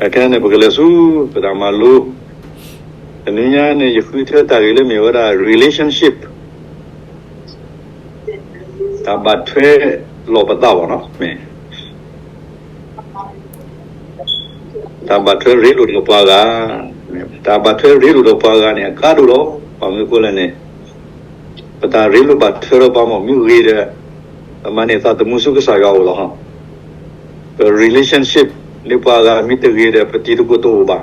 ခဲအံၤန့ၣ် ပကလဲၤဆူ ပတၢ်မၤလိ, တနံၤညါန့ၣ် ယဃုထၢတၢ်ဂ့ၢ်လၢမ့ၢ်ဝဲဒၣ် relationship, တၢ်ဘၣ်ထွဲလီၤပသးဘၣ်နီၤ, မ့ၢ် တၢ်ဘၣ်ထွဲရ့လိာ်ဒီးပှၤဂၤ, တၢ်ဘၣ်ထွဲရ့လိာ်ဒီးပှၤဂၤန့ၣ် အကါဒိၣ်လီၤ. ဘၣ်မနုၤအဃိလဲၣ်န့ၣ် ပတၢ်ရ့လိာ်ဘၣ်ထွဲဒီးပှၤမ့ၢ်မ့ၢ်ဂ့ၤဒီး ပမၤန့ၢ်သးသမူဆူကစၢ်ယွၤအအိၣ်လီၤ. ပ relationship လၢပှၤဂၤမ့ၢ်တဂ့ၤဒီး ပတံၤသကိးတအိၣ်ဘၣ်,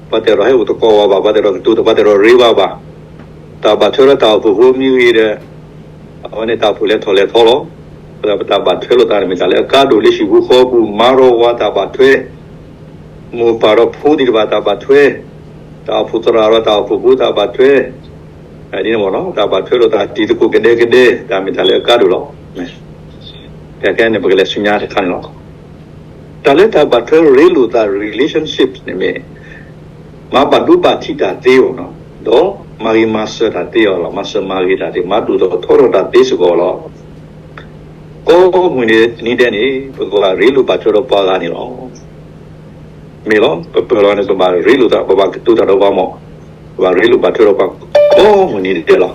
ပှၤတဲဒီးဟဲအိၣ်သကိးဝဲဘၣ်, ပှၤတဲဒီးကတိၤ ပှၤတဲဒီးရ့ဘၣ်ဘၣ်, တၢ်ဘၣ်ထွဲဒီးတၢ်အိၣ်ဖှိၣ်ဖိမ့ၢ်ဂ့ၤဒီး အဝဲန့ၣ်တၢ်အိၣ်ဖှိၣ်လဲၤထီၣ်လဲၤထီလီၤ. ပတၢ်ဘၣ်ထွဲလိာ်သးန့ၣ်မ့ၢ်တၢ်လၢအကါဒိၣ်လၢဟံၣ်ပူၤဃီပူၤ, မါဒီးဝၤတၢ်ဘၣ်ထွဲ, မိၢ်ပၢ်ဒီးဖိသ့ၣ်တဖၣ်တၢ်ဘၣ်ထွဲ, တၢ်အိၣ်ဖှိၣ်သရၣ်ဒီးတၢ်အိၣ်ဖှိၣ်ဖိတၢ်ဘၣ်ထွဲ, ဒ်န့ၣ်မ့ၢ်နီၤ, တၢ်ဘၣ်ထွဲလိာ်သးတံၤသကိးကဒဲကဒဲ, တၢ်မ့ၢ်တၢ်လၢအကါဒိၣ်လီၤ. ခဲကဲန့ၣ် ပကလဲၤဆူညါတခါန့ၣ်လီၤ. တၢ်လၢတၢ်ဘၣ်ထွဲရ့လိာ်သး relationship န့ၣ်မ့ၢ် မၤဘၣ်ဒိဘၣ်ထံးတၢ်သ့အီၤနီၤ, ဒီးမၤဂ့ၤမၤစၢၤတၢ်သ့အီၤလီၤ, မၤစၢၤမၤဂ့ၤတၢ်သ့, မၤဒိၣ်ထီၣ်ထီထီၣ်တၢ်သ့စ့ၢ်ကီးလီၤ. ကိးမုၢ်နံၤဒဲးန့ၣ် ပကဘၣ်ရ့လိာ်ဘၣ်ထွဲဒီးပှၤဂၤန့ၣ်လီၤ. မ့ၢ်လီၤ, ပပၢၢ်လီၤန့ၣ် ပဘၣ်ရ့လိာ်သး, ပဘၣ်ကတိၤတၢ်ဒီးပှၤမ့ၢ်, ပဘၣ်ရ့လိာ်ဘၣ်ထွဲဒီးပှၤကိးမုၢ်နံၤဒဲးလီၤ.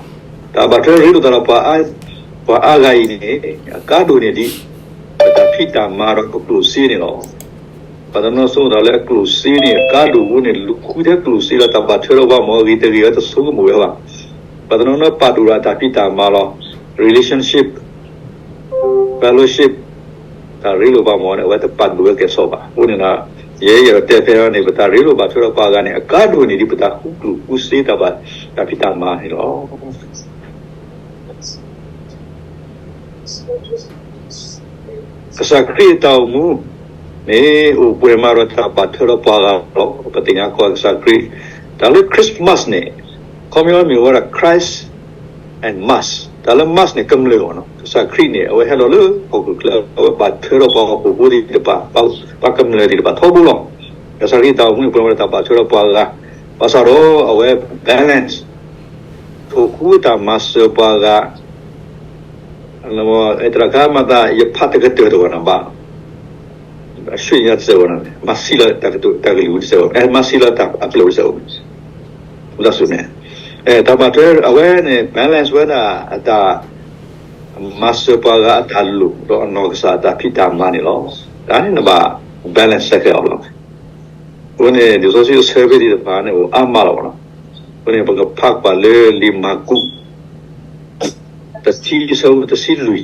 တၢ်ဘၣ်ထွဲရ့လိာ်သးဒီးပှၤအါဂၤအံၤန့ၣ် အကါဒိၣ်န့ၢ်ဒံး ပတၢ်ဖံးတၢ်မၤဒီးပကျိၣ်စ့န့ၣ်လီၤ. ပှၤတနီၤနီၤဆိကမိၣ်သးလၢအကျိၣ်စ့န့ၣ် အကါဒိၣ်အဃိန့ၣ် လူၤဃုထဲကျိၣ်စ့လီၤ, တၢ်ဘၣ်ထွဲဒီးပှၤမ့ၢ်ဂ့ၤတဂ့ၤ အဝဲတဆိကမိၣ်ဝဲဘၣ်. ပှၤတနီၤနီၤပာ်ဒိၣ်ဒီးတၢ်ဖံးတၢ်မၤလီၤ, relationship, fellowship, တၢ်ရ့လိာ်ပှၤမ့ၢ်န့ၣ် အဝဲတပာ်ဒိၣ်ဝဲကဲၣ်ဆိးဘၣ်. အဃိန့ၣ်ဒီး ယဲယအဲၣ်ဒိးတဲဖဲန့ၣ် ပတၢ်ရ့လိာ်ဘၣ်ထွဲဒီးပှၤဂၤန့ၣ် အကါဒိၣ်န့ၢ်ဒံးပတၢ်ဃုကျိၣ်ဃုစ့ တၢ်ဘၣ် တၢ်ဖံးတၢ်မၤန့ၣ်လီၤ. ကစၢ်ခရံာ်အတၢ်အိၣ်မူန့ၣ် အိၣ်ပှဲၤမးဒီးတၢ်ဘၣ်ထွဲဒီးပှၤဂၤလီၤ. ပသ့ၣ်ညါကီးကစၢ်ခရံာ် တၢ်လၢ Christmas န့ၣ် ခီပညီမ့ၢ်ဝဲဒၣ် Christ and Mass, တၢ်လၢ Mass န့ၣ် ကမျၢၢ်အီၤနီၤ. ကစၢ်ခရံာ်န့ၣ် အဝဲဟဲလီၤလၢဟီၣ်ခိၣ်ချၢ အဝဲဘၣ်ထွဲဒီးပှၤဟီၣ်ခိၣ်ဖိသ့ၣ်တဖၣ်, ပှၤကမျၢၢ်သ့ၣ်တဖၣ်ထီဘိလီၤ. ကစၢ်ခရံာ်တၢ်အိၣ်မူန့ၣ် ပှဲၤဝဲဒၣ်တၢ်ဘၣ်ထွဲဒီးပှၤဂၤ, ဘၣ်ဆၣ်ဒီးအဝဲ balance ထိၣ်ဃူတၢ်မၤစၢၤပှၤဂၤ, သရၣ်ခါမၤသး ယဖးတကတၢၢ်တဝဲနီၤဘၣ်, အဆူညါတစဲးဝဲနီၤ, မၤဆံးလၢတၢ်ကတိၤတၢ်ကလုၢ်တစဲးဝဲ, မၤဆံးလီၤတၢ်အကျိာ်တစဲးဝဲ, ဒ်န့ၣ် တၢ်ဘၣ်ထွဲအဝဲန့ၣ် balance ဝဲဒၣ်အတၢ် မၤစၢၤပှၤဂၤအတၢ်လိၣ် ဒီးအနီၢ်ကစၢ်အတၢ်ဖံးတၢ်မၤန့ၣ်လီၤ. တၢ်န့ၣ်နဘၣ် balance ခဲအံၤလီၤ. အဃိန့ၣ် လံာ်စီဆှံအဆၢဖဲသ့ၣ်တဖၣ်န့ၣ် အိၣ်အါမးလီၤနီၤ. အဃိန့ၣ် ပကဖးကွၢ်လၢလံာ်မၢ်ကူး တဆံ အဆၢဖိတဆံလွံၢ်,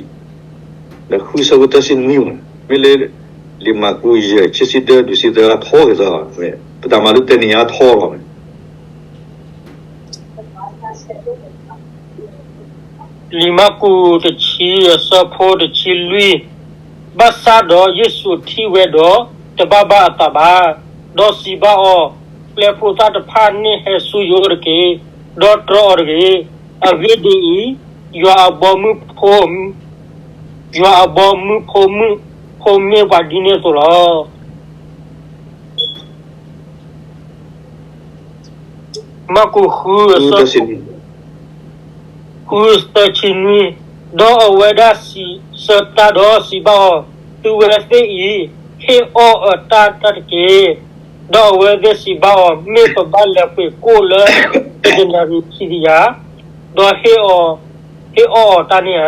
ဒီးဃု အဆၢဖိသၢဆံနွံ, မ့ၢ်လၢ လံာ်မၢ်ကူး ယဲၢ် ခံဆံတၢ ဒုးဆံသၢထီက့ၤသီ, ပတၢ်မၤလိတနံၤညါထီလီၤ. လံာ်မၢ်ကူး တဆံ အဆၢဖိတဆံလွံၢ်, ဘၣ်ဆၣ်ဒီးယ့ၣ်ၡူးထံၣ်ဝဲဒီး တဘၣ်ဘၣ်အသးဘၣ်, ဒီးစံးဘၣ်အီၤ, ပျဲဖိသၣ်တဖၣ်န့ၣ်ဟဲဆူယအိၣ်တက့ၢ်, ဒီးတြီအီၤတဂ့ၤ. အဂ့ၢ်ဒ်အံၤ, ယွၤအဘီမုၢ်ဖိ ယွၤအဘီမုၢ်ဖိမုၣ်ဖိမ့ၢ်ပှၤဒ်န့ၣ်အသိးလီၤ. မၢ်ကူး ဃု အဆၢ ဃု သၢဆံနွံ, ဒီးအဝဲဒၣ်စံးဆၢတၢ်ဒီးစံးဘၣ်အီၤ, သုဝဲသ့ၣ်အံၤ ဟ့ၣ်အီၣ်အတၢ်တၢ်တက့ၢ်. ဒီးအဝဲသ့ၣ်စံးဘၣ်အီၤ, မ့ၢ်ပဘၣ်လဲၤပှ့ၤကိၣ်လၢ တဒံးနရံၣ်ခံကယၤ, ဒီးဟ့ၣ်အီၣ်အီၤတၢ်န့ၣ်ဧါ.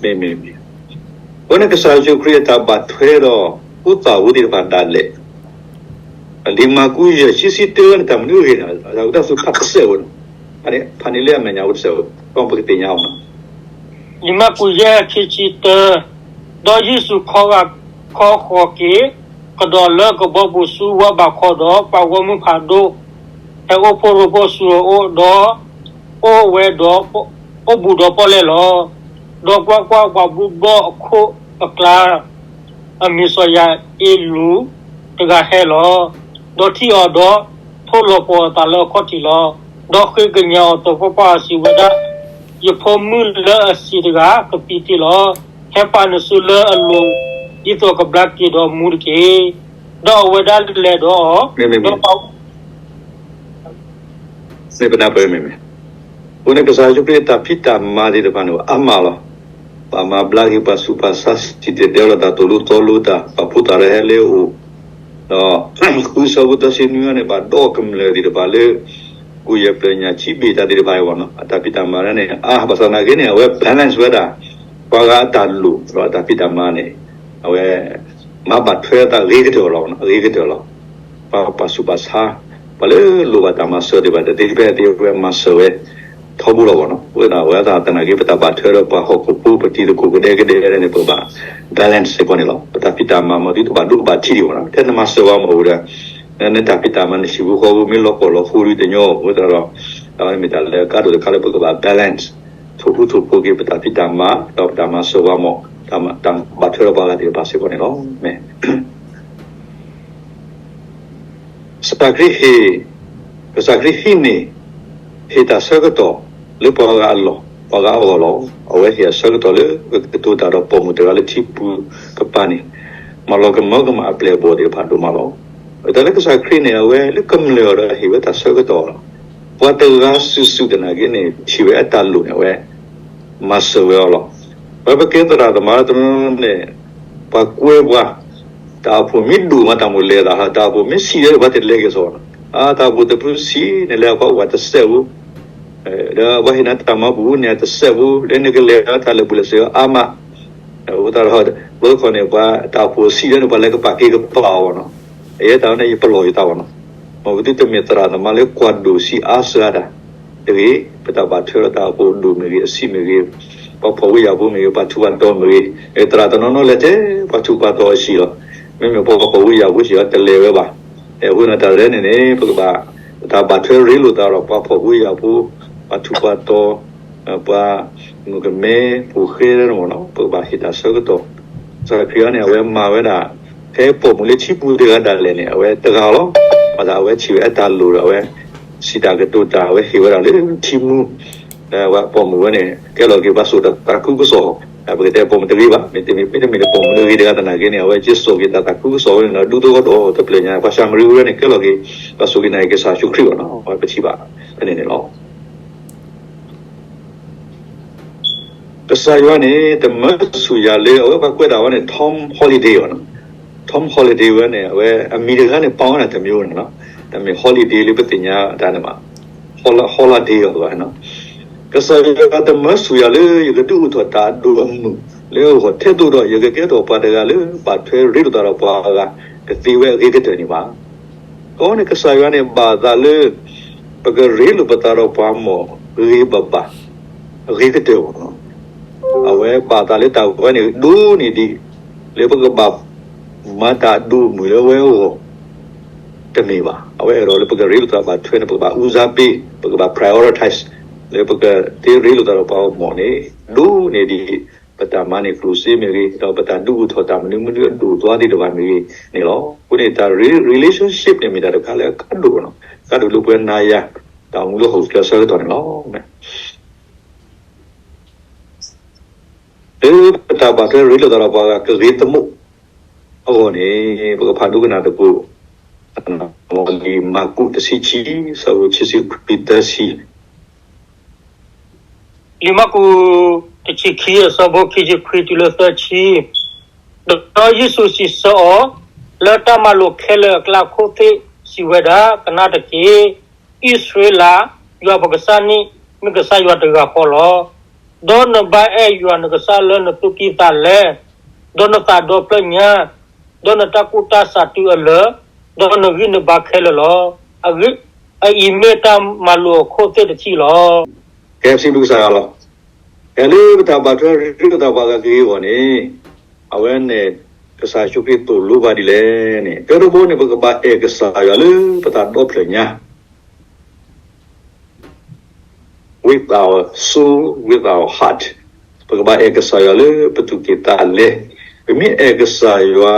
မ့မ့ၢ်, အဃိန့ၣ်ကစၢ်ယ့ၣ်ၡူးခရံာ်အတၢ်ဘၣ်ထွဲဒီး ဖိသၣ်ဖိသ့ၣ်တဖၣ်ဒၣ်လဲာ်, လံာ်မၢ်ကူး ယဲၢ် ခံဆံတၢန့ၣ် တၢ်မနုၤအဂ့ၢ်န့ၣ် တၢ်ဝဲဒၣ်သုဖးတစဲးဝဲန့ၣ်, ဖးန့ၣ်လၢအမဲာ်ညါဝဲတစဲးဝဲ, ဒီးပကသ့ၣ်ညါအီၤနီၤ. လံာ်မၢ်ကူး ယဲၢ် ခံဆံတၢ, ဒီးယ့ၣ်ၡူးခီဂာ်ခီဃီၤက့ၤ ကဒီးလၢကဘီပူၤဆူဝၢ်ဘးခီဒီး ပှၤဂီၢ်မုၢ်ဖးဒိၣ် ဟဲအိၣ်ဖှိၣ်ရိဖှိၣ်ဆူအအိၣ်ဒီး အိၣ်ဝဲဒီး အိၣ်ဘူးဒီးပီၣ်လဲၣ်လီၤ. ဒီးကွၢ်ကွၢ်, ပှၤဘူၣ်ဘီၣ်အခိၣ်အကျါ အမံၤစီၤယၤအ့လူးတဂၤဟဲလီၤ. ဒီးထံၣ်အီၤဒီး ထိၣ်လီၤပှီၤအသးလၢအခီၣ်ထံးလီၤ. ဒီးဃ့ကညးအီၤသပှၢ်ပှၢ် စံးဝဲဒၣ်, ယဖိမုၣ်လၢအဆံးတဂၤ ကပံးတ့ၢ်လီၤ. ဟဲပာ်နစုလၢအလိၤ ဒ်သိးကဘျါက့ၤဒီးမူတက့ၢ်. ဒီးအဝဲဒၣ်လဲၤဒီးအီၤ, ဒီး မ့ၢ်ပနၢ်ပၢၢ်မ့ၢ်မ့ၢ်, အဃိန့ၣ်ကစၢ်ယ့ၣ်ၡူးခရံာ်အတၢ်ဖံးတၢ်မၤသ့ၣ်တဖၣ်န့ၣ် အါမးလီၤ. ပှၤမၤဘျါက့ၤပှၤဆူးပှၤဆါ စံၣ်တဲၤတဲလီၤတၢ်သိၣ်လိသီလိတၢ် ဒီးပှၤလၢအဒိၣ်သးဒီးဟဲလၢအအိၣ်, ဒီးဃုဆၢဖိသၢဆံနွံန့ၣ် ဘၣ်ဒီးကမျၢၢ်သ့ၣ်တဖၣ်လၢ ကူၣ်ယဲၢ်ပျၢၤညၣ် ဆံးဘ့ၣ်တၢ်သ့ၣ်တဖၣ်အံၤဘၣ်နီၤ, အတၢ်ဖံးတၢ်မၤန့ၣ် အါ ဘၣ်ဆၣ်သနာ်က့န့ၣ် အဝဲ balance ဝဲဒၣ် ပှၤဂၤအတၢ်လိၣ်ဒီးအတၢ်ဖံးတၢ်မၤန့ၣ် အဝဲ မၤဘၣ်ထွဲအသးအဂ့ၤကတၢၢ်လီၤ, အဂ့ၤကတၢၢ်လီၤ. ပှၤပာ်ဆူးပာ်ဆါ, ပှၤလၢလိၣ်ဘၣ်တၢ်မၤစၢၤသ့ၣ်တဖၣ် တသ့ဖဲအသ့ အဝဲမၤစၢၤဝဲ ထီဘိလီၤဘၣ်နီၤ. အဃိသတး အဝဲဒၣ်သနာ်က့ ပတၢ်ဘၣ်ထွဲဒီးပှၤဟီၣ်ခိၣ်ဖိ ပတံၤသကိးကဒဲကဒဲန့ၣ် ပကဘၣ် balance စ့ၢ်ကီးန့ၣ်လီၤ. ပတၢ်ဖံးတၢ်မၤမၤသုတဘၣ်ဒိဘၣ်ထံးဒံးဘၣ်နီၤ, ထဲနမၤစၢၤဝဲမ့ၢ်အိၣ်ဒီး နတၢ်ဖံးတၢ်မၤ နဟံၣ်ဖိဃီဖိမ့ၢ်လီၤပှီၢ်လီၤဃိဒံးတညီ, အဃိသတးဒီး အဝဲမ့ၢ်တၢ်လၢအကါဒိၣ်တခါလၢပကဘၣ် balance ထိၣ်ဃူထိၣ်ဖိးက့ၤ ပတၢ်ဖံးတၢ်မၤ ဒီးပတၢ်မၤစၢၤဝဲမ့ၢ် တၢ်ဘၣ်ထွဲဒီးပှၤဂၤသ့ၣ်တဖၣ်စ့ၢ်ကီးန့ၣ်လီၤ. မ့ၢ် ကစၢ်ခရံာ်ဟ့ၣ်, ကစၢ်ခရံာ်ဟံးန့ၢ်, ဟ့ၣ်တၢ်ဆၢကတီၢ်လၢပှၤဂၤအလီၢ်, ပှၤဂၤအဂီၢ်လီၤ. အဝဲဟ့ၣ်အဆၢကတီၢ်လၢ ကကတိၤတၢ်ဒီးပိာ်မုၣ်တဂၤလၢထံပူၤကပၤန့ၣ်, မၤလီၤကမၢကမၣ်အပျဲၢ်အဘီၣ်သ့ၣ်တဖၣ်ဒိၣ်မးလီၤ. တၢ်လၢကစၢ်ခရံာ်န့ၣ် အဝဲလၢကမျၢၢ်အီၤဒီးဟ့ၣ်ဝဲတၢ်ဆၢကတီၢ်လီၤ. ပှၤတဂၤစုာ်စုာ်သနာ်က့န့ၣ် ထံၣ်ဝဲအတၢ်လိၣ်န့ၣ် အဝဲ မၤစၢၤဝဲအီၤလီၤ. ပဝဲပကဲသရၣ်သမါတနီၤန့ၣ် ပှၤကွဲပှၤ, တၢ်အိၣ်ဖှိၣ်မ့ၢ်ဒိၣ်မးတၢ်မိၣ်လဲၤသး, တၢ်အိၣ်ဖှိၣ်မ့ၢ်ဆံးဒီး ပှၤတလဲၤက့ၤစီၤ, အတၢ်အိၣ်ဖှိၣ်တဖုဆံးန့ၣ် လဲၤပှၤအိၣ်ဝဲတစဲးဖိ, ဒီးပှၤဟ့ၣ်နၤတၢ်မၤပူၤန့ၣ် တစဲးဖိ, လၢနကလဲၤတၢ်လၢာ်ဘူၣ်လၢာ်စ့းအါမး, အဃိသတးဒီး ပခီန့ၣ် ပှၤတၢ်အိၣ်ဖှိၣ်ဆံးဒီးန့ၣ် ပှၤလဲၤကပာ်က့ၤကပာ်အီၤနီၤ, အယဲတၢ်ဝဲန့ၣ် ယပလီၢ်ယသးဝဲနီၤ. မ်ပသုတမ့ၢ်သရၣ်သမါလၢကွၢ်ဒိၣ်ဆံးအါစှၤတၢ် တဂ့ၤ, ပတၢ်ဘၣ်ထွဲဒီးတၢ်အိၣ်ဖှိၣ်ဒိၣ်မ့ၢ်ဂ့ၤ, အဆံးမ့ၢ်ဂ့ၤ, ပှၤဖှီၣ်ဖိယာ်ဖိမ့ၢ်ဂ့ၤ, ပှၤထူးပှၤတီၤမ့ၢ်ဂ့ၤ, သရၣ်တနီၤနီၤလဲၤထဲ ပှၤထူးပှၤတီၤအဟံၣ်လီၤ. မ့မ့ၢ်ပှၤဖှီၣ်ဖိယာ်ဖိဟံၣ်အီၤတလဲၤဝဲဘၣ်. အဃိန့ၣ်တၢ်ရဲန့ၣ်န့ၣ် ပကဘၣ် တၢ်ဘၣ်ထွဲရ့လိာ်သးဒီးပှၤဖှီၣ်ဖိယာ်ဖိ, ပှၤထူးပှၤတီၤ, ပှၤမုၣ်ကမဲဖိဃဲန့ၣ်မ့ၢ်နီၤ, ပကဘၣ်ဟ့ၣ်တၢ်ဆၢကတီၢ်. ကစၢ်ခရံာ်အံၤန့ၣ် အဝဲမၤဝဲဒၣ် ဖဲပိာ်မုၣ်လၢထံပူၤတဂၤဒၣ်လဲာ်န့ၣ် အဝဲတဂၤလီၤ. ဘၣ်ဆၣ်အဝဲထံၣ်ဝဲအတၢ်လိၣ်ဒီး အဝဲစံးတၢ်ကတိၤတၢ် အဝဲဟ့ၣ်ဝဲဒၣ်လၢထံမူ, ဒီးပှၤပိာ်မုၣ်ဝဲန့ၣ် ကဲလီၤက့ၤပှၤစိာ်တၢ်သးခုကစီၣ်, ပကတဲပိာ်မုၣ်တဂ့ၤဘၣ်, မ့တမ့ၢ် မ့တမ့ၢ်လၢပိာ်မုၣ်တဂ့ၤတဂၤသနာ်က့န့ၣ် အဝဲက့ၤစိာ်က့ၤတၢ်သးခုကစီၣ်ဝဲန့ၣ်ဒီး ဒူသဝီဒီးတဖျၢၣ်ညါ ပှၤၡၤမရံဝဲန့ၣ် ကဲလီၤက့ၤ ပှၤစိာ်က့ၤနာ်က့ၤကစၢ်ယ့ၣ်ၡူးခရံာ်ဘၣ်နီၤ, အဝဲပထံၣ်ဘၣ်ဖဲန့ၣ်န့ၣ်လီၤ. ကစၢ်ယွၤန့ၣ် တမၢဆူၣ်ယၤလၢ အဝဲပှၤကွဲးဒၣ်ဝဲန့ၣ် Tom Holliday အီၤ, Tom Holliday ဝဲန့ၣ် အဝဲအမံၤတဂၤန့ၣ် ပာ်ဝဲဒၣ်တမံၤန့ၣ်လီၤ. တမ့ၢ် holiday လၢပသ့ၣ်ညါတၢ်န့ၣ်ဘၣ်, holiday အီၤဘၣ်. ကစၢ်ယွၤတမၢဆူၣ်ယၤလၢ ယကဒုးအိၣ်ထီၣ်တၢ်အဒိၣ်အမုၢ်လၢအဂီၢ်ထဲသိးဒီး ယကကဲထီၣ်ပှၤတဂၤလၢ ဘၣ်ထွဲရ့လိာ်သးဒီးပှၤအဂၤ ကသ့ဝဲအဂ့ၤကတၢၢ်န့ၣ်ဘၣ်. အဃိန့ၣ် ကစၢ်ယွၤန့ၣ် ဘၣ်သးလၢ ပကရ့လိာ်ပသးဒီးပှၤမ့ၢ်ဂ့ၤဘၣ်ဘၣ် အဂ့ၤကတၢၢ်ဘၣ်နီၤ. အဝဲဘၣ်သးလၢတၢ်ဝဲန့ၣ် ဒိၣ်န့ၢ်ဒံး လၢပကဘၣ်မၤတၢ်အဒိၣ်အမုၢ်လၢအဝဲအဂီၢ် တမ့ၢ်ဘၣ်. အဝဲအဲၣ်ဒိးလၢပကရ့လိာ်သးဘၣ်ထွဲန့ၣ် ပကဘၣ် ဦးစားပေး, ပကဘၣ် prioritize လၢပကသ့ရ့လိာ်သးဒီးပှၤအဂီၢ်မ့ၢ်န့ၣ် ဒိၣ်န့ၢ်ဒံး ပတၢ်မၤန့ၢ်ကျိၣ်စ့မ့ၢ်ဂ့ၤ, ဒီးပတၢ်ဒုးအိၣ်ထီၣ်တၢ်မနုၤမနုၤအဒိၣ်အသွါသ့ၣ်တဖၣ်မ့ၢ်ဂ့ၤန့ၣ်လီၤ. အဃိန့ၣ် တၢ် relationship န့ၣ်မ့ၢ်တၢ်တခါလၢအကါဒိၣ်နီၤ, ကါဒိၣ်လၢပှၤနၤယၤ တၢ်အိၣ်မူလၢဟီၣ်ခိၣ်ချၢအဆၢကတီၢ်န့ၣ်လီၤ. လၢပတၢ်ဘၣ်ထွဲရ့လိာ်သးဒီးပှၤဂၤကဂ့ၤသမူးအဂီၢ်န့ၣ် ပကဖးဒိကနၣ်သကိး လံာ်မၢ်ကူးတဆံခံ ဆၢဖိခံဆံခွံသၢဆံ လံာ်မၢ်ကူး တဆံခံ အဆၢဖိခံဆံခွံတုၤလၢသၢဆံ, ဒီးယ့ၣ်ၡူးစံးဆၢအီၤ, လၢတၢ်မၤလိာ်ခဲလၢာ်အကျါ အခိၣ်သ့ၣ်စံးဝဲဒၣ်, ကနၣ်တက့ၢ်, အံၣ်စရ့လး, ယွၤပကစၢ်န့ၣ် မ့ၢ်ကစၢ်ယွၤတဂၤဃီလီၤ. ဒီးနဘၣ်အဲၣ်ယွၤနကစၢ်လၢနသူၣ်ကံၢ်သးလဲ, ဒီးနသးဒီဖျၢၣ်ညါ, ဒီးနတၢ်ကူၣ်တၢ်ဆးတုၤအလၢာ်, ဒီးနဂံၢ်နဘါခဲလၢာ်လီၤ. အဂ့ၢ်, အအံၤမ့ၢ်တၢ်မၤလိာ်အခိၣ်သ့ၣ်တထံၣ်လီၤ. ကဲ စံးဘျုးကစၢ်ယွၤလီၤ. ကဲ လၢပတၢ်ဘၣ်ထွဲရ့လိာ်သးပှၤဂၤကဂ့ၤအဂီၢ်န့ၣ်, အဝဲန့ၣ် ကစၢ်ယ့ၣ်ၡူးခရံာ်သိၣ်လိပှၤဒ်လဲၣ်န့ၣ်, တၢတဘီန့ၣ် ပကဘၣ်အဲၣ်ကစၢ်ယွၤလၢပတၢ်ဒီဖျၢၣ်ညါ with our soul, with our heart, ပကဘၣ်အဲၣ်ကစၢ်ယွၤလၢပသူၣ်ကံၢ်သးလဲ, ပမ့ၢ်အဲၣ်ကစၢ်ယွၤ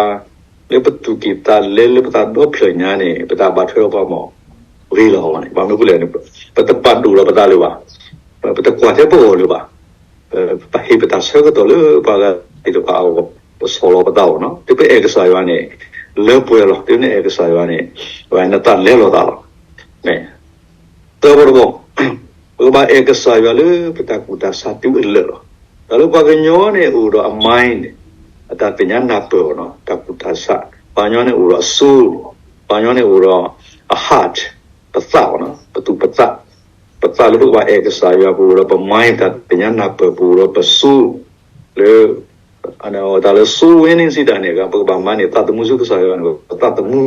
လၢပသူၣ်ကံၢ်သးလဲ လၢပတၢ်ဒီဖျၢၣ်ညါန့ၣ် ပတၢ်ဘၣ်ထွဲဒီးပှၤမ့ၢ်ဂ့ၤလီၤအဂီၢ်န့ၣ်, ဘၣ်မနုၤအဃိလဲၣ်န့ၣ်, ပတပာ်ဒိၣ်လီၤပသးလၢၤဘၣ်, ပတကွၢ်ထဲပဂီၢ်လၢၤဘၣ်, ပဟ့ၣ်ပတၢ်ဆၢကတီၢ်လၢပှၤဂၤသ့ၣ်တဖၣ်အဂီၢ်, ပဆီၣ်လီၤပသးအဂီၢ်နီၤ, တုၤပအဲၣ်ကစၢ်ယွၤန့ၣ် လၢပှဲၤလီၤ, တုၤနအဲၣ်ကစၢ်ယွၤန့ၣ် နသးလဲလီၤသးလီၤ. သၢဘီတဘီ, ပကဘၣ်အဲၣ်ကစၢ်ယွၤလၢပတၢ်ကူၣ်တၢ်ဆးတုၤအလၢာ်လီၤ. တၢ်လၢပှၤကညီန့ၣ်အိၣ်ဒီးအ mind, အ အတၢ်သ့ၣ်ညါနၢ်ပၢၢ်အီၤနီၤ, တၢ်ကူၣ်တၢ်ဆး, ပှၤကညီန့ၣ်အိၣ်ဒီး soul, ပှၤကညီန့ၣ်အိၣ်ဒီး အ heart, ပသးအီၤနီၤ, ပသူၣ်ပသး, ပသးလၢပကဘၣ်အဲၣ်ကစၢ်ယွၤ ပအိၣ်ဒီးပ mind, တၢ်သ့ၣ်ညါနၢ်ပၢၢ် ပအိၣ်ဒီးပ soul, လၢ တၢ်လၢ soul winning စံးတၢ်န့ၣ် ပကဘၣ်မၤန့ၢ်သးသမူဆူကစၢ်ယွၤန့ၣ် ပသးသမူ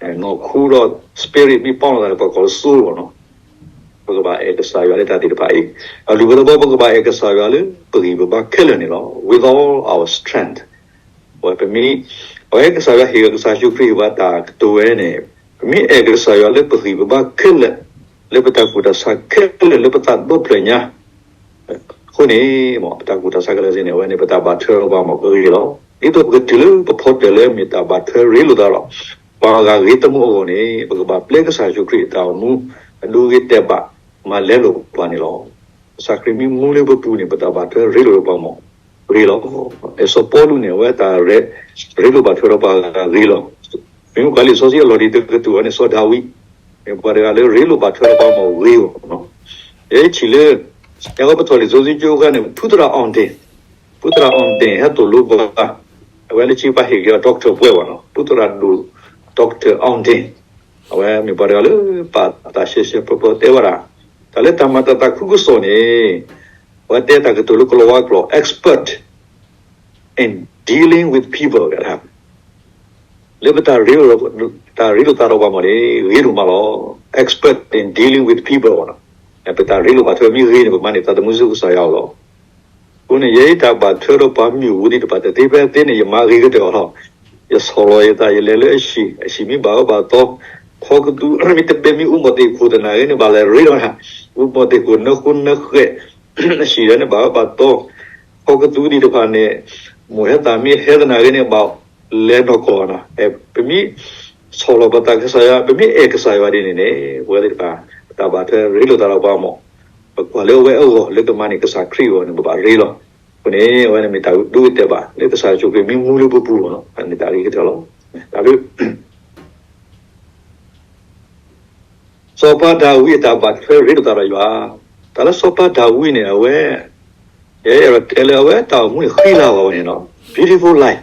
နီၢ်ခိဒီး spirit မ့ၢ်ပီၣ်လိာ်သးန့ၣ် ပှၤကိးလၢ soul အီၤနီၤ. ပကဘၣ်အဲၣ်ကစၢ်ယွၤလၢတၢ်သ့ၣ်တဖၣ်အံၤ, အလုၢ်အပှ့ၤသဘီ ပကဘၣ်အဲၣ်ကစၢ်ယွၤလၢပဂံၢ်ပဘါခဲလၢာ်န့ၣ်လီၤ. With all our strength, ဝဲပမ့ၢ်, အဝဲကစၢ်ယွၤဟ့ၣ်ကစၢ်ယ့ၣ်ၡူးခရံာ်ဘၣ်တၢ်ကတိၤဝဲန့ၣ်, ပမ့ၢ်အဲၣ်ကစၢ်ယွၤလၢပဂံၢ်ပဘါခဲလၢာ်, လၢပတၢ်ကူၣ်တၢ်ဆးခဲလၢာ် လၢပသးဒီဖျၢၣ်ညါ အဃိန့ၣ် ပတၢ်ကူၣ်တၢ်ဆးခဲလၢာ်စ့ၢ်န့ၣ် အဝဲန့ၣ် ပတၢ်ဘၣ်ထွဲဒီးပှၤမ့ၢ်ဂ့ၤလီၤ. ဒ်သိးပကတုၤလၢပဖီတၢၣ်လၢမ့ၢ်တၢ်ဘၣ်ထွဲရ့လိာ်သးဒီး ပှၤဂၤဂ့ၤတမူအဂီၢ်န့ၣ် ပကဘၣ်ပျဲကစၢ်ယ့ၣ်ၡူးခရံာ်အတၢ်အိၣ်မူ အဒိဂ့ၤတဲာ်ဘၣ် မၤလဲလိာ်ပှၤန့ၣ်လီၤ. ကစၢ်ခရံာ်မ့ၢ်မူလၢပပူၤန့ၣ် ပတၢ်ဘၣ်ထွဲရ့လိာ်ဒီးပှၤမ့ၢ်ဂ့ၤလီၤ. စီၤပီလူးန့ၣ် အဝဲတၢ်ရ့လိာ်ဘၣ်ထွဲဒီးပှၤဂၤဂ့ၤလီၤ. မ့ၢ်မုၣ်ကီၤလံၢ်စီဆှံအလီၢ်တံၢ်တကတြူၢ်အံၤန့ၣ် စီၤဒၤဝံး မ့ၢ်ပှၤတဂၤလၢရ့လိာ်ဘၣ်ထွဲဒီးပှၤမ့ၢ်ဂ့ၤအီၤ. ယဲထံၣ်လၢ ယကပထီၣ်လံာ်စီဆှံကၠိအခါန့ၣ် ဖုသရၣ် အောင်တင်, ဖုသရၣ် အောင်တင် ဟဲသိၣ်လိပှၤ, အဝဲလၢခံပှၤဟ့ၣ်က့ၤအီၤ doctor ပှဲၤဘၣ်နီၤ, ဖုသရၣ်ဒိၣ် doctor အောင်တင်, အဝဲမ့ၢ်ပှၤတဂၤလၢပာ်တၢ်ရှဲရှဲပျီပျီတဲဝဲဒၣ်, တၢ်လၢတၢ်မၤတၢ်သးခုကစီၣ်န့ၣ် အဝဲတဲတၢ်ကတိၤလၢကလီၤဝါကျိာ် expert in dealing with people လၢပတၢ်ရ့လိာ်သးဒီးပှၤမ့ၢ်န့ၣ် ဂ့ၤဒိၣ်မးလီၤ. Expert in dealing with people နီၤ, ပတၢ်ရ့လိာ်ဘၣ်ထွဲမ့ၢ်ဂ့ၤန့ၣ် ပမၤန့ၢ်သးသမူဆူကစၢ်ယွၤအအိၣ်လီၤ. အဃိန့ၣ် ယဲအံၤတၢ်ဘၣ်ထွဲဒီးပှၤမ့ၣ်အူပူၤသ့ၣ်တဖၣ်တသ့ဖဲသ့န့ၣ် ယမၤဂ့ၤကတၢၢ်အီၤလီၤ. ယဆီၣ်လီၤယသး ယလဲၤလၢအဟံၣ်, အဟံၣ်မ့ၢ်ဘၣ်အၢဘၣ်သီ, ခီကသူမ့ၢ်တဘဲမ့ၢ်အူမီၢ်သ့ၣ်ခိၣ်သနာ်က့န့ၣ် ဘၣ်လဲၤရ့ဒီး အူမီၢ်သ့ၣ်ခိၣ်နၢဃိနၢဃဲး, အဟံၣ်ဒၣ်န့ၣ်ဘၣ်အၢဘၣ်သီ, ခီကသူသ့ၣ်တဖၣ်န့ၣ် မိၢ်ဟဲသၣ်မ့ၢ်ဟဲသနာ်က့န့ၣ် ဘၣ်လဲၤနီၢ်ကီၢ်နီၤ. ပမ့ၢ်ဆီၣ်လီၤပသးကစၢ်ယွၤ ပမ့ၢ်အဲၣ်ကစၢ်ယွၤဒ်န့ၣ်န့ၣ် ပဝဲသ့ၣ်တဖၣ် ပတၢ်ဘၣ်ထွဲရ့လိာ်သးဒီးပှၤမ့ၢ် ပကွၢ်လၢအဝဲအဂီၢ် လၢကမၤန့ၢ်ကစၢ်ခရံာ်အဂီၢ်န့ၣ် ပဘၣ်ရ့လီၤ. အဃိန့ၣ် အဝဲန့ၣ်မ့ၢ်တၢ်ဒိဂ့ၤတဲာ်ဘၣ် လၢကစၢ်ယ့ၣ်ၡူးခရံာ်မ့ၢ်မူလၢပပူၤလီၤနီၤ, န့ၣ်တၢ်ဂ့ၤကတၢၢ်လီၤ. တၢ်ဘျုး စီၤပၤဒၤဝံးအတၢ်ဘၣ်ထွဲရ့လိာ်သးဒီးယွၤ, တၢ်လၢစီၤပၤဒၤဝံးန့ၣ် အဝဲ ယအဲၣ်ဒိးတဲလၢအဝဲတၢ်အိၣ်မူန့ၣ်ဃံလၤဘၣ်ဝဲန့ၣ်လီၤ. Beautiful life,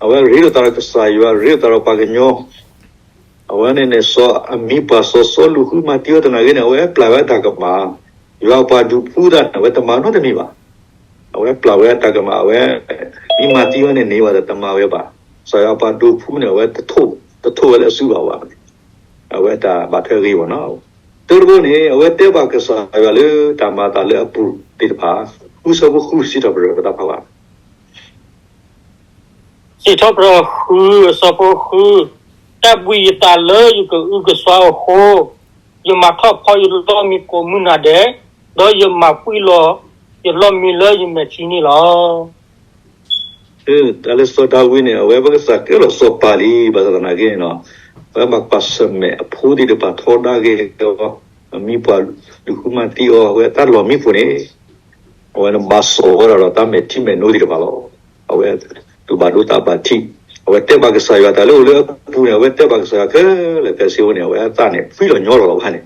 အဝဲရ့လိာ်သးဒီးကစၢ်ယွၤ ရ့လိာ်သးဒီးပှၤကညီ, အဝဲန့ၣ်န့ၣ် စီၤအမံၤပှၢ်စီၤစီလူးဃုမၤသံအီၤသနာ်က့န့ၣ် အဝဲပျၢ်ဝဲတၢ်ကမၣ်, ယွၤအပှၤဒုးဖှူသးန့ၣ် အဝဲတမၤနီတမံၤဘၣ်. အဝဲပျၢ်ဝဲတၢ်ကမၣ် အဝဲ မ့ၢ်မၤသံအီၤန့ၣ်န့ၢ်ဝဲဒီးတမၤဝဲဘၣ်. ကစၢ်ယွၤအပှၤဒုးဖှူန့ၣ် အဝဲ တထိၣ်ဝဲလၢအစုဘၣ်ဘၣ်. အဝဲတၢ်ဘၣ်ထွဲဂ့ၤဘၣ်နီၤ. တၢတဘိန့ၣ် အဝဲတဲဘၣ်ကစၢ်ယွၤလၢတၢ်မၤအသးလၢအပူၤသ့ၣ်တဖၣ်, ဃုဆၢဖိဃု စံးထီၣ်ပတြၢၤပသးဖးဘၣ် စံးထီၣ်ပတြၢၤဃု အဆၢဖိဃု, တၢ်ဘှံးယသးလၢယကအုကစွါအဃိ, ယမၤထီၣ်ဖီယလီၢ်မံကိးမုၢ်နၤဒဲး, ဒီးယမၤပှံၢ်လီၤယလီၢ်မံလၢယမဲာ်ထံန့ၣ်လီၤ. တၢ်လၢစီၤဒၤဝံးန့ၣ် အဝဲပကစၢ်ကဲလီၤစီၤပၤလံ ဘၣ်ဆၣ်သနာ်က့န့ၣ်နီၤ, အဝဲဘၣ်ကွၢ်ဆၢၣ်မဲာ်အဖိသ့ၣ်တဖၣ်ထီဒါက့ၤအီၤ, အမံၤပှၢ်လူၤဃုမၤသံအီၤ အဝဲတၢ်လီၢ်မံခိၣ်န့ၣ် အဝဲန့ၣ်ဘၣ်စီၣ်ဝဲဒၣ်ဒီးတၢ်မဲာ်ထံမဲာ်နိသ့ၣ်တဖၣ်လီၤ. အဝဲသူၣ်ဘၣ်ဒိသးဘၣ်ထံး, အဝဲတဲဘၣ်ကစၢ်ယွၤတၢ်လၢအိၣ်လၢအပူၤန့ၣ် အဝဲတဲဘၣ်ကစၢ်ယွၤခဲလၢာ်ခဲဆ့အဃိန့ၣ် အဝဲအသးန့ၣ် ဖှံလီၤညီလီၤလီၤဘၣ်န့ၣ်,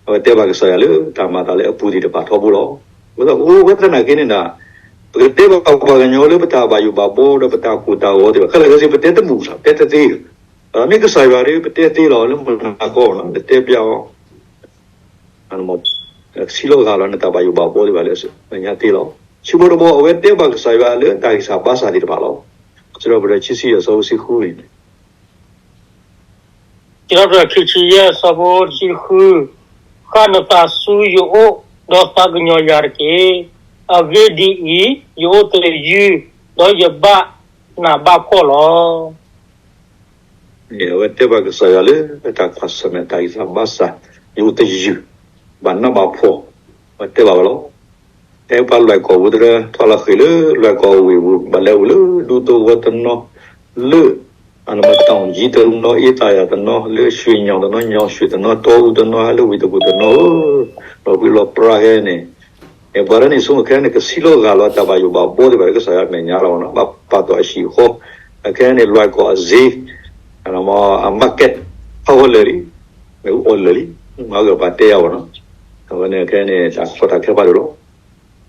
အဝဲတဲဘၣ်ကစၢ်ယွၤလၢတၢ်မၤအသးလၢအပူၤသ့ၣ်တဖၣ်ထီဘိလီၤ. အဃိသတး အိၣ်ဝဲသနာ်က့န့ၣ်ဒီး ပကတဲဘၣ်ပှၤကညီလၢပတၢ်ဘၣ်ယိၣ်ဘၣ်ဘီဒီးပတၢ်ကိၢ်တၢ်ဂီၤသ့ၣ်တဖၣ် ခဲလၢာ်ခဲဆ့ ပတဲတမုာ်ဘၣ် ပတဲတသ့, ဒီးမ့ၢ်ကစၢ်ယွၤဒီးပတဲသ့လီၤလၢမုၢ်နၤခီနီၤ ပတဲပျးအီၤ ဆံးလီၤဂာ်လီၤန့ၣ် တၢ်ဘၣ်ယိၣ်ဘၣ်ဘီသ့ၣ်တဖၣ်လၢညါသ့လီၤ. ဆံးဖိတဘီ အဝဲတဲဘၣ်ကစၢ်ယွၤလၢတၢ်ဂံၢ်စၢ်ဘါစၢ်သ့ၣ်တဖၣ်လီၤ. စံးထီၣ်ပတြၢၤခံဆံယဲၢ် အဆၢဖိတဆံဃုန့ၣ်, စံးထီၣ်ပတြၢၤခံဆံယဲၢ် အဆၢဖိတဆံဃု, ဃၣ်နသးဆူယအိၣ်, ဒီးသးကညီၤယၤတက့ၢ်. အဂ့ၢ်ဒ်အံၤ, ယအိၣ်တယုၢ်, ဒီးယဘၣ်နးဘၣ်ဖှီၣ်လီၤ. အဝဲတဲဘၣ်ကစၢ်ယွၤလၢတၢ်ကွၢ်ဆၢၣ်မဲာ်တၢ်ဂံၢ်စၢ်ဘါစၢ်, ယအိၣ်တယုၢ်, ဘၣ်နးဘၣ်ဖှီၣ်, အဝဲတဲဘၣ်ဝဲလီၤ. ဖဲပှၤလွဲၢ်ကီၢ်ပူၤတရၢ ထီၣ်လီၤဃ့ၢ်လၢလွဲၢ်ကီၢ်ဝ့ၢ်ပူၤ ဘၣ်လဲၤအိၣ်လၢဒူသဝီတနီၤ, လၢ အနမတၢ်ယံၤတနီၤ အ့သၣ်ယၤတနီၤ လၢရွှ့ၣ်ညါတနီၤ ညါရွှ့ၣ်တနီၤ တီအူတနီၤ ဟဲလၢဝ့ၢ်တကူၣ်တနီၤဧၢ, ဒီးပှၤလီၤပြါခဲန့ၣ် ပှၤတနီၤဆိကမိၣ်ခဲန့ၣ် ကဆံးလီၤဂာ်လီၤတၢ်ဘၣ်ယိၣ်ဘၣ်ဘီသ့ၣ်တဖၣ်လၢကစၢ်ယွၤမဲာ်ညါလီၤနီၤ ဘၣ်ပာ်တီၢ်အဟံၣ်အဃီ, အခဲန့ၣ် လွဲၢ်ကီၢ်အစ့ အ market ဟးဂီၤလၢာ်လံ, မ့ၣ်အူအီၣ်လၢာ်လံ, မၤဂၢၢ်ပာ်တဲယၤဘၣ်နီၤ, အဝဲန့ၣ်ခဲန့ၣ် တၢ်ကီတၢ်ခဲဖးဒိၣ်လီၤ,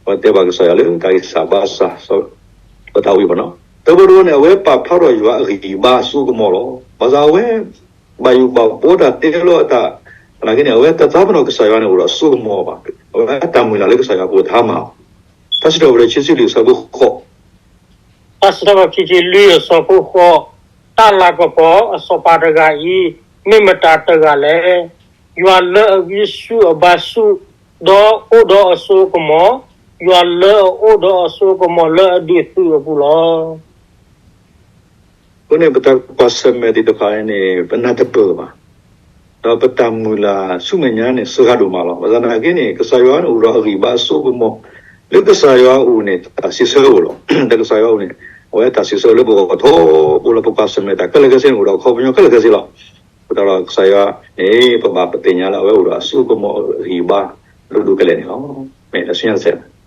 အဝဲတဲဘၣ်ကစၢ်ယွၤလၢတၢ်ဂံၢ်စၢ်ဘါစၢ် စီၤဒၤဝံးဘၣ်နီၤ တၢ်ဘီတဝီန့ၣ် အဝဲပာ်ဖျါထီၣ်ယွၤအဂံၢ်အဘါအစိကမီၤလီၤ. ဘၣ်ဆၣ်အဝဲ ဘၣ်ယိၣ်ဘၣ်ဘှီတၢ်တဲလီၤအတၢ် သနာ်က့န့ၣ် အဝဲတသးပ့ၤနီၣ်ကစၢ်ယွၤန့ၣ်အိၣ်ဒီးအစိကမီၤဘၣ်. အဝဲတၢ်မုၢ်လၢ်လၢကစၢ်ယွၤအပူၤတဟါမၢ်အီၤ. တၢ်စံးထီၣ်ပတြၢၤခံဆံလွံၢ်အဆၢဖိဃိး တၢ်စံးထီၣ်ပတြၢၤခံဆံလွံၢ်အဆၢဖိဃိး, တၢ်လၤကပီၤအစီၤပၤတဂၤအံၤ, မ့ၢ်မတၤတဂၤလဲၣ်. ယွၤလၢအဂံၢ်ဆူၣ်အဘါဆူၣ်, ဒီးအိၣ်ဒီးအစိကမီၤ, ယွၤလၢအအိၣ်ဒီးအစိကမီၤလၢအဒုးသုးအပူၤလီၤ. အဃိန့ၣ် ပတၢ်ကွၢ်ဆၢၣ်မဲာ်သ့ၣ်တဖၣ်န့ၣ် ပနၢ်တပၢၢ်ဘၣ်. ဒီးပတၢ်မုၢ်လၢ်ဆူမဲာ်ညါန့ၣ် စှၤဒိၣ်မးလီၤ. ဘၣ်ဆၣ်သနာ်က့န့ၣ် ကစၢ်ယွၤန့ၣ်အိၣ်ဒီးအဂံၢ်ဘါအစိကမီၤ, လၢကစၢ်ယွၤအအိၣ်န့ၣ် တၢ်စံးဆၢအိၣ်လီၤ. ဒီးကစၢ်ယွၤအအိၣ်န့ၣ် အဝဲတၢ်စံးဆၢလၢပဂီၢ်ထီဘိလီၤ. ပကွၢ်ဆၢၣ်မဲာ်တၢ်ခဲလၢာ်ခဲဆ့န့ၣ် အိၣ်ဒီးအခီပညီခဲလၢာ်ခဲဆ့လီၤ. အဃိသတးဒီးကစၢ်ယွၤန့ၣ် ပဘၣ်ပသ့ၣ်ညါလၢအဝဲအိၣ်ဒီးအစိကမီၤအဂံၢ်ဘါ ဒိၣ်ဒိၣ်ကလဲာ်န့ၣ်လီၤ. မ့ၢ်လၢဆူညါတစဲး လံာ်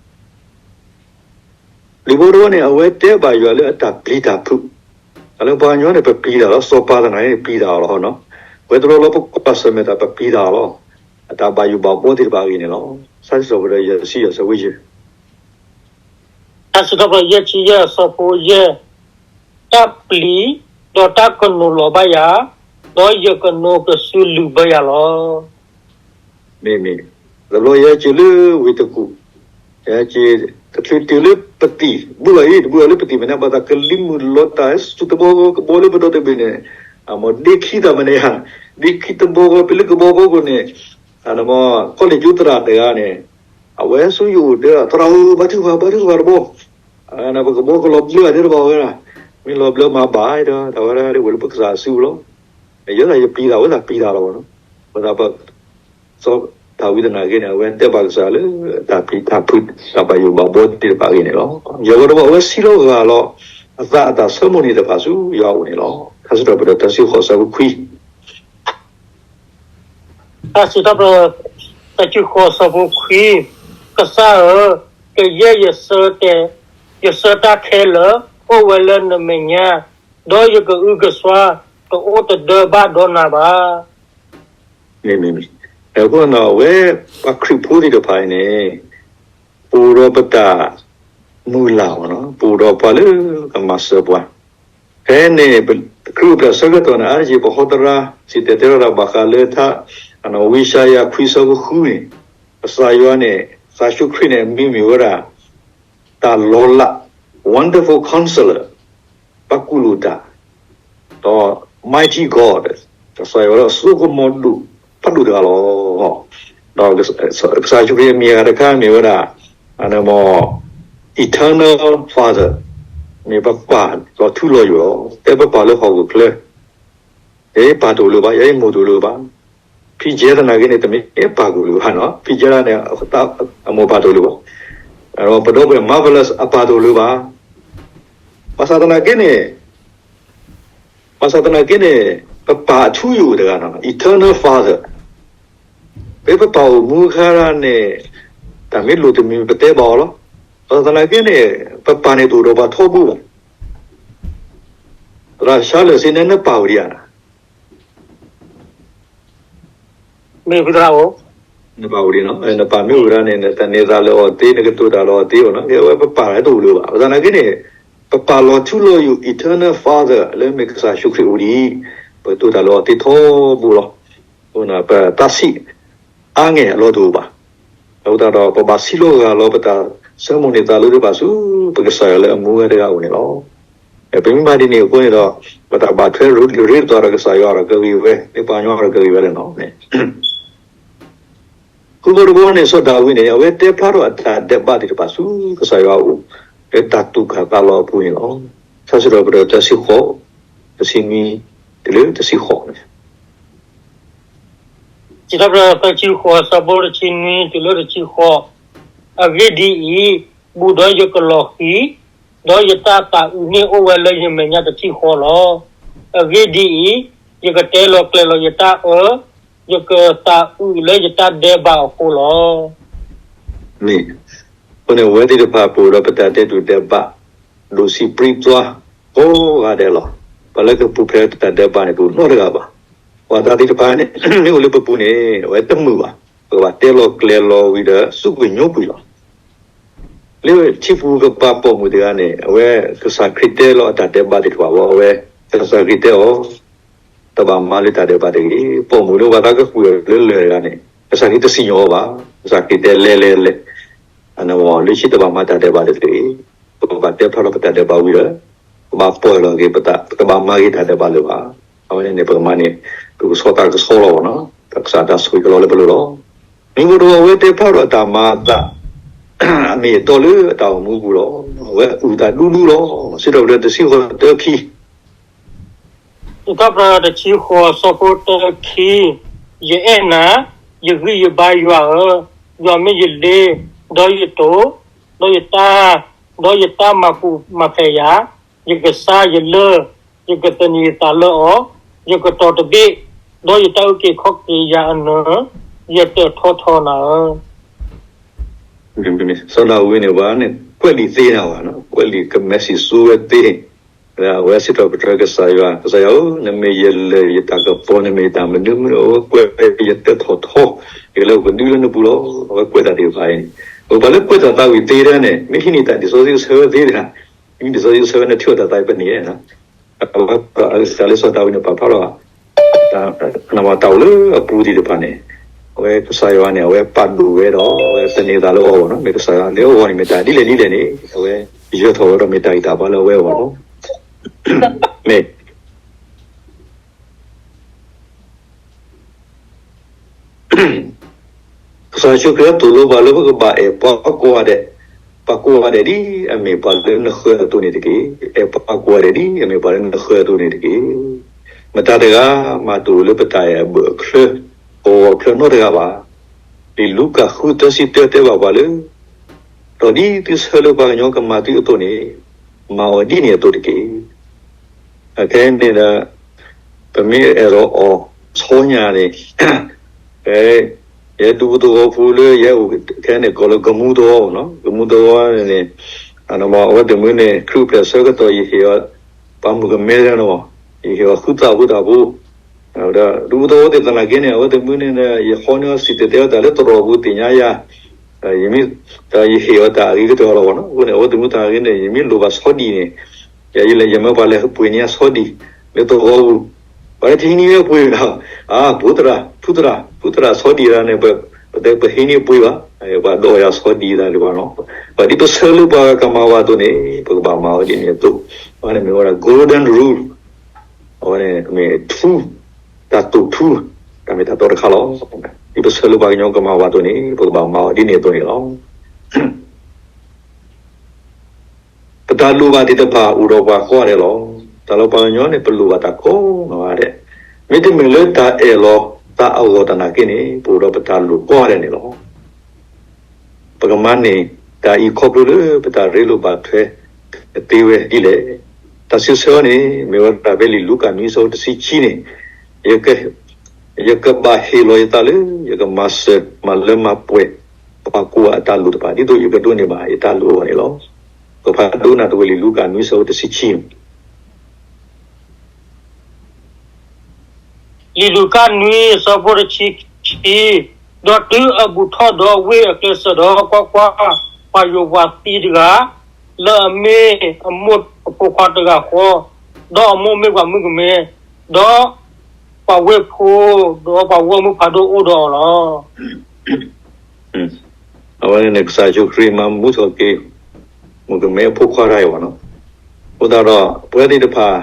ဘီတဝီန့ၣ် အဝဲတဲဘၣ်ယွၤလၢအတၢ်ပျံၤတၢ်ဖုး, တၢ်လၢပှၤကညီန့ၣ် ပပျံၤတၢ်လီၤ, စီၤပၤသနာ်က့န့ၣ် ပျံၤတၢ်အီၤလီၤ. ဝဲတဘျီလၢပကွၢ်ဆၢၣ်မဲာ်တၢ် ပပျံၤတၢ်အီၤလီၤ. အတၢ်ဘၣ်ယိၣ်ဘၣ်ဘှီသ့ၣ်တဖၣ်အဂ့ၢ်န့ၣ်လီၤ. စံးထီၣ်ပတြၢၤယဲၢ်ဆံယဲၢ်အဆၢဖိယဲၢ် တၢ်စံးထီၣ်ပတြၢၤယဲၢ်ဆံယဲၢ်အဆၢဖိယဲၢ်, တၢ်ပျံၤ, ဒီးတၢ်ကနိးလီၤဘၣ်ယၤ, ဒီးယကနိးကစုလုၢ်ဘၢယၤလီၤ. မ့မ့ၢ်, တဘျီယဟဲက့ၤလၢဝ့ၢ်တကူၣ်, ယဟဲက့ၤ တချုးတုၤလၢပသံၣ်, ဘူးလီၤအံၤ တဘူးလီၤလၢပသံၣ်မဲာ်ညါ ဘၣ်သးကလံၤမုၢ်လီၤတၢ် ဟဲစူၤတဘီကဘီလၢပဒီတဘ့ၣ်န့ၣ်, အမ့ၢ်ဒ့ခံသးမနုၤဧါ, ဒ့ခံတဘီကဘီ ပလၢကဘီဘီခိၣ်န့ၣ်, အမ့ၢ် college ကၠိသရၣ်တဂၤန့ၣ်, အဝဲဆိယအိၣ်ဒီး သရၣ်ဧၢ ဘါထုကဖၣ် ဘါထုကဖၣ်တဘီ, ပကဘီကလီၤဘျၢအဒဲတဘၣ်ဝဲဒၣ်, မ့ၢ်လီၤဘျၢမၤဘၣ်ဒီး တၢ်ဝဲဒၣ်ဒ်ဝဲလၢပကစၢ်အစုပူၤလီၤ. ယဲဒၣ်ယပျံၤတၢ်ဝဲဒၣ်ပျံၤတၢ်လီၤဘၣ်နီၤ, ဝဲဒၣ်ပ စီၤဒၤဝံးသနာ်က့န့ၣ် အဝဲတဲဘၣ်ကစၢ်လၢ တၢ်ပျံၤတၢ်ဖုး တၢ်ဘၣ်ယိၣ်ဘၣ်ဘှီသ့ၣ်တဖၣ်အဂ့ၢ်န့ၣ်လီၤ. ယဲၢ်ဝဲတဘီ အဝဲစံးလီၤဂာ်လီၤ အသးအတၢ်ဆၢမိၣ်န့ၢ်တဖၣ်ဆူယွၤအအိၣ်န့ၣ်လီၤ. တၢ်စံးထီၣ်ပတြၢၤတၢ တၢဆံဃိးဆၢဖိခွံ တၢ်စံးထီၣ်ပတြၢၤ တၢဆံဃိးဆၢဖိခွံ, ကစၢ်ဧၢ, ကယဲၢ်ယဆၢတဲာ်, ယဆၢတၢ်ခဲလၢာ် အိၣ်ဝဲလၢနမဲာ်ညါ, ဒီးယကအုကစွါ တအိၣ်တဒၢဘၣ်ဒီးနၤဘၣ်. မ့မ့ၢ်, အဃိန့ၣ် အဝဲ ပှၤခရံာ်ဖိသ့ၣ်တဖၣ်အံၤန့ၣ် ပအိၣ်ဒီးပတၢ်မုၢ်လၢ်အီၤနီၤ, ပအိၣ်ဒီးပှၤလၢကမၤစၢၤပှၤ. ဖဲန့ၣ် ခရံာ်အိၣ်ဖျဲၣ်ဆၢကတီၢ်န့ၣ် အါတက့ၢ်ပဟီတရါ စံၣ်တဲၤတဲလီၤတၢ်ဘၣ်ဃးလၢထါ ဝံယၡါယၤ ခွံဆၢဖိဃုန့ၣ်, ကစၢ်ယွၤန့ၣ် ကစၢ်ယ့ၣ်ၡူးခရံာ်န့ၣ် အမံၤမ့ၢ်ဝဲဒၣ် တၢ်လီၤလး Wonderful Counselor ပှၤကူၣ်လိာ်တၢ်, ဒီး Mighty God ကစၢ်ယွၤလၢအစိကမီၤဒိၣ်ဖးဒိၣ်တဂၤလီၤ. ဒီးကစၢ်ယ့ၣ်ၡူးခရံာ်အမံၤအဂၤတခါမ့ၢ်ဝဲဒၣ် Eternal Father မ့ၢ်ပပၢ်လီၤထူလီၤယိာ်လီၤ. တဲပပၢ်လၢဟီၣ်ခိၣ်ချၢ ယဲယပၢ်တအိၣ်လၢၤဘၣ်, ယဲယမိၢ်တအိၣ်လၢၤဘၣ်. ဖံကဲသနာ်က့န့ၣ် တမ့ၢ်ပၢ်ကအိၣ်လၢၤဘၣ်နီၤ, ဖံကဲဒၣ်န့ၣ် အမိၢ်ပၢ်တအိၣ်လၢၤဘၣ်. ပဒီပုၢ်ဝဲၢ် Marvelous အပၢ်တအိၣ်လၢၤဘၣ်. ဘၣ်ဆၣ်သနာ်က့န့ၣ် ဘၣ်ဆၣ်သနာ်က့န့ၣ် ပပၢ်အထူအယိာ်တဂၤနီၤ, Eternal Father ဖဲပပၢ်အိၣ်မူအခါန့ၣ် တၢ်မ့ၢ်လိၣ်တမံၤပတဲဘၣ်အီၤလီၤ. ဘၣ်ဆၣ်သနာ်က့န့ၣ် ပပၢ်န့ၣ်တအိၣ်ဒီးပှၤထီဘိဘၣ်. သရၣ်ဆါလၢာ်စ့န့ၣ် နပၢ်အိၣ်ဒံးဧါ. မ့ၢ်ဖုသရၣ်ဧၢ, နပၢ်အိၣ်ဒံးနီၤ, နပၢ်မ့ၢ်အိၣ်ဒၣ်န့ၣ် နတၢ်န့ၢ်သါလၢအီၤသ့, နကတိၤတၢ်လၢအီၤသ့အီၤနီၤ, ကဲဝဲပပၢ်တအိၣ်လၢၤဘၣ်. ဘၣ်ဆၣ်သနာ်က့န့ၣ် ပပၢ်လီၤထူလီၤယိာ် Eternal Father လၢမ့ၢ်ကစၢ်ယ့ၣ်ၡူးခရံာ်အိၣ်ဒံး, ပကတိၤတၢ်လၢအီၤသ့ထီဘိလီၤ. ပသးဆံး အါငဲၢ်အလီၢ်တအိၣ်ဘၣ်. အဃိသတးဒီး ပဘၣ်စံးလီၤဂာ်လီၤပတၢ်ဆၢမိၣ်န့ၢ်သးလၢတဖၣ်ဆူ ပကစၢ်ယွၤလၢအမူဝဲတဂၤအအိၣ်န့ၣ်လီၤ. ပမ့ၢ်မၤဒ်န့ၣ်အဃိန့ၣ်ဒီး ပတၢ်ဘၣ်ထွဲရ့လိာ်သးဒီးကစၢ်ယွၤဒီးကဂ့ၤဝဲ, မ့ၢ်ပှၤကညီဒီးကဂ့ၤဝဲလၢနီၤန့ၣ် ဃုဘီတဘီန့ၣ် စီၤဒၤဝံးန့ၣ် အဝဲတဲဖျါထီၣ်အတၢ်ဒဲးဘးသ့ၣ်တဖၣ်ဆူ ကစၢ်ယွၤအအိၣ် လၢတၢ်သူၣ်ကၢ်သးလီၤအပူၤန့ၣ်လီၤ. စံးထီၣ်ပတြၢၤတၢ တၢဆံဃိး, တဆံနွံ, တုၤလၢတဆံဃိးန့ၣ် စံးထီၣ်ပတြၢၤတၢ တဆံဃိး အဆၢဖိတဆံနွံ တုၤလၢတဆံဃိး, အဂ့ၢ်ဒ်အံၤ, ဘူးဒီးယကလီၤဃံၤ, ဒီးယတၢ်သးအုးန့ၣ်အိၣ်ဝဲလၢယမဲာ်ညါတထံၣ်ဃီလီၤ. အဂ့ၢ်ဒ်အံၤ, ယကတဲလီၤကျဲၤလီၤယတၢ်အၢ, ယကသးအုးလၢယတၢ်ဒဲးဘးအဃိလီၤ. မ့ၢ်, အဃိန့ၣ် အဝဲသ့ၣ်တဖၣ်ပအိၣ်ဒီးပတၢ်ဒဲးဒိၣ်ဒဲးဘး ဒိၣ်ဆံးပြံသွါကိးဂၤဒဲးလီၤ. ပှၤလၢကပူၤဖျဲးတၢ်ဒဲးဘးန့ၣ် ပအိၣ်နီတဂၤဘၣ်. ပှၤသးသ့ၣ်တဖၣ်န့ၣ် မ့ၢ်အိၣ်လၢပပူၤန့ၣ် အဝဲတမုာ်ဘၣ်. ပကဘၣ်တဲလီၤကျဲၤလီၤဝံၤဒီး စူးကွံာ်ညိကွံာ်လီၤ. လၢထံပူၤကပၤပိာ်မုၣ်တဂၤန့ၣ် အဝဲကစၢ်ခရံာ်တဲလီၤအတၢ်ဒဲးဘးသ့ၣ်တဖၣ်ဘၣ် အဝဲ ကစၢ်ခရံာ်တဲအီၤ တဘၣ်မၤလၢတၢ်ဒဲးဘးတဂ့ၤ, ပိာ်မုၣ်လၢပှၤသးကဃုာ်လၢလၢၢ်တဂၤန့ၣ် ကစၢ်ခရံာ်တစံၣ်ညီၣ်အီၤဘၣ်. ကစၢ်ခရံာ်တဲလဲၤလဲၤလဲၤ လၢခံတဘၣ်မၤတၢ်ဒဲးဘးတဂ့ၤ, ပကဘၣ်တဲဖျါထီၣ်ပတၢ်ဒဲးဘးဝံၤဒီး ပဘၣ်ပီၢ်လီၤက့ၤပသး ပကဘၣ်မၤက့ၤတၢ်ဒဲးဘးလၢၤဘၣ်. အဝဲန့ၣ်န့ၣ် ပကမၤန့ၣ် ပကဆီၣ်သးကဆီလီၤဘၣ်နီၤ, တၢ်ကစၢ်တၢ်ဆိၣ်ဂ့ၤကလီလၢပလိၤလီၤ. မ့ၢ်မတၤအဝဲတဲဖျါထီၣ်တၢ်မၤအသး အမ့ၢ်အတီလၢအတၢ်အိၣ်မူပူၤလီၤ. အဝဲအုၣ်သးဒူဒူလီၤ. စံးထီၣ်ပတြၢၤတဆံဃိးတၢခံ စံးထီၣ်ပတြၢၤတဆံဃိးအဆၢဖိတၢခံ, ယအဲၣ်နၤ, ယဂံၢ်ယဘါယွၤဧၢ, ယွၤမ့ၢ်ယလ့, ဒီးယတိာ်, ဒီးယတၢ်, ဒီးယတၢ်မၤပူၤမၤဖျဲးယၤ, ယကဆါယလၢၢ်, ယကသန့ၤယသးလၢအီၤ, ယကတီၤတဘ့ၣ်, ဒီးယတၢ်အုၣ်က့ၤခီၣ်က့ၤယၤအနၢၤ, ယတၢၣ်ထီထီနၤဧၢ. စီၤဒၤဝံးန့ၣ် ပှၤန့ၣ် ကွဲးလံာ်သ့နၤဘၣ်, ကွဲးလံာ်ကမဲစံၣ်စိဝဲသ့, အဝဲစံးထီၣ်ပတြၢၤကစၢ်ယွၤ, ကစၢ်ယွၤဧၢ, နမ့ၢ်ယလၢၢ်ယတၢ်ကပီၤ, နမ့ၢ်ယတၢ်မနုၤမနုၤ, အဝဲကွဲးယတၢၣ်ထီၣ်ထီ, ယကလဲၤအိၣ်ကဒုလၢနပူၤလီၤ. အဝဲကွဲးတၢ်သ့ၣ်တဖၣ်အံၤန့ၣ် ပှၤလၢကွဲးတၢ်သးဝံၣ်သ့ဒၣ်န့ၣ် မ့ၢ်ဟံးန့ၢ်တၢ်ဒ်သိးသိဆၢဝဲသ့တဂၤ, မ့ၢ်ဒ်သိးသိဆၢဝဲန့ၣ် ထံၣ်အီၣ်တၢ်သးဝံၣ်ပန့ၢ် အဝဲတၢ်လၢစီၤဒၤဝံးန့ၣ် ပာ်ဖျါထီၣ် တၢ်အိၣ်လၢအပူၤသ့ၣ်တဖၣ်န့ၣ်, အဝဲကစၢ်ယွၤန့ၣ် အဝဲပာ်ဒိၣ်ဝဲဒီး အဝဲသန့ၤသးလၢအီၤဘၣ်နီၤ, မ့ၢ်ကစၢ်ယွၤလၢအဂီၢ်န့ၣ် မ့ၢ်တၢ်ဒ်လဲၣ်ဒ်လဲၣ်န့ၣ် အဝဲယၢၤထီၣ်ဝဲဒီးမ့ၢ်တၢ်ဂံၢ်တၢ်ဘါလၢအဝဲအဂီၢ်လီၤ. မ့ၢ် ကစၢ်ယ့ၣ်ၡူးခရံာ်သိၣ်လိပှၤလၢပကဘၣ်အဲၣ်ပှၤကိးဂၤဒဲး, ပှၤကိးဂၤဒဲးဒ်အမ့ၢ်ပှၤလၢနဃၢၤအသိးန့ၣ်တက့ၢ်. အဲၣ်ပှၤကိးဂၤဒဲးဒ်အမ့ၢ်ပှၤလၢနဃၢၤအသိးန့ၣ်တက့ၢ်. မတၤတဂၤမးတအိၣ်လၢပတၢ်အဲၣ်အဘၢၣ်အချၢ, အဂီၢ်အချၢနီတဂၤဘၣ်. လံာ်လူၤကၣ်ဃုသၢဆံတၢတဲဘၣ်ပှၤလၢ ဒီးဒ်သုဆၢလၢပှၤကညီကမၤသုအသိးန့ၣ်, မၤအီၤဒ်န့ၣ်အသိးတက့ၢ်. အခဲအံၤန့ၣ်ဒီး ပမ့ၢ်အဲၣ်ဒိးအီၣ်ဆီညၣ်န့ၣ်, ဖဲ ယဲဒူပူၤသဝီပူၤလၢယဲအိၣ်ခဲအံၤန့ၣ် ကိးလၢကမူသဝီနီၤ, ကမူသဝီန့ၣ်န့ၣ်, အဝဲသ့ၣ်မုၢ်န့ၣ် ခရံာ်အိၣ်ဖျဲၣ်ဆၢကတီၢ် ယဟ့ၣ်အီၤ ပှၤမုၣ်ကမဲဒၣ်နီၤ, ယဟ့ၣ်အီၤဃုသးဖိသးဖိ ဒီးဒူပူၤသဝီသ့ၣ်သနာ်က့န့ၣ် အဝဲသ့ၣ်မုၢ်န့ၣ် ယဟီန့ၢ်အီၤစံၣ်တဲၤတဲအီၤတၢ်လၢသရိာ်ပူၤသ့ၣ်ညါယၤ, ယမ့ၢ် ယဟ့ၣ်အီၤတၢ်အဂ့ၤကတၢၢ်လီၤဘၣ်နီၤ. အဃိန့ၣ် အဝဲသ့ၣ်မုၢ်သနာ်က့န့ၣ် ယမ့ၢ်လိၣ်ဘၣ်ဆီဒံၣ်န့ၣ်, ယလဲၤယမၢပှၤလဲၤပှ့ၤန့ၢ်ယၤဆီဒံၣ် လၢသရိာ်ပူၤ, ပှၤလၢတဟံးန့ၢ်ဝဲပှ့ၤဒီး, အါ ဖိသရၣ် ဖိသရၣ် ဖိသရၣ်ဆီဒံၣ်တၢ်န့ၣ် ပဟံးန့ၢ်ပှ့ၤဘၣ်, ပှၤဒိးယၤဆီဒံၣ်တၢ်လၢၤဘၣ်နီၤ. ပှၤဒ်ပဆၢလၢပှၤကမၤဝဲအသိးန့ၣ် ပကဘၣ်မၤအီၤဒ်န့ၣ်အသိး, အဝဲန့ၣ်မ့ၢ်ဝဲဒၣ် golden rule, အဝဲန့ၣ်မ့ၢ်ထူ, တၢ်တိာ်ထူ, တၢ်မ့ၢ်တၢ်တီတခါလီၤ. ဒ်ပဆၢလၢပှၤကညီကမၤဝဲအသိးန့ၣ် ပကဘၣ်မၤအီၤဒ်န့ၣ်အသိးန့ၣ်လီၤ. ပတၢ်လိၣ်ဘၣ်သ့ၣ်တဖၣ်အိၣ်ဒီးပှၤကိးဂၤဒဲးလီၤ. တၢ်လၢပှၤကညီန့ၣ် ပလိၣ်ဘၣ်တၢ်ကိးဂၤဒဲး, မ့တမ့ၢ်လၢတၢ်အဲၣ်လီၤသးအဂီၢ်သနာ်က့န့ၣ် ပအိၣ်ဒီးပတၢ်လိၣ်ကိးဂၤဒဲးန့ၣ်လီၤ. ပကမၤန့ၢ်တၢ်အံၤခီဖျိလၢပတၢ်ရ့လိာ်ဘၣ်ထွဲကသ့ဝဲဒ်လဲၣ်. တၢ်စံးဆၢအီၤန့ၣ် မ့ၢ်ဝဲဒၣ်ဖဲလံာ်လူၤကၣ်နွံဆၢဖိတဆံခံန့ၣ်, ယကဘၣ်ဟ့ၣ်လီၤယသးလၢ ယကမၤစၢၤမၤလၢမၤပှဲၤ ပှၤကိးဂၤအတၢ်လိၣ်တဖၣ် ဒ်သိးယကဒိးန့ၢ်ဘၣ်ယတၢ်လိၣ်အဂီၢ်န့ၣ်လီၤ. ပဖးဒိကနၣ်သကိးလံာ်လူၤကၣ်နွံဆၢဖိတဆံခံ လံာ်လူၤကၣ်နွံဆၢဖိတဆံခံ, ဒီးတုၤအဘူၣ်ထီၣ်ဒီးဝ့ၢ်အကျဲစၢၤဒီး ကွၢ်ကွၢ်, ပှၤယိၤပှၤသံတဂၤ, လၢအမ့ၢ်အမိၢ်အဖိခွါတဂၤဃီ, ဒီးအမိၢ်မ့ၢ်ပှၤမုၣ်ကမဲ, ဒီးပှၤဝ့ၢ်ဖိ, ဒီးပှၤဂီၢ်မုၢ်ဖးဒိၣ်အိၣ်ဒီးအီၤလီၤ. အဝဲန့ၣ်န့ၣ် ကစၢ်ယ့ၣ်ၡူးခရံာ်မၤမူထီၣ်က့ၤ မုၣ်ကမဲအဖိခွါတဂၤအံၤဘၣ်နီၤ. အဃိသတးဒီး ပဝဲသ့ၣ်တဖၣ်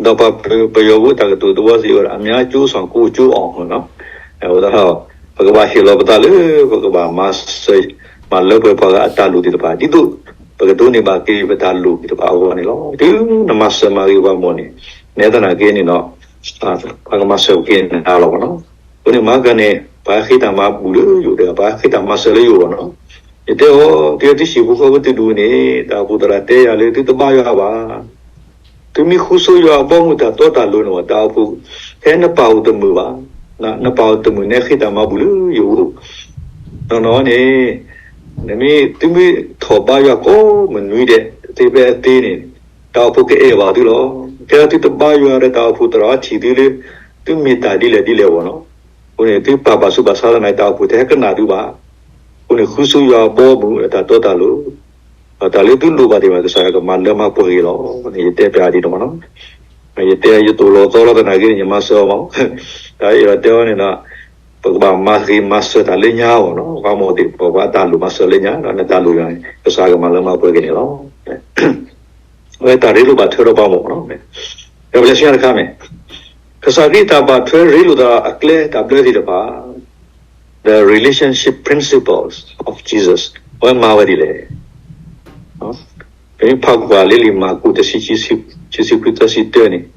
ဒီးပှၤပယီၤဖိတၢ်ကတိၤသဝီစံးဝဲဒၣ် အများကျိုးဆောင် ကိုယ်ကျိုးအောင် နီၤ. အဃိသတးဒီး ပကဘၣ်ဟ့ၣ်လီၤပသးလၢ ပကဘၣ်မၤစၢၤ မၤလၢပှဲၤပှၤဂၤအတၢ်လိၣ်သ့ၣ်တဖၣ် ဒ်သိး ပကဒိးန့ၢ်ဘၣ်က့ၤပတၢ်လိၣ်သ့ၣ်တဖၣ်အဂီၢ်န့ၣ်လီၤ. တုၤနမၤစၢၤမၤဂ့ၤပှၤမီၢ်န့ၣ် နဲသနာ်က့န့ၣ်ဒီး ပှၤကမၤစၢၤက့ၤနၤလီၤဘၣ်နီၤ. အဃိန့ၣ် မၤကၤန့ၣ် ပှၤဃ့တၢ်မၤဘူၣ်လၢယိာ်တဂၤ ပှၤဃ့တၢ်မၤစၢၤလၢယိာ်ဘၣ်နီၤ. ယတဲအီၤ ကဲသုဟံၣ်ဖိဃီဖိတဒူၣ်န့ၣ် တၢ်အိၣ်ဖှိၣ်သရၣ်တဲယၤလၢသုတဘါယွၤဘၣ်. သုမ့ၢ်ဃုဆိယွၤအဘီအမုၢ်တၢ်တီတၢ်လိၤန့ၣ် တၢ်အိၣ်ဖှိၣ် ဖဲနပာ်အိၣ်တမုာ်ဘၣ်, နပာ်အိၣ်တမုာ် နဲဃ့တၢ်မၤဘူၣ်လၢယအိၣ် နီၢ်နီၢ်န့ၣ် နမ့ၢ်သုမ့ၢ်ထီၣ်ဘါယွၤကိးမနွံဒဲး သ့ဖဲအသ့န့ၣ် တၢ်အိၣ်ဖှိၣ်ကအဲၣ်ဘၣ်သုလီၤ. ကဲသုတဘါယွၤဒီး တၢ်အိၣ်ဖှိၣ်သရၣ်ထံၣ်သုလၢ သုမ့ၢ်တၢ်ဒ်လဲၣ်ဒ်လဲၣ်ဘၣ်နီၤ. အဃိန့ၣ် သုပာ်ဘၣ်ဆူးဘၣ်ဆါသနာ်က့ တၢ်အိၣ်ဖှိၣ်တဟဲကနၣ်သုဘၣ်. အဃိ နဃုဆူယွၤအဘီအမုၢ်အတၢ်တီတၢ်လိၤ, ဒီးတၢ်လၢသုလိၣ်ဘၣ်သ့ၣ်တဖၣ် ကစၢ်ယွၤကမၤလၢမၤပှဲၤက့ၤလီၤ. ယတဲပျးဒ်န့ၣ်မးနီၤ. ယတဲယသိၣ်လီၤသီလီၤသနာ်က့န့ၣ် ယမၤစၢၤအီၤမး, တၢ်အံၤဒီးတဲအီၤန့ၣ်ဒီး ပကဘၣ်မၤဂ့ၤမၤစၢၤတၢ်လၢညါအဂီၢ်နီၤ. ပှၤမ့ၢ်သ့ၣ်တဖၣ် ပှၤတၢ်လိၣ်မၤစၢၤလၢညါ, ဒီးနတၢ်လိၣ်ယွၤန့ၣ် ကစၢ်ကမၤလၢမၤပှဲၤက့ၤန့ၣ်လီၤ. အဝဲတၢ်ရ့လိာ်ဘၣ်ထွဲဒီးပှၤမ့ၢ်နီၤ. ဒီးပလဲၤဆူညါတခါမ့ၢ် ကစၢ်ခရံာ်တၢ်ဘၣ်ထွဲရ့လိာ်သးအကျဲတၢ်ဘျၢသ့ၣ်တဖၣ် the relationship principles of Jesus အဝဲမၤဝဲဒ်လဲၣ်. ပမ့ၢ်ဖးကွၢ်လၢလံာ်မၢ်ကူးတဆံ ခံဆံခွံသၢဆံတၢန့ၣ်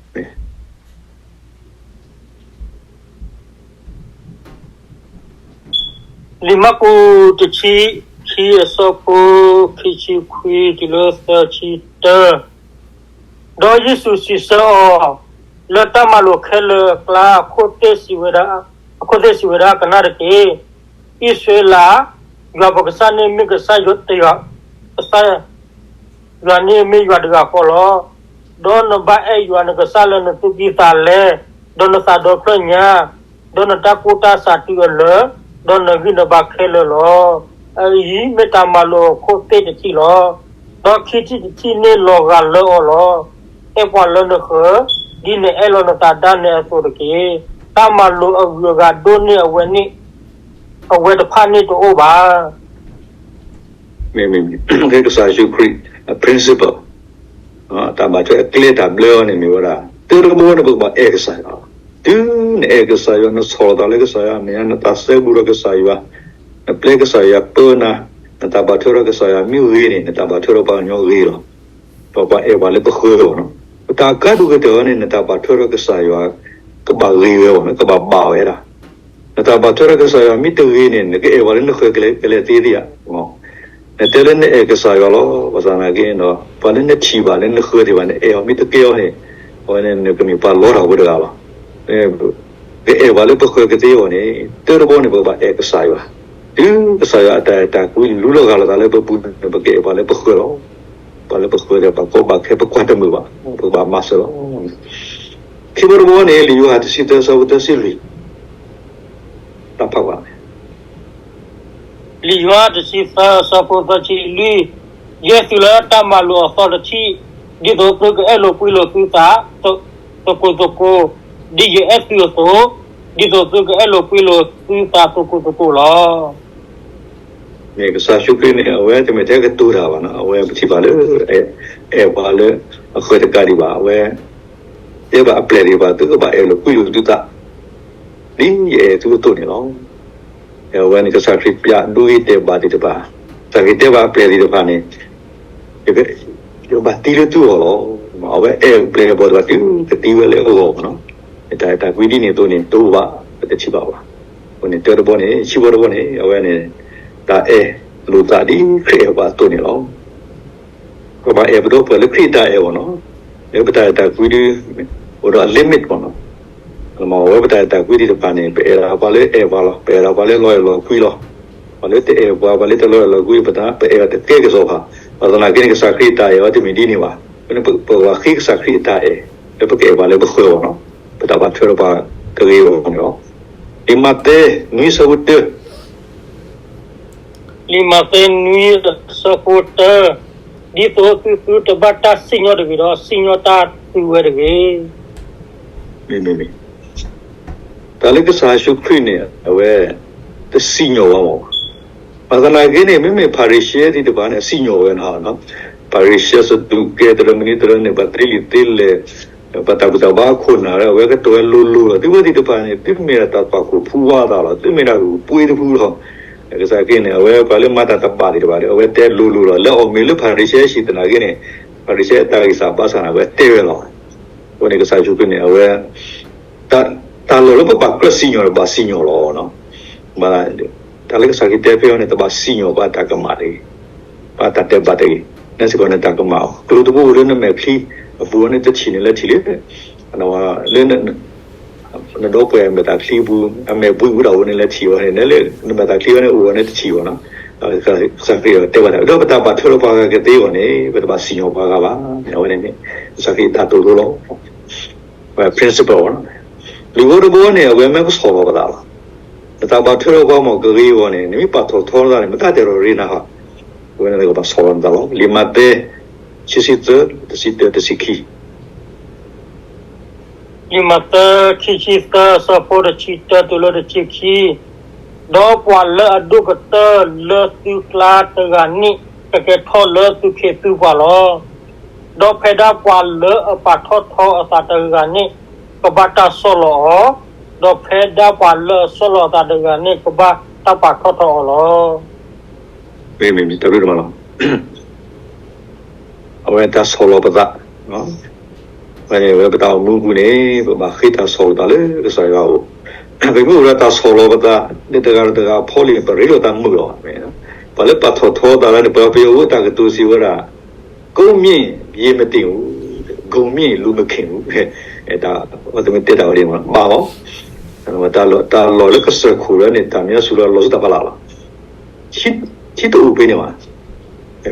လံာ်မၢ်ကူးတဆံခံအဆၢဖိခံဆံခွံတုၤလၢသၢဆံတၢ, ဒီးယ့ၣ်ၡူးစံးဆၢအီၤ, လၢတၢ်မၤလိာ်ခဲလၢာ်အကျါ အခိၣ်သ့ၣ်စံးဝဲဒၣ်, အခိၣ်သ့ၣ်စံးဝဲဒၣ် ကနၣ်တက့ၢ်. အံၣ်စရ့လး, ယွၤပကစၢ်န့ၣ်မ့ၢ်ကစၢ်ယွၤတဂၤ, ကစၢ် ယွၤန့ၣ်မ့ၢ်ယွၤတဂၤဃီလီၤ. ဒီးနဘၣ်အဲၣ်ယွၤနကစၢ်လၢနသူၣ်ကံၢ်သးလဲ, ဒီးနသးဒီဖျၢၣ်ညါ, ဒီးနတၢ်ကူၣ်တၢ်ဆးတုၤအလၢာ်, ဒီးနဂံၢ်နဘါခဲလၢာ်လီၤ. အအံၤမ့ၢ်တၢ်မၤလိာ်အခိၣ်သ့ၣ်တထံၣ်လီၤ. ဒီးခံထံၣ်တထံၣ်န့ၣ်လီၤဂာ်လၢအီၤလီၤ. အဲၣ်ပှၤလၢနဃၢၤ, ဒ်နအဲၣ်လီၤနသးဒၣ်နဲအသိးတက့ၢ်. တၢ်မၤလိာ်အဂုၤအဂၤဒိၣ်န့ၢ်အဝဲန့ၣ်, အဝဲတဖၣ်န့ၣ်တအိၣ်ဘၣ်. မ့မ့ၢ် ကစၢ်ယ့ၣ်ၡူးခရံာ်အ principle တၢ်ဘၣ်ထွဲအကျဲတၢ်ဘျၢအီၤန့ၣ်မ့ၢ်ဝဲဒၣ် တၢတဘီန့ၣ် ပကဘၣ်အဲၣ်ကစၢ်ယွၤ, တုၤနအဲၣ်ကစၢ်ယွၤ နဆီၣ်လီၤသးလၢကစၢ်ယွၤ မ့ၢ်နသးစဲဘူးဒီးကစၢ်ယွၤ, နပျဲကစၢ်ယွၤပၢနၤ, နတၢ်ဘၣ်ထွဲဒီးကစၢ်ယွၤမ့ၢ်ဂ့ၤန့ၣ် နတၢ်ဘၣ်ထွဲဒီးပှၤကညီဂ့ၤလီၤ. ဒီးပှၤအဲၣ်ပှၤလၢပဃၢၤအီၤနီၤ, ပတၢ်ကါဒိၣ်ကတၢၢ်န့ၣ် နတၢ်ဘၣ်ထွဲဒီးကစၢ်ယွၤ ကဘၣ်ဂ့ၤဝဲအီၤနီၤ, ကဘၣ်ဘၣ်ဝဲဒၣ် နတၢ်ဘၣ်ထွဲဒီးကစၢ်ယွၤမ့ၢ်တဂ့ၤန့ၣ် နကအဲၣ်ပှၤလၢနဃၢၤကလဲၤသ့သ့ဧါ. နတဲလၢနအဲၣ်ကစၢ်ယွၤလီၤ, ဘၣ်ဆၣ်သနာ်က့ဒီး ပှၤလၢနထံၣ်ဘၣ်လၢနဃၢၤသ့ၣ်တဖၣ် နအဲၣ်အီၤမ့ၢ်တကဲအီၤန့ၣ်, အဝဲန့ၣ်နကမ့ၢ်ပှၤလီတၢ်ဖိတဂၤလီၤ. ကအဲၣ်ပှၤလၢပဃၢၤကသ့အဂီၢ်န့ၣ် တၢတဘီန့ၣ် ပကဘၣ်အဲၣ်ကစၢ်ယွၤ, တုၤကစၢ်ယွၤအတၢ်အဲၣ်တၢ်ကွံလူလီၤဂာ်လိာ်သးလၢပပူၤန့ၣ် ပကအဲၣ်ပှၤလၢပဃၢၤလီၤ. ပှၤလၢပဃၢၤဒီးပှၤကီဘၣ်ခဲ ပကွၢ်တမုာ်ဘၣ်, ပကဘၣ်မၤစၢၤလီၤ. ခံဘီတဘီန့ၣ် လံာ်ယိၤဟၣ်တဆံသၢ အဆၢဖိသၢဆံလွံၢ်, တၢ်ဖးကွၢ်န့ၣ် လံာ်ယိၤဟၣ်တဆံသၢ အဆၢဖိသၢဆံလွံၢ်, ယအဲၣ်သုလၢတၢ်မၤလိာ်အသီတထံၣ်, ဒ်သိးသုကအဲၣ်လိာ်ကွံလိာ်သုသး သကိးသကိး, ဒ်ယအဲၣ်သုအသိး, ဒ်သိးသုကအဲၣ်လိာ်ကွံလိာ်သုသးသကိးသကိးလီၤ. မ့ၢ်ကစၢ်ယ့ၣ်ၡူးခရံာ်န့ၣ် အဝဲတမ့ၢ်ထဲကတိၤတၢ်ဘၣ်နီၤ, အဝဲပထံၣ်ဘၣ်လၢ အဲၣ်ပှၤလၢအဃၢၤတကးဒံးဘၣ်, အဝဲ တဲဘၣ်အပျဲၢ်သ့ၣ်တဖၣ် သုကဘၣ်အဲၣ်လိာ်ကွံလိာ်သုသး ဒ်ယအဲၣ်သုအသိးန့ၣ်လီၤ. အဝဲန့ၣ်ကစၢ်ခရံာ်ပျးဒိဂ့ၤတဲာ်ဘၣ်သ့ၣ်တဖၣ်, ကစၢ်ခရံာ်တဲဘၣ်အပျဲၢ်သ့ၣ်တဖၣ်န့ၣ် ယကဘၣ်သံလၢသုဂီၢ်လီၤ. အဝဲအဲၣ်ပျဲၢ်အဘီၣ်သ့ၣ်တဖၣ် တုၤကသံဝဲလၢအဂီၢ်မးနီၤ, တၢ်အဲၣ်တၢ်ကွံဒ်န့ၣ်အသိးန့ၣ် တအိၣ်ဘၣ်, ပတထံၣ်ဘၣ်ဘၣ်. အဃိန့ၣ် တၢတဘီန့ၣ် ခံဘီတဘီန့ၣ် အဝဲန့ၣ် တၢ်အဲၣ်လိာ်သးဒ်ခရံာ်အဲၣ်ပှၤအသိးန့ၣ်လီၤ. ပဘၣ်အဲၣ်ပဒီပုၢ်ဝဲၢ်လၢခရံာ်အတၢ်အဲၣ်မးနီၤ, လၢပတၢ်အဲၣ်တၢ်ကွံဒ် အိၣ်ဒီးအ limit မးနီၤ. အဝဲပတၢ်အဲၣ်တၢ်ကွံသ့ၣ်တဖၣ်န့ၣ် ပအဲၣ်ဒၣ်ပှၤလၢအဲၣ်ပှၤလီၤ, ပအဲၣ်ဒၣ်ပှၤလၢလီၤအဲၣ်လီၤကွံလီၤ. ပှၤလၢတအဲၣ်ပှၤ, ပှၤလၢတလီၤအဲၣ်လီၤကွံ ပတၢ်ပအဲၣ်အီၤတကဲကစီၣ်ဘၣ်. ဘၣ်ဆၣ်သနာ်က့န့ၣ် ကစၢ်ခရံာ်အတၢ်အဲၣ်အဝဲတမ့ၢ်ဒ်န့ၣ်ဘၣ်. အဃိန့ၣ် ပကဘၣ်ဃ့ကစၢ်ခရံာ်အတၢ်အဲၣ် လၢပကအဲၣ်ပှၤလၢပဃၢၤအီၤနီၤ, ပတၢ်ဘၣ်ထွဲဒီးပှၤကဂ့ၤအဂီၢ်န့ၣ်လီၤ. လံာ်မးသဲ နွံ အဆၢဖိတၢ လံာ်မးသဲ နွံ အဆၢဖိတၢ, ဒ်သိးသုသုတဘၣ်တၢ်စံၣ်ညီၣ်တဂ့ၤဒီး စံၣ်ညီၣ်တၢ်သုဝဲတဂ့ၤ. မ့မ့ၢ် တၢ်လၢကစၢ်ယ့ၣ်ၡူးခရံာ်န့ၣ် အဝဲ တစံၣ်ညီၣ်ဝဲမး. ဘၣ်ဆၣ်သနာ်က့န့ၣ် မ့မ့ၢ်ဖၤရံၤၡဲသ့ၣ်တဖၣ်န့ၣ် အစံၣ်ညီၣ်ဝဲနီၤ. ဖၤရံၤၡဲ စဒူးကဲ တရၢမနုၤတရၢန့ၣ် ဘၣ်သ့လံာ်သ့လဲၢ် ဘၣ်တၢ်ဘူၣ်တၢ်ဘါအခိၣ်နၢ် အဝဲကတိၤဝဲလိၤလိၤလီၤ. သုဝဲသ့ၣ်တဖၣ်န့ၣ် သုမ့ၢ်ဒၣ်တၢ်သွၣ်ခိၣ်ဖူဝါသးလီၤ. သုမ့ၢ်ဒၣ်ဂုၢ်ပှ့ၤတဖုလီၤ. ကစၢ်ခရံာ်န့ၣ် အဝဲပှၤလၢမၤတၢ်တဘၣ်သ့ၣ်တဖၣ်ဒီး အဝဲတဲလိၤလိၤလီၤ. လၢအီၣ်မ့ၤလၢဖၤရံၤၡဲအဟံၣ်သနာ်က့န့ၣ် ဖၤရံၤၡဲအတၢ်ဂံၢ်စၢ်ဘါစၢ်န့ၣ် အဝဲတဲဝဲလီၤ. အဃိန့ၣ် ကစၢ်ယ့ၣ်ၡူးခရံာ်န့ၣ် အဝဲ တၢ်လီၢ်လၢပဘၣ်ကြၢးစံၣ်ညီၣ်န့ၣ် ဘၣ်စံၣ်ညီၣ်လီၤ. တၢ်လၢကစၢ်ခရံာ်တဲဖဲအံၤန့ၣ် တဘၣ်စံၣ်ညီၣ်ပှၤတၢ်ကမၣ်တဂ့ၤ, ပှၤတၢ်တဲဘၣ်တဂ့ၤ, နဲစ့ၢ်ကီးနတၢ်ကမၣ်အီၤ. ကျိတဘိအိၣ်လၢနမဲာ်ချံအပူၤန့ၣ် တထံၣ်န့ၣ်လၢထံၣ်လၢ လၢ နဒီပုၢ်ဝဲၢ်အမဲာ်သၣ်ချံအပူၤ အမဲာ်ဘှံးဝံၤဒၣ်ဝဲန့ၣ်လၢထံၣ်ဝဲန့ၣ် နမဲာ်သၣ်ချံဝဲန့ၣ်အိၣ်ဝဲန့ၣ်တထံၣ်ဘၣ်နီၤ. ကစၢ်ခရံာ်တဲဘၣ်တၢ် ဒီးပတၢ်ဘၣ်ထွဲဒီးပှၤဂၤကသ့အဂီၢ်န့ၣ် ပတဘၣ်စံၣ်ညီၣ်ပှၤဂၤဘၣ်. အဝဲန့ၣ်မ့ၢ် ကစၢ်ခရံာ်အတၢ်သိၣ်လိလီၤ. အဝဲ principle လီၤ. လွံၢ်ဘီတဘီန့ၣ် အဝဲမ့ၢ်ပဆီၣ်လီၤပသးလီၤ. နတၢ်ဘၣ်ထွဲဒီးပှၤမီၢ်ကဂ့ၤအဂီၢ်န့ၣ် နမ့ၢ်ပာ်ထီၣ်ထီနသးန့ၣ် မတၤတဲထီၣ်ရ့နၤဟီ, အဝဲန့ၣ်ကဘၣ်ဆီၣ်လီၤနသးလီၤ. လံာ်မးသဲ ခံဆံသၢ တဆံတၢ တဆံခံ. လံာ်မးသဲ ခံဆံသၢ အဆၢဖိတဆံတၢတုၤလၢတဆံခံ, ဒီးပှၤလၢအဒိၣ်ကတၢၢ်လၢသုကျါတဂၤန့ၣ် ကကဲထီၣ်လၢသုခ့သုပှၤလီၤ. ဒီးဖဲဒၣ်ပှၤလၢအပာ်ထီၣ်ထီအသးတဂၤန့ၣ် ကဘၣ်တၢ်ဆီၣ်လီၤအီၤ, ဒီးဖဲဒၣ်ပှၤလၢအဆီၣ်လီၤအသးတဂၤန့ၣ် ကဘၣ်တၢ်ပာ်ထီၣ်ထီအီၤလီၤ. မ့မ့ၢ်တၢ်ဘျုးဒိၣ်မးလီၤ. အဝဲတၢ်ဆီၣ်လီၤပသး, ဝဲန့ၣ်ဝဲပတၢ်အိၣ်မူပူၤန့ၣ် ပဘၣ်ဃ့တၢ်ဆီၣ်လီၤသးလၢကစၢ်ယွၤအအိၣ်, ပမ့ၢ်အိၣ်ဒီးတၢ်ဆီၣ်လီၤပသး လၢတဂၤဒီးတဂၤအဖီလာ်န့ၣ် ပရ့လိာ်သးမုာ်လီၤ. ပှၤလၢပာ်ထီၣ်ထီသးလၢန့ၣ် ပှၤပယီၤအိၣ်တၢ်ကတိၤစံးဝဲဒၣ် ကုန်းမြင့်ရေမတင်ဘူး, ဂုၢ်မ့ၣ်လူမခ့ဘူး, တၢ်အဝဲသ့ၣ်မ့ၢ်တဲတၢ်ဝဲဒၣ်မးဘၣ်လီၤ. တၢ်လီၢ်လၢကစၢၢ်ခိၣ်လၢန့ၣ် တၢ်မၤဆူၣ်လီၤလီၤဆူတၢ်ဖးလၢ်လီၤ. ထံတအိၣ်ဖဲန့ၣ်ဘၣ်.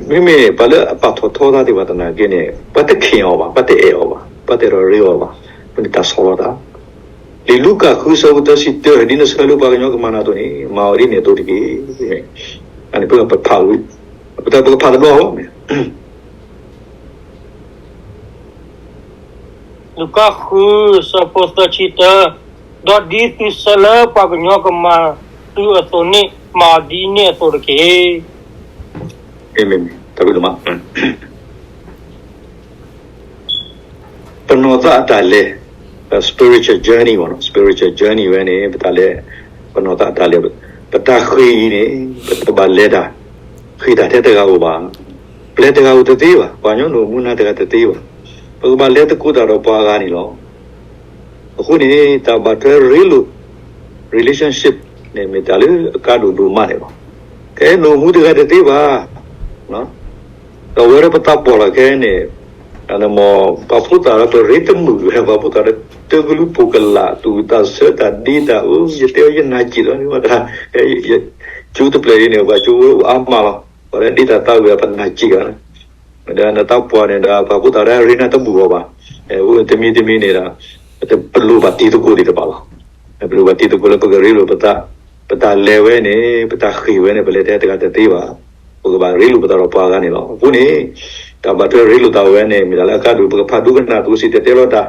မ့မ့ၢ်ပှၤလၢအပာ်ထီၣ်ထီသးသ့ၣ်တဖၣ်သနာ်က့န့ၣ် ပှၤတခ့အီၤဘၣ်, ပှၤတအဲၣ်အီၤဘၣ်, ပှၤတအဲၣ်ဒိးရ့အီၤဘၣ်, အဃိန့ၣ်တၢ်ဆီၣ်လီၤသး. လံာ်လူၤကၣ်ဃုဆၢဖိသၢဆံတၢ, ဒ်နဆၢလၢပှၤကညီကမၤနၤအသိးန့ၣ် မၤအီၤဒ်န့ၣ်အသိးတက့ၢ်. အန့ၣ်ပကဖးဝံၤ, ပတၢ်ပကဖးတဘျီလီၤ. လူၤကၣ်ဃုဆၢဖိသၢဆံတၢ, ဒီးဒ်သုဆၢလၢပှၤကညီကမၤသုအသိးန့ၣ် မၤအီၤဒ်န့ၣ်အသိးတက့ၢ်. တၢ်ဘျုးဒိၣ်မး. ပနီၢ်သးအတၢ်လဲၤ, spiritual journey မ့ၢ်နီၤ, spiritual journey ဝဲန့ၣ် ပတၢ်လဲၤ, ပနီၢ်သးအတၢ်လဲၤ, ပတၢ်ဃ့ၢ်အံၤန့ၣ် ပတဘၣ်လဲၤတၢ်, ဃ့ၢ်တၢ်ထဲတဂၤဧိၤဘၣ်, ပျဲတဂၤဧိၤတသ့ဘၣ်, ပှၤကညီနအိၣ်မူနၤတဂၤတသ့ဘၣ်, ပကဘၣ်လဲၤသကိးတၢ်ဒီးပှၤဂၤန့ၣ်လီၤ. အဃိန့ၣ် တၢ်ဘၣ်ထွဲရ့လိာ်, relationship န့ၣ် မ့ၢ်တၢ်လၢအကါဒိၣ်ဒိၣ်မးန့ၣ်လီၤ. ကဲနအိၣ်မူတဂၤတသ့ဘၣ် ဒီးဝဲဒၣ်ပသးပှၢ်လီၤခဲအံၤန့ၣ်, ပှၤဖိသၣ်ဒီးပရ့တမုာ်ဝဲ, ပှၤဖိသၣ်ဒီးတကလုာ်ဖိကလာ် သူၣ်တၢ်ဆၢတၢ်ဒ့တၢ်, ယတဲအီၤယနၢ်က့ၤလီၤ, ကၠိတဖျၢၣ်အံၤန့ၣ် ပှၤကၠိအါမးလီၤ, ပှၤလၢဒ့တၢ်သးဝံၣ်အပနၢ်က့ၤဂၤလီၤ. ဒီးနသးပှၢ်န့ၣ်ဒီး ပှၤဖိသၣ်ဒီးရ့နၤတမုာ်အီၤဘၣ်. အဃိတမံၤတမံၤန့ၣ်ဒီး ပလိၣ်ဘၣ်တံၤသကိးသ့ၣ်တဖၣ်လီၤ. ပလိၣ်ဘၣ်တံၤသကိးလၢပကရ့လိာ်ပသး, ပတၢ်လဲၤဝဲန့ၣ် ပတၢ်ဃ့ၢ်ဝဲန့ၣ် ပလဲၤထဲတဂၤတသ့ဘၣ်, ပကဘၣ်ရ့လိာ်ပသးဒီးပှၤဂၤန့ၣ်လီၤ. အဃိန့ၣ် တၢ်ဘၣ်ထွဲရ့လိာ်သးဝဲန့ၣ် မ့ၢ်တၢ်လၢအကါဒိၣ်, ပကဖးဒိကနၣ်သကိးစံၣ်တဲၤတဲလီၤတၢ်,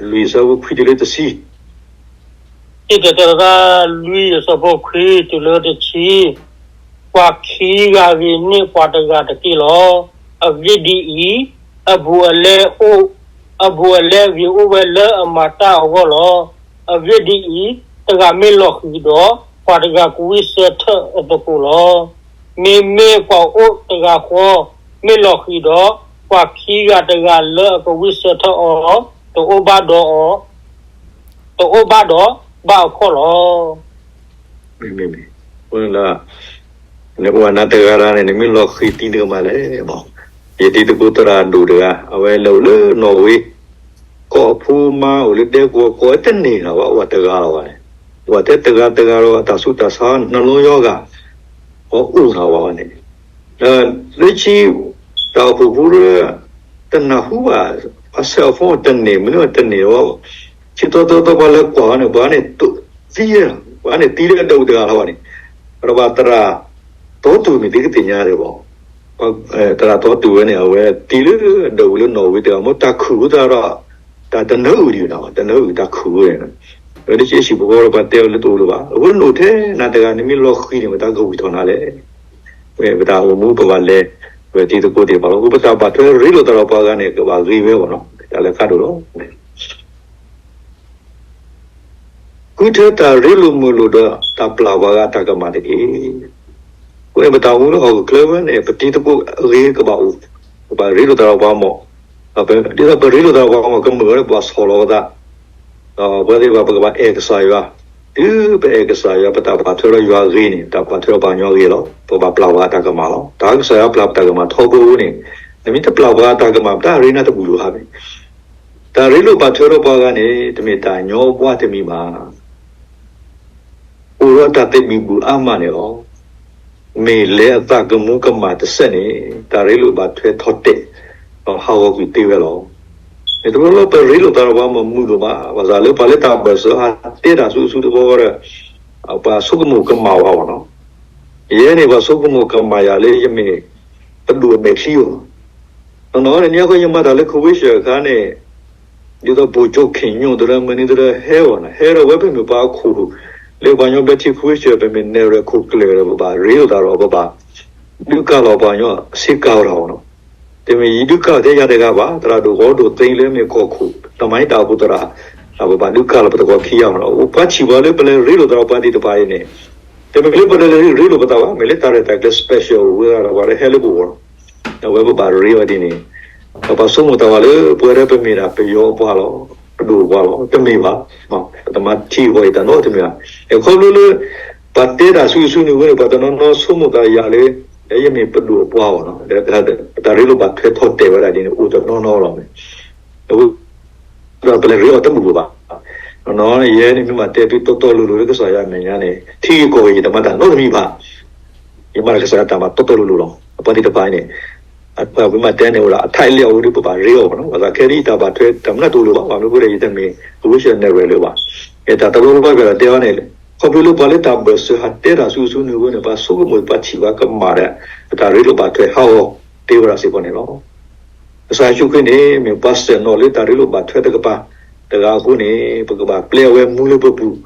လွံၢ်အဆၢဖိခွံတုၤလၢတဆံ စံၣ်တဲၤတဲလီၤတၢ်လွံၢ်အဆၢဖိခွံတုၤလၢတဆံ, ပှၤခံဂၤဂ့ၤန့ၢ်ပှၤတဂၤတက့ၢ်လီၤ. အဂ့ၢ်ဒ်အံၤ, အဘူးအလဲအိၣ်, အဘူးအလဲဂ့ၤအိၣ်ဝဲလၢအမၤတၢ်အဂီၢ်လီၤ. အဂ့ၢ်ဒ်အံၤ, တဂၤမ့ၢ်လီၤဃံၤဒီး ပှၤတဂၤကဝံၣ်ဆၢထၢၣ်အသကိးလီၤ. မ့မ့ၢ်ပှၤအိၣ်တဂၤဃီ မ့ၢ်လီၤဃံၤဒီး ပှၤခံဂၤတဂၤလၢအကဝံၣ်ဆၢထၢၣ်အီၤ တအိၣ်ဘၣ်ဒီး တအိၣ်ဘၣ်ဒီးဘၣ်အခီၣ်လီၤ. မ့မ့ၢ်, အဃိန့ၣ်ဒီး နအိၣ်နၤတဂၤတဂၤန့ၣ် နမ့ၢ်လီၤဃံၤတံၤတကမၣ်လဲၣ်. ယတံၤသကိးသရၣ်ဒိၣ်တဂၤ အဝဲလဲၤအိၣ်လၢနီၣ်ဝ့, ကိးအဖိမါအိၣ်လၢဒဲကဝီၤ ကိးဝဲတန့ၢ်လီၤ, အဝဲအိၣ်တဂၤလီၤဝဲန့ၣ်, အိၣ်ထဲတဂၤတဂၤဒီး အတၢ်ဆူးတၢ်ဆါ နှလုံးရောဂါ အအိၣ်လီၤဝဲန့ၣ် ဒီးလၢခံ တၢ်အိၣ်ဖှိၣ်ဖိလၢ တနၢ်ဟူဘၣ် ပှၤဆဲးအီၤဖိ တန့ၢ် မနုၤတန့ၢ်ဝဲ, ဆံးသီသီသီ ပှၤလဲၤကွၢ်အီၤန့ၣ် ပှၤန့ၣ်သံ, ပှၤန့ၣ်သံလၢအဒၢးတဂၤလီၤဝဲန့ၣ်, ဒီးဘၣ်သရၣ်တီတူၢ်မ့ၢ်သ့ကသ့ၣ်ညါဒၣ်ဘၣ်, သရၣ်တီတူၢ်ဝဲန့ၣ် အဝဲသံလၢအဒၢးလၢနီၣ်ဝ့တဂၤ မ့ၢ်တၢ်ခုၣ်ဝဲသတးဒီး တၢ်တနၢအုၣ်ဒံးနီၤ, တနၢအုၣ်တၢ်ခုၣ်ဝဲန့ၣ်, ဝဲတဆံးဟံၣ်ဖိဃီဒီး ပှၤတဲအီၤလၢတအိၣ်လၢၤဘၣ်, အဃိနအိၣ်ထဲနၤတဂၤ နမ့ၢ်လီၤဃံၤန့ၣ် ပတၢ်ကဝံၣ်ထီၣ်နၤလဲၣ်. ဝဲပတၢ်အိၣ်မူပဘၣ်လဲၤ ဝဲတံၤသကိးသ့ၣ်တဖၣ်လီၤ. အဃိပတၢ်ဘၣ်ထွဲရ့လိာ်သးဒီးပှၤဂၤန့ၣ် ကဘၣ်ဂ့ၤဝဲဘၣ်နီၤ, တၢ်လၢကါဒိၣ်လီၤ. ဃုထၢတၢ်ရ့လိာ်မုာ်လိာ်ဒီး တၢ်ပျၢ်ပှၤဂၤအတၢ်ကမၣ်တက့ၢ်. အဃိန့ၣ် ပတၢ်အိၣ်မူလၢဟီၣ်ခိၣ်ချၢဝဲန့ၣ် ပတံၤသကိးအဂ့ၤကဘၣ်အိၣ်, ပဘၣ်ရ့လိာ်သးဒီးပှၤမီၢ်, ဒ်သိးပရ့လိာ်သးဒီးပှၤမီၢ်ကမုာ်ဝဲလၢပဘၣ်ဆီၣ်လီၤပသး ဒီးပဝဲသ့ၣ်တဖၣ် ပကဘၣ်အဲၣ်ကစၢ်ယွၤ, တုၤပအဲၣ်ကစၢ်ယွၤ ပတၢ်ဘၣ်ထွဲဒီးယွၤဂ့ၤန့ၣ် တၢ်ဘၣ်ထွဲဒီးပှၤကညီဂ့ၤလီၤ. ပကဘၣ်ပျၢ်ပှၤအတၢ်ကမၣ်လီၤ. တၢ်ကစၢ်ယွၤပျၢ်ပတၢ်ကမၣ်ထီဘိအဃိန့ၣ်, နမ့ၢ်တပျၢ်ပှၤအတၢ်ကမၣ် ပတၢ်ရ့နၤတဘူၣ်လိာ်ဟါန့ၣ်, တၢ်ရ့လိာ်ဘၣ်ထွဲဒီးပှၤဂၤန့ၣ် တမ့ၢ်တၢ်ညီဘှါတမံၤဘၣ်. အိၣ်ဒီးတၢ်သဘံၣ်ဘုၣ်အါမးန့ၣ်လီၤ. မ့ၢ်လဲၤအသးကမူၤကမၣ်တစဲးန့ၣ် တၢ်ရ့လိာ်ဘၣ်ထွဲထီၣ်တဲာ် ဒီးဟးဂီၤကွံာ်သ့ဝဲလီၤ. မ့ၢ်တဘျီလၢပရ့လိာ်သးဒီးပှၤမီၢ်မုာ်ဒိၣ်မး, ဘၣ်ဆၣ်လၢပှၤလၢတၢ်ဘၢၣ်စၢၤဟးတဲတၢ်ဆူအစုတဘျီဃီဒီး ပှၤဆိကမိၣ်ကမၣ်ဝဲအီၤနီၤ. ယဲန့ၣ် ပှၤဆိကမိၣ်ကမၣ်ယၤလၢယမ့ၢ်ပဒိၣ်အမဲာ်ချံအီၤ. နီၢ်နီၢ်န့ၣ် နံၤအဃိယမၤတၢ်လၢ Convention အခါန့ၣ် ဒ်သိး ဗိုလ်ချုပ်ခင်ညွန့် သရၣ်မုၣ်နံၤသရၣ်ဟဲဝဲန့ၣ် ဟဲဒီးဝဲ ပမ့ၢ်ပှၤအခိၣ် လၢပှၤကညီဘျၢထံ Convention ပမ့ၢ်နဲၣ်ရွဲၣ်ခိၣ်ကျၢၢ်ဒီး ပဘၣ်ရ့လိာ်သးဒီး ပဘၣ်ဒုးကးလီၤပှၤကညီ ဆ့ကၤဝဲဒၣ်အီၤနီၤ. တမ့ၢ်ယဒုးကးလီၤထဲယၤတဂၤဘၣ်, သရၣ်ဒိၣ်ဂီၤဒိၣ်သ့လၢမ့ၢ်ကီၢ်ခိၣ် တမၤဟံၣ်တၢ်အိၣ်ဖှိၣ်သရၣ်, ပဘၣ်ဒုးကးလီၤပသကိးခံဂၤနီၤ. အိၣ်ပှၤထံၣ်ဘၣ်လၢပလဲၤရ့လိာ်သးဒီးပှၤသ့ၣ်တဖၣ်အံၤန့ၣ် တမ့ၢ်လၢပလဲၤရ့လိာ်ပသးဘၣ်, မ့ၢ်လၢတၢ်ရဲၣ်တၢ်ကျဲၤ special အိၣ်ဝဲဒၣ်ဒီးပှၤလၢဟဲလၢပဂီၢ်လီၤ. အဝဲပဘၣ်ရ့အီၤဒ်န့ၣ်, ဒီးပှၤဆိကမိၣ်သးဝဲလၢ ပဝဲဒၣ်ပမ့ၢ်ဒၣ်ပယီၤအပှၤလီၤ, ပဒိၣ်အပှၤလီၤ, တမ့ၢ်ဘၣ်. ပတမၤထံအဂီၢ်အံၤတၢ်နီတမံၤဘၣ်. အခီဖျိလၢ ပှၤတဲတၢ်ဆူၣ်ဆူၣ်နုာ်ဝဲန့ၣ် ပှၤတနီၤနီၤဆိကမိၣ်သးယၤလၢ ယမ့ၢ်ပဒိၣ်အပှၤအီၤနီၤ, တၢ်ရ့လိာ်ဘၣ်ထွဲထီၣ်တဲာ်ဝဲဒၣ်ဒ်န့ၣ် အိၣ်တနီၤနီၤလီၤ. အဝဲ ဒီးပလဲၤရ့အီၤတမုာ်ဘၣ်. နီၢ်နီၢ် ယဲန့ၣ်မ့ၢ်မၤတဲသုတီတီလိၤလိၤလၢကစၢ်ယွၤအမဲာ်ညါန့ၣ် ထံဂ့ၢ်ကီၢ်ဂ့ၢ်ယတမၤတၢ်နီတမံၤဘၣ်. ယမၤတၢ်ကစၢ်ယွၤတၢ်မၤတီတီလိၤလိၤလီၤ. အပှၤသ့ၣ်တဖၣ်အံၤန့ၣ် အဝဲမၤတဲန့ၣ်ဝဲဒၣ် အထးအလဲၢ်အဝဲဒၣ်ပဘၣ်ရ့အီၤဘၣ်နီၤ. ဘၣ်ဆၣ်ခဲဒ်အံၤတၢ်ဘၣ်ထွဲတၢ်မနုၤတအိၣ်လၢၤဘၣ်, ဘၣ်မနုၤအဃိဒီး ယတမ့ၢ် Convention နဲၣ်ရွဲၣ်လၢၤဘၣ်. တၢ်တဘျီဘျီပှၤတဲအီၤန့ၣ် ခီဖျိလၢပှၤလၢတၢ်ဘၢၣ်စၢၤဟးတဲတၢ်ဆူၣ်ဆူၣ်နုာ်ဝဲန့ၣ် ပှၤဆိကမိၣ်ပှၤထံၣ်ဘၣ်ကမၣ်ဒီး ပတၢ်ရ့လိာ်ဘၣ်ထွဲဟးဂီၤတ့ၢ်ဝဲဒၣ်စ့ၢ်ကီးန့ၣ်လီၤ. ကစၢ်ယ့ၣ်ၡူးခရံာ်န့ၣ် မ့ၢ်ပှၤစၢၣ်နီၤလၢတၢ်ရ့လိာ်ဘၣ်ထွဲတကပၤတဂၤအဃိန့ၣ် ပကဘၣ်ပျဲအဝဲမူလၢပပူၤ,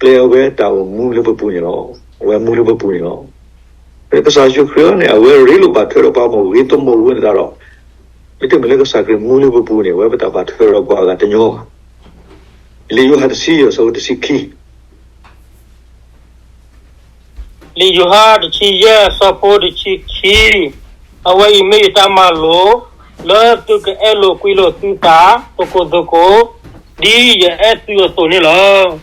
ပျဲအဝဲတၢ်အိၣ်မူလၢပပူၤန့ၣ်လီၤ. အဝဲမူလၢပပူၤန့ၣ်လီၤ. ကစၢ်ယ့ၣ်ၡူးခရံာ်န့ၣ် အဝဲရ့လိာ်ဘၣ်ထွဲဒီးပှၤမ့ၢ်ဂ့ၤတမ့ၢ်ဝဲန့ၣ်တၢ်ဒီး မ့တမ့ၢ်လၢကစၢ်ခရံာ်မူလၢပပူၤန့ၣ် အဝဲပတၢ်ဘၣ်ထွဲဒီးပှၤအဂၤတညီဘၣ်. လံာ်ယိၤဟၣ်တဆံယဲၢ် အဆၢဖိတဆံခံ လံာ်ယိၤဟၣ်တဆံယဲၢ် အဆၢဖိတဆံခံ, အဝဲအံၤမ့ၢ်ယတၢ်မၤလိာ် လၢသုကအဲၣ်လိာ်ကွံလိာ်သုသး သကိးသကိး ဒ်ယအဲၣ်သုအသိးန့ၣ်လီၤ.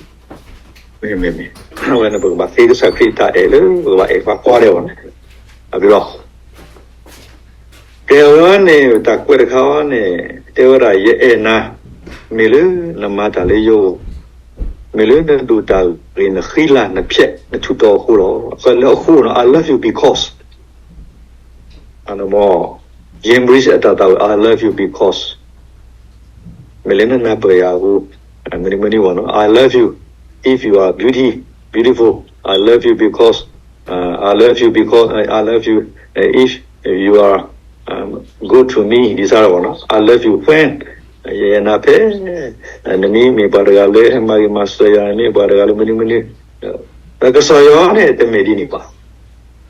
မ့မ့မ့ၢ် အဝဲန့ၣ် ပကဘၣ်သ့ကစၢ်ခရံာ်တၢ်အဲၣ်လၢ ပကဘၣ်အဲၣ်ပှၤကိးဂၤဒဲးဘၣ်န့ၣ် အဘျီ ကဲဝဲန့ၣ် တၢ်ကွဲးတခါဝဲန့ၣ် တဲဝဲဒၣ် ယအဲၣ်နၤ မ့ၢ်လၢနမၤတၢ်လၢယဂီၢ်, မ့ၢ်လၢနဒိၣ်တၢ်ဂ့ၤ နဃံလၤ နဖျဲး နထူးတီၤအဃိလီၤ. လၢအဃိနီၤ I love you because အမ့ၢ် James Reese အတၢ်သးဝံၣ် I love you because မ့ၢ်လၢနနၢ်ပၢၢ်ယၤအဃိ, မနုၤမနုၤဘၣ်နီၤ I love you if you are beauty, beautiful, I love you because, I love you because I love you if you are good to me ဒ်စးထီၣ်ဘၣ်နီၤ I love you when ယအဲၣ်နၤဖဲ နမ့ၢ်မ့ၢ်ပှၤတဂၤလၢဟဲမၤဂ့ၤမၤစၢၤယၤ နမ့ၢ်ပှၤတဂၤလၢမနုၤမနုၤ, ဒီးကစၢ်ယွၤန့ၣ် တမ့ၢ်ဒ်န့ၣ်ဘၣ်. ပမ့ၢ်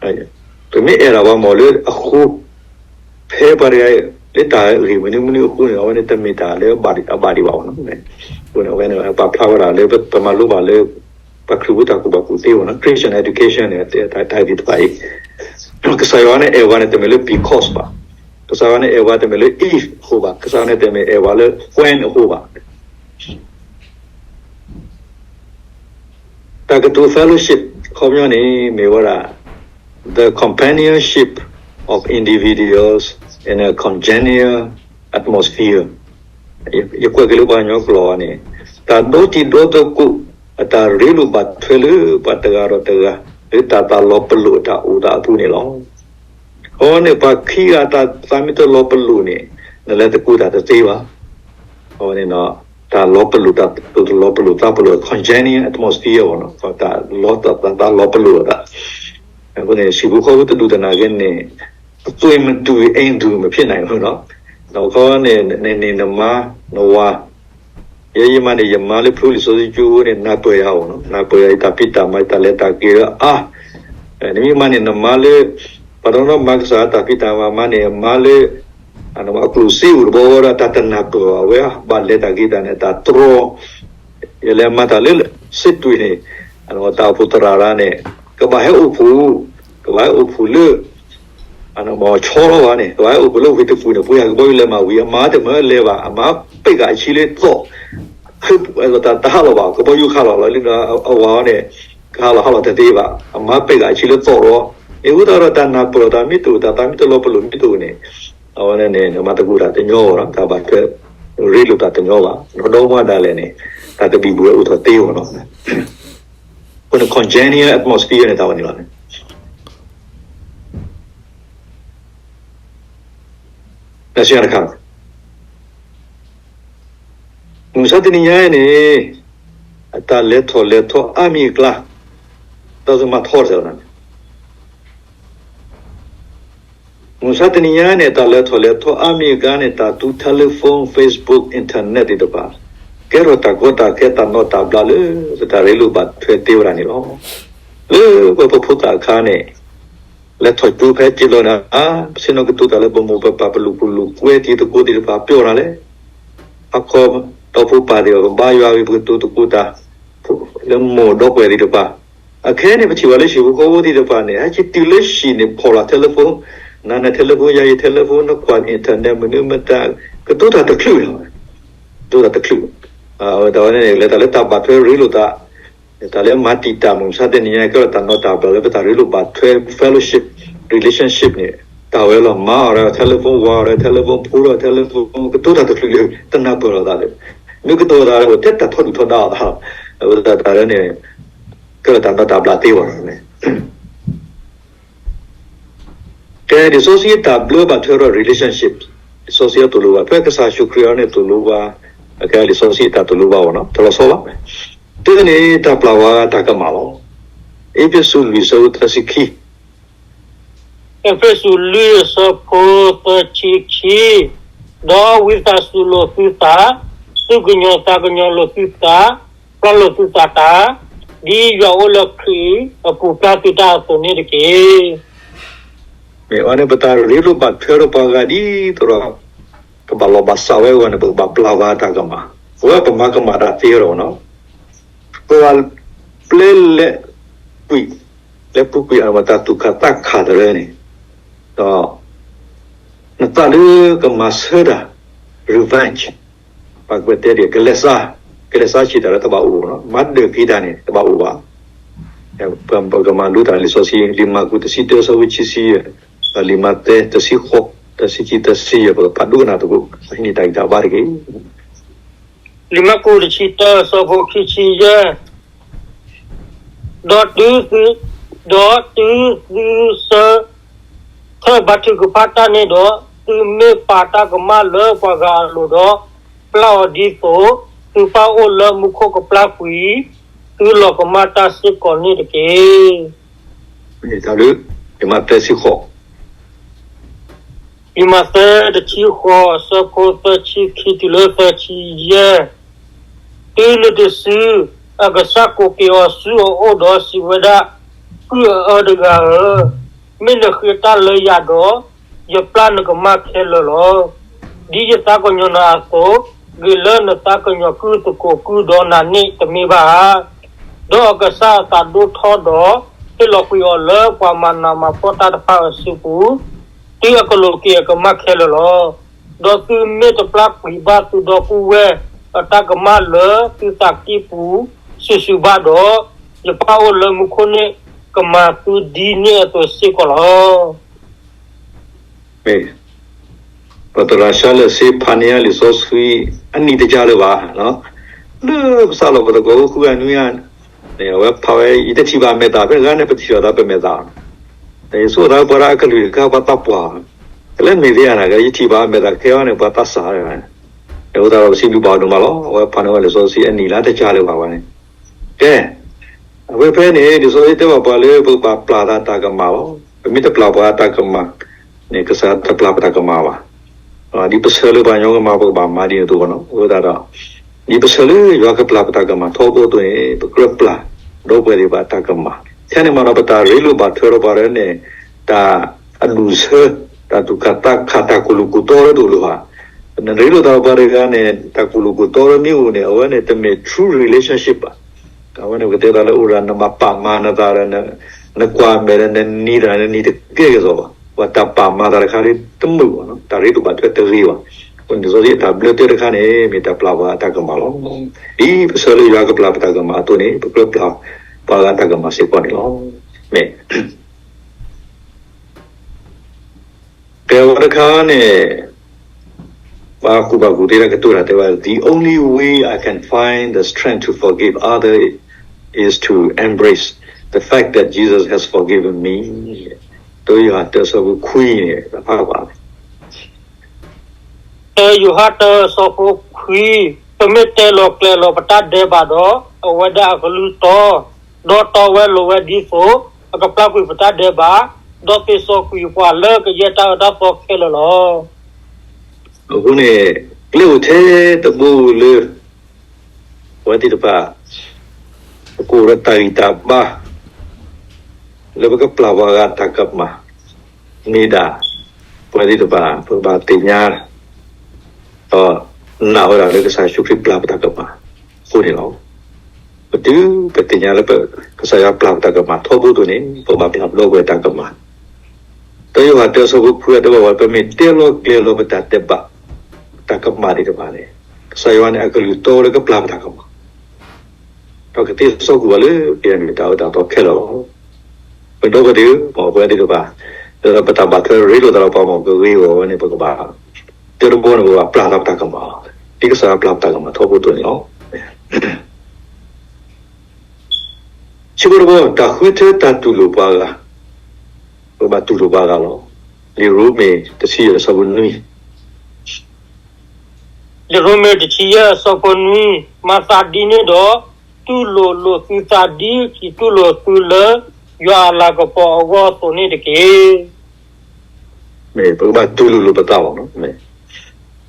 အဲၣ်ဒၣ်ပှၤမ့ၢ်လၢအဃိ ဖဲပှၤတဂၤလၢတၢ်ဂ့ၤမနုၤမနုၤအဃိန့ၣ် အဝဲန့ၣ်တမ့ၢ်တၢ်လၢအဘၣ်ဒံးဘၣ်နီၤ. အဃိန့ၣ် အဝဲန့ၣ် ပာ်ဖျါဝဲဒၣ်လၢပမၤလိဘၣ်လၢ ပှၤခရံာ်ဖိတၢ်ကူၣ်ဘၣ်ကူၣ်သ့ဘၣ်နီၤ Christian education န့ၣ် တၢ်သ့ၣ်တဖၣ်အံၤ ကစၢ်ယွၤန့ၣ်အဲၣ်ပှၤန့ၣ် တမ့ၢ်လၢ because ဘၣ်. ကစၢ်ယွၤန့ၣ်အဲၣ်ပှၤတမ့ၢ်လၢ if အဃိဘၣ်. ကစၢ်ယွၤန့ၣ်တမ့ၢ်အဲၣ်ပှၤလၢ when အဃိဘၣ်. တၢ်ကတိၤ fellowship အခီပညီန့ၣ် မ့ၢ်ဝဲဒၣ် the companionship of individuals in a congenial atmosphere. ယကွဲးက့ၤလၢပှၤကညီကျိာ်န့ၣ် တၢ်ဒီတံၤဒီသကိး အတၢ်ရ့လိာ်ဘၣ်ထွဲလၢပှၤတဂၤဒီးတဂၤ လၢတၢ်သးလီၤပလိာ်အတၢ်အိၣ်သးအပူၤန့ၣ်လီၤ. အဃိန့ၣ် ပှၤခံဂၤတၢ်သးမ့ၢ်တလီၤပလိာ်န့ၣ် နလဲၤသကိးတၢ်တသ့ဘၣ်. အဃိန့ၣ် တၢ်လီၤပလိာ် တၢ်လီၤပလိာ်သးပလိာ် congenial atmosphere ဘၣ်နီၤ တၢ်လီၤသးလီၤပလိာ်အသး. အဃိန့ၣ် ဟံၣ်ဖိဃီဖိတဒူၣ်တနၤက့န့ၣ် သွေးမတူ အိမ်တူ မဖြစ်နိုင်ဘူးနော်. အခီန့ၣ် နန့ၢ်နမါ နဝၤ ယဲယမါန့ၣ် ယမါလၢဖုလံာ်စီဆှံကၠိန့ၣ် နၢ်ပၢၢ်ယၤအီၤနီၤ နၢ်ပၢၢ်ယၤ ယတၢ်ဖံးတၢ်မၤ ယတၢ်လဲၤတၢ်က့ၤလၢအါ, နမ့ၢ်မါန့ၣ် နမါလၢ ပှၤတနီၤနီၤမၤကစၢ်တၢ်ဖံးတၢ်မၤ မါန့ၣ် မါလၢ အကျိၣ်စ့အိၣ်တဘျီဝဲဒီး တၢ်တနၢ်ပၢၢ်ဘၣ်ဝဲ ဘၣ်လဲၤတၢ်က့ၤတၢ်န့ၣ် တၢ်တြီ ယလဲၤမၤတၢ်လၢ စစ်တွေန့ၣ် တၢ်အိၣ်ဖှိၣ်သရၣ်ရၣ်န့ၣ် ကဘၣ်ဟဲအိၣ်ဖှိၣ် ကဘၣ်ဟဲအိၣ်ဖှိၣ်လၢ ဆီလီၤဘၣ်န့ၣ် ကဘၣ်ဟဲအိၣ်ဖှိၣ်လၢဝ့ၢ်တကူၣ်န့ၣ် ပှၤကဘီယူၤလဲၤမၤဝံၤ အမါတမၢလဲၤဘၣ် အမါပဲာ်ကၤအဆံလၢသီၣ် တဟးလီၤဘၣ် ကဘီယူၤခးလီၤလီၤလၢအဝၤအီၤန့ၣ် ကဟးလီၤဟးလီၤတသ့ဘၣ် အမါပဲာ်ကၤအဆံလၢသီၣ်လီၤ. မ့ၢ်ဝံၤတၢ်ဒီးတၢ်နၢ်ပၢၢ်တၢ်မ့ၢ်တအိၣ် တၢ်သးမ့ၢ်တလီၤပလိာ်မ့ၢ်တအိၣ်န့ၣ် အဝဲန့ၣ်န့ၣ် နမၤသကိးတၢ်တညီဘၣ်ဒီး တၢ်ဘၣ်ထွဲ ရ့လိာ်တၢ်တညီဘၣ် ဒီမါဒၣ်လဲာ်န့ၣ် တၢ်တဘံၣ်ဘုၣ်အိၣ်ထီၣ်သ့ဘၣ်နီၤ. အဃိန့ၣ် congenial atmosphere န့ၣ် တၢ်ဝဲန့ၣ်လီၤ. တၢ်ဆံတခါ မုၢ်မဆါတနံၤညါအံၤန့ၣ် အတၢ်လဲၤထီၣ်လဲၤထီအါမံၤအကျါ တၢ်မၤထီၣ်တစဲးန့ၣ် မုၢ်မဆါတနံၤညါန့ၣ် တၢ်လဲၤထီၣ်လဲၤထီအါမံၤအကျါန့ၣ် တၢ်သူ telephone, Facebook, internet သ့ၣ်တဖၣ် ကဲထီၣ်တၢ်ကီတၢ်ခဲ တၢ်နီၣ်တၢ်ဘျးလၢ ပတၢ်ရ့လိာ်ဘၣ်ထွဲသ့ဝဲဒၣ်န့ၣ်လီၤ. လၢပဖိသၣ်အခါန့ၣ် လဲၤထီၣ်ကၠိဖဲက့ၤလီၤန့ၣ် ပဆ့ၣ်နီၤကတိၤတၢ်လၢပမိၢ်ပပၢ် ပလူၢ်ပလူၢ်ကွဲတံၤသကိးသ့ၣ်တဖၣ် ပျီနၤလဲၣ်. ဟီၣ်ခိၣ်ဒီဖိပၢ်သ့ၣ်တဖၣ် ပဘါယွၤဂ့ၤ ပကတိၤသကိးတၢ် လၢမိၢ်ဒီပုၢ်ဝဲၢ်သ့ၣ်တဖၣ် အခဲအံၤန့ၣ် ပထံၣ်ဘၣ်လၢဟံၣ်ဖိဃီဖိသ့ၣ်တဖၣ်န့ၣ် ဟဲက့ၤတုၤလၢဟံၣ်န့ၣ် ဖီၣ်လီၤ telephone, နၤန့ၣ် telephone, ယၤယၤ telephone, နကွၢ် internet မနုၤမတၤ ကတိၤတၢ်တချုးလီၤ. ကတိၤတၢ်တချုး အဝဲတၢ်ဝဲန့ၣ် လဲၤတၢ်လၢတၢ်ဘၣ်ထွဲရ့လိာ်သး တၢ်လၢအမၤတံာ်တာ်မုၢ်မဆါတနံၤညါ ကဲထီၣ်တၢ်နီၣ်တၢ်ဘျးလၢပတၢ်ရ့လိာ်ဘၣ်ထွဲ fellowship, relationship န့ၣ် တၢ်ဝဲလီၤ. မၤအီၤဒီး telephone, ဝၤအီၤဒီး telephone, ဖိဒီး telephone, ကတိၤတၢ်တချုးလၢ တနၢ်ပၢၢ်လိာ်သးလၢ မ့ၢ်ကတိၤလိာ်သးလၢ အိၣ်ထဲတၢ်ထီဒုၣ်ထီဒါအီၤသးလီၤ. အဝဲတၢ်လၢန့ၣ် ကဲထီၣ်တၢ်နီၣ်တၢ်ဘျးသ့ဝဲန့ၣ် ကဲ လံာ်စီဆှံအတၢ်ဘျၢဘၣ်ထွဲဒီး relationship, လံာ်စီဆှံအသိၣ်လိဘၣ် ဖဲကစၢ်ယ့ၣ်ၡူးခရံာ်အံၤန့ၣ်သိၣ်လိဘၣ်, ကဲ လံာ်စီဆှံအတၢ်သိၣ်လိဘၣ်အီၤနီၤ တလီၤဆီဘၣ်. တုၤန့ၣ်တၢ်ပျၢ်ဝဲတၢ်ကမၣ်လီၤ. အ့းဖ့းစူးလွံၢ်ဆၢဖိသၢဆံခံ အ့းဖ့းစူးလွံၢ်အဆၢဖိသၢဆံခံ, ဒီးဝံသးစူၤလိာ်သုသး, သူၣ်ကညီၤသးကညီၤလိာ်သုသး, ပျၢ်လိာ်သုသးတၢ်, ဒ်ယွၤအိၣ်လၢခရံာ်အပူၤပျၢ်သုတၢ်အသိးန့ၣ်တက့ၢ်. မ့ၢ်အီၤန့ၣ် ပတၢ်ရ့လိာ်ဘၣ်ထွဲဒီးပှၤဂၤဒ်သိးဒီး ကဘၣ်လီၤဘၣ်စးဝဲအဂီၢ်န့ၣ် ပကဘၣ်ပျၢ်ဝဲတၢ်ကမၣ်, ပဝဲပမၤကမၣ်တၢ်သ့ဒီးနီၤ ပှၤပျဲလဲၤကွံာ် လဲၤပူၤကွံာ်အမတၤသူၣ်ခးသးခးတရၢန့ၣ်, ဒီး နသးလၢကမၤဆၢတၢ် revenge, ပှၤကွဲးတဲဒ် ကလဲၤစါ, ကလဲၤစါဆံးတၢ်လၢတဘၣ်အိၣ်နီၤ, မၤဒၢးက့ၤတၢ်န့ၣ် တဘၣ်အိၣ်ဘၣ်. ပကမၤလိတၢ်လံာ်စီဆှံ လံာ်မၢ်ကူးတဆံတၢ အဆၢဖိခံဆံယဲၢ်, ဒီးလံာ်မးသဲတဆံဃိး တဆံခံ တဆံယဲၢ် ပကဖးဒိကနၣ်သကိး ဟံးန့ၢ်တၢ်ဂံၢ်တၢ်ဘါတက့ၢ်. လံာ်မၢ်ကူးတဆံတၢ အဆၢဖိခံဆံယဲၢ်, ဒီးတုၤသု, ဒီးတုၤသုဆၢ, ထၢၣ်ဘါထုကဖၣ်တၢ်န့ၣ်ဒီး, သုမ့ၢ်ပာ်တၢ်ကမၣ်လၢပှၤဂၤအလိၤဒီး, ပျၢ်အီၤဒ်သိးသုပၢ်အိၣ်လၢမူခိၣ်ကပျၢ်ကွံာ်, သုလီၤကမၣ်တၢ်စ့ၢ်ကီးန့ၣ်တက့ၢ်. တၢ်လၢ လံာ်မးသဲတဆံဃိး လံာ်မးသဲတဆံဃိး အဆၢဖိသၢဆံခံတုၤလၢသၢဆံယဲၢ်, တုၤနုၤတစု, အကစၢ်ကိးက့ၤအီၤဆူအအိၣ်ဒီးစံးဝဲဒၣ်, ကုၢ်အအၢတဂၤဧၢ, မ့ၢ်နဃ့တၢ်လၢယၤဒီး, ယပျၢ်နကမၣ်ခဲလၢာ်လီၤ. ဒ်ယသးကညီၤနၤအသိး, ဂ့ၤလၢနသးကညီၤကုၢ်သကိးကုၢ်ဒီးနၤန့ၣ်တမ့ၢ်ဘၣ်ဧါ. ဒီးအကစၢ်အသးဒိၣ်ထီၣ်ဒီး, ဟ့ၣ်လီၤကွံာ်အီၤလၢပှၤမၤနးမၤဖှီၣ်တၢ်တဖၣ်အစုပူၤ, တုၤအကလိးက့ၤအကမၣ်ခဲလၢာ်လီၤ. ဒီးသုမ့ၢ်တပျၢ်ကွံာ်ဘၣ်သုဒီပုၢ်ဝဲၢ်အတၢ်ကမၣ်လၢသုသးကံၢ်ပူၤစုာ်စုာ်ဘၣ်ဒီး, ယပၢ်အိၣ်လၢမူခိၣ်န့ၣ် ကမၤသုဒ်န့ၣ်အသိးစ့ၢ်ကီးလီၤ. မ့ၢ် ပသရၣ် Charles စ့ဖးန့ၢ်လံာ်စီဆှံအနံၣ်တကၢ်လၢၤဘၣ်, လၢပစးလီၤပသကိးအိၣ်ဃုဂၤနွံဂၤန့ၣ် အဝဲဖးဝဲ ယတထံၣ်ဘၣ်အမဲာ်သၣ် ဖဲဂၤန့ၣ် ပထံၣ်လိာ်သးပမဲာ်သၣ်, ယဆိကမိၣ်သးပှၤဒီးအကလုၢ်တခါ ပှၤသးပှၢ်, ကလဲၤမ့ၢ်သ့ဧါန့ၣ် ယထံၣ်ဘၣ်အမဲာ်သၣ်ခဲအံၤန့ၣ် ပှၤသးစၢ်, အဃိသတးဒီးပစံးဘျုးဘၣ်အီၤဒိၣ်မးလီၤ. အဝဲဖးန့ၢ်ဝဲလံာ်စီဆှံအနံၣ်လၢတကၢ်လၢၤဘၣ်ဝဲန့ၣ် ကဲ, အဝဲဖဲန့ၣ် လံာ်စီဆှံတဲဘၣ်ပှၤလၢပကဘၣ်ပျၢ်သးတၢ်ကမၣ်လီၤ. ပမ့ၢ်တပျၢ်ပှၤတၢ်ကမၣ်န့ၣ် ကစၢ်တပျၢ်ပတၢ်ကမၣ်ဘၣ်. ဒ်ပဆၢလၢပှၤကညီကမၣ် ပကဘၣ်မၤဒ်န့ၣ်အသိးလီၤ. အဃိသတးဒီး ဒ်ပဆၢလၢယွၤကပျၢ်ပတၢ်ကမၣ်ထီဘိအသိးန့ၣ် ပကြၢးပျၢ်ဒီပုၢ်ဝဲၢ်သ့ၣ်တဖၣ်တၢ်ကမၣ်. ထဲန့ၣ်မးဒီး ပတၢ်ရ့လိာ်ဘၣ်ထွဲဒီးပှၤတဂၤန့ၣ် တၢ်အဒူၣ်ဆၢ, တၢ်သူၣ်ကၢ်သးခး, တၢ်ကူၣ်လိာ်ကူၣ်တီတအိၣ်လၢၤဘၣ်. နရ့လိာ်သးဒီးပှၤတဂၤန့ၣ် တၢ်ကူၣ်လိာ်ကူၣ်တီတမ့ၢ်အိၣ်န့ၣ် အဝဲန့ၣ်တမ့ၢ် true relationship ဘၣ်. အဝဲန့ၣ်ပကတဲသးလၢအိၣ်ဒၣ် နဘၣ်ပာ်မၤနသးဒီး နကွၢ်မဲာ်ဒီးနနံၤတၢ် နနံၤတကဲကစီၣ်ဘၣ်. ပှၤတၢ်ပာ်မၤသးတခါလၢတမုာ်ဘၣ်, တၢ်ရ့လိာ်ဘၣ်ထွဲတဂ့ၤဘၣ်. အဃိန့ၣ် လံာ်စီဆှံအတၢ်ဘျၢတဲတခါန့ၣ် မ့ၢ်တၢ်ပျၢ်ပှၤအတၢ်ကမၣ်လီၤ. ဒ်ပဆၢလၢယွၤကပျၢ်ပတၢ်ကမၣ်အသိးန့ၣ် ပကြၢးပျၢ်ပှၤဂၤတၢ်ကမၣ်စ့ၢ်ကီးန့ၣ်လီၤ. မ့ၢ် ကဲဝဲတခါန့ၣ် ပှၤကူၣ်ဘၣ်ကူၣ်သ့လၢကတိၤတၢ်တဲဝဲ The only way I can find the strength to forgive other is to embrace the fact that Jesus has forgiven me. တၢယိၤဟၣ်တၢ အဆၢဖိခွံန့ၣ် တဖးကွၢ် တၢယိၤဟၣ်တၢ အဆၢဖိခွံ, ပမ့ၢ်တဲလီၤကျဲၤလီၤပတၢ်ဒဲးဘးဒီး အဝဲဒၣ်အကလုၢ်တီ ဒီးတီဝဲလိၤဝဲဒ်သိး အကပျၢ်ကွံာ်ပတၢ်ဒဲးဘး, ဒီးသ့စီကွံာ်ပှၤလၢကယဲၢ်တၢ်အၢတၢ်သီခဲလၢာ်လီၤ. အဃိန့ၣ် ကျဲအိၣ်ထဲတဘိလၢ ပဝဲသ့ၣ်တဖၣ် ပကအိၣ်ဒီးတၢ်ဂံၢ်တၢ်ဘါ လၢပကပျၢ်ပှၤဂၤတၢ်ကမၣ် မ့ၢ်ဒၣ် ပဝဲသ့ၣ်တဖၣ် ပကဘၣ်သ့ၣ်ညါ ဒီးနာ်ဝဲဒၣ်လၢကစၢ်ယ့ၣ်ၡူးခရံာ်ပျၢ်ပတၢ်ကမၣ်အဃိန့ၣ်လီၤ. ပတုၤပသ့ၣ်ညါလၢ ကစၢ်ယွၤပျၢ်ပတၢ်ကမၣ်ထီဘိအသိးန့ၣ် ပဘၣ်ပျၢ်ပဒီပုၢ်ဝဲၢ်တၢ်ကမၣ်. တၢယိၤဟၣ်တၢအဆၢဖိခွံအတဲဘၣ်ဝဲ ပမ့ၢ်တဲလီၤကျဲၤလီၤပတၢ်ဒဲးဘး တၢ်ကမၣ်သ့ၣ်တဖၣ်န့ၣ် ကစၢ်ယွၤန့ၣ် အကလုၢ်တီဝဲလၢကပျၢ်ပတၢ်ကမၣ် ဒီးကသ့စီကွံာ်ပှၤလၢကယဲၢ်မ့ၢ်တၢ်အၢတၢ်သီခဲလၢာ်လီၤ. ပဒီပုၢ်ဝဲၢ်သ့ၣ်ဧၢ, မ်ပဝဲသ့ၣ်တဖၣ် ဒီးပတၢ်ဘၣ်ထွဲရ့လိာ်သးဒီးပှၤ မ်ပကဂ့ၤဂီၢ်ဝဲန့ၣ် ပကဘၣ် တၢတဘီန့ၣ် ပကဘၣ်ပျၢ်လီၤပတၢ်ကမၣ်လီၤ. ဒ်ကစၢ်ယွၤပျၢ်ပတၢ်ကမၣ်ထီဘိအသိးန့ၣ်လီၤ. ခံဘီတဘီ တၢ်ဃုထၢတၢ်တူၢ်လိာ်ပှၤဂၤ, ပကဘၣ်တူၢ်လိာ်ပှၤဂၤလီၤ. လံာ်ရိမ့ၤတဆံယဲၢ်အဆၢဖိနွံ လံာ်ရိမ့ၤတဆံယဲၢ်အဆၢဖိနွံ, မၤသးဒ်န့ၣ်ဒီး တူၢ်လိာ်လိာ်သုသးဒ်ယတူၢ်လိာ်သုလၢ ယွၤအလၤကပီၤအဂီၢ်အသိးန့ၣ်တက့ၢ်. မ့ၢ်ပကဘၣ်တူၢ်လိာ်လိာ်ပသးဘၣ်နီၤ.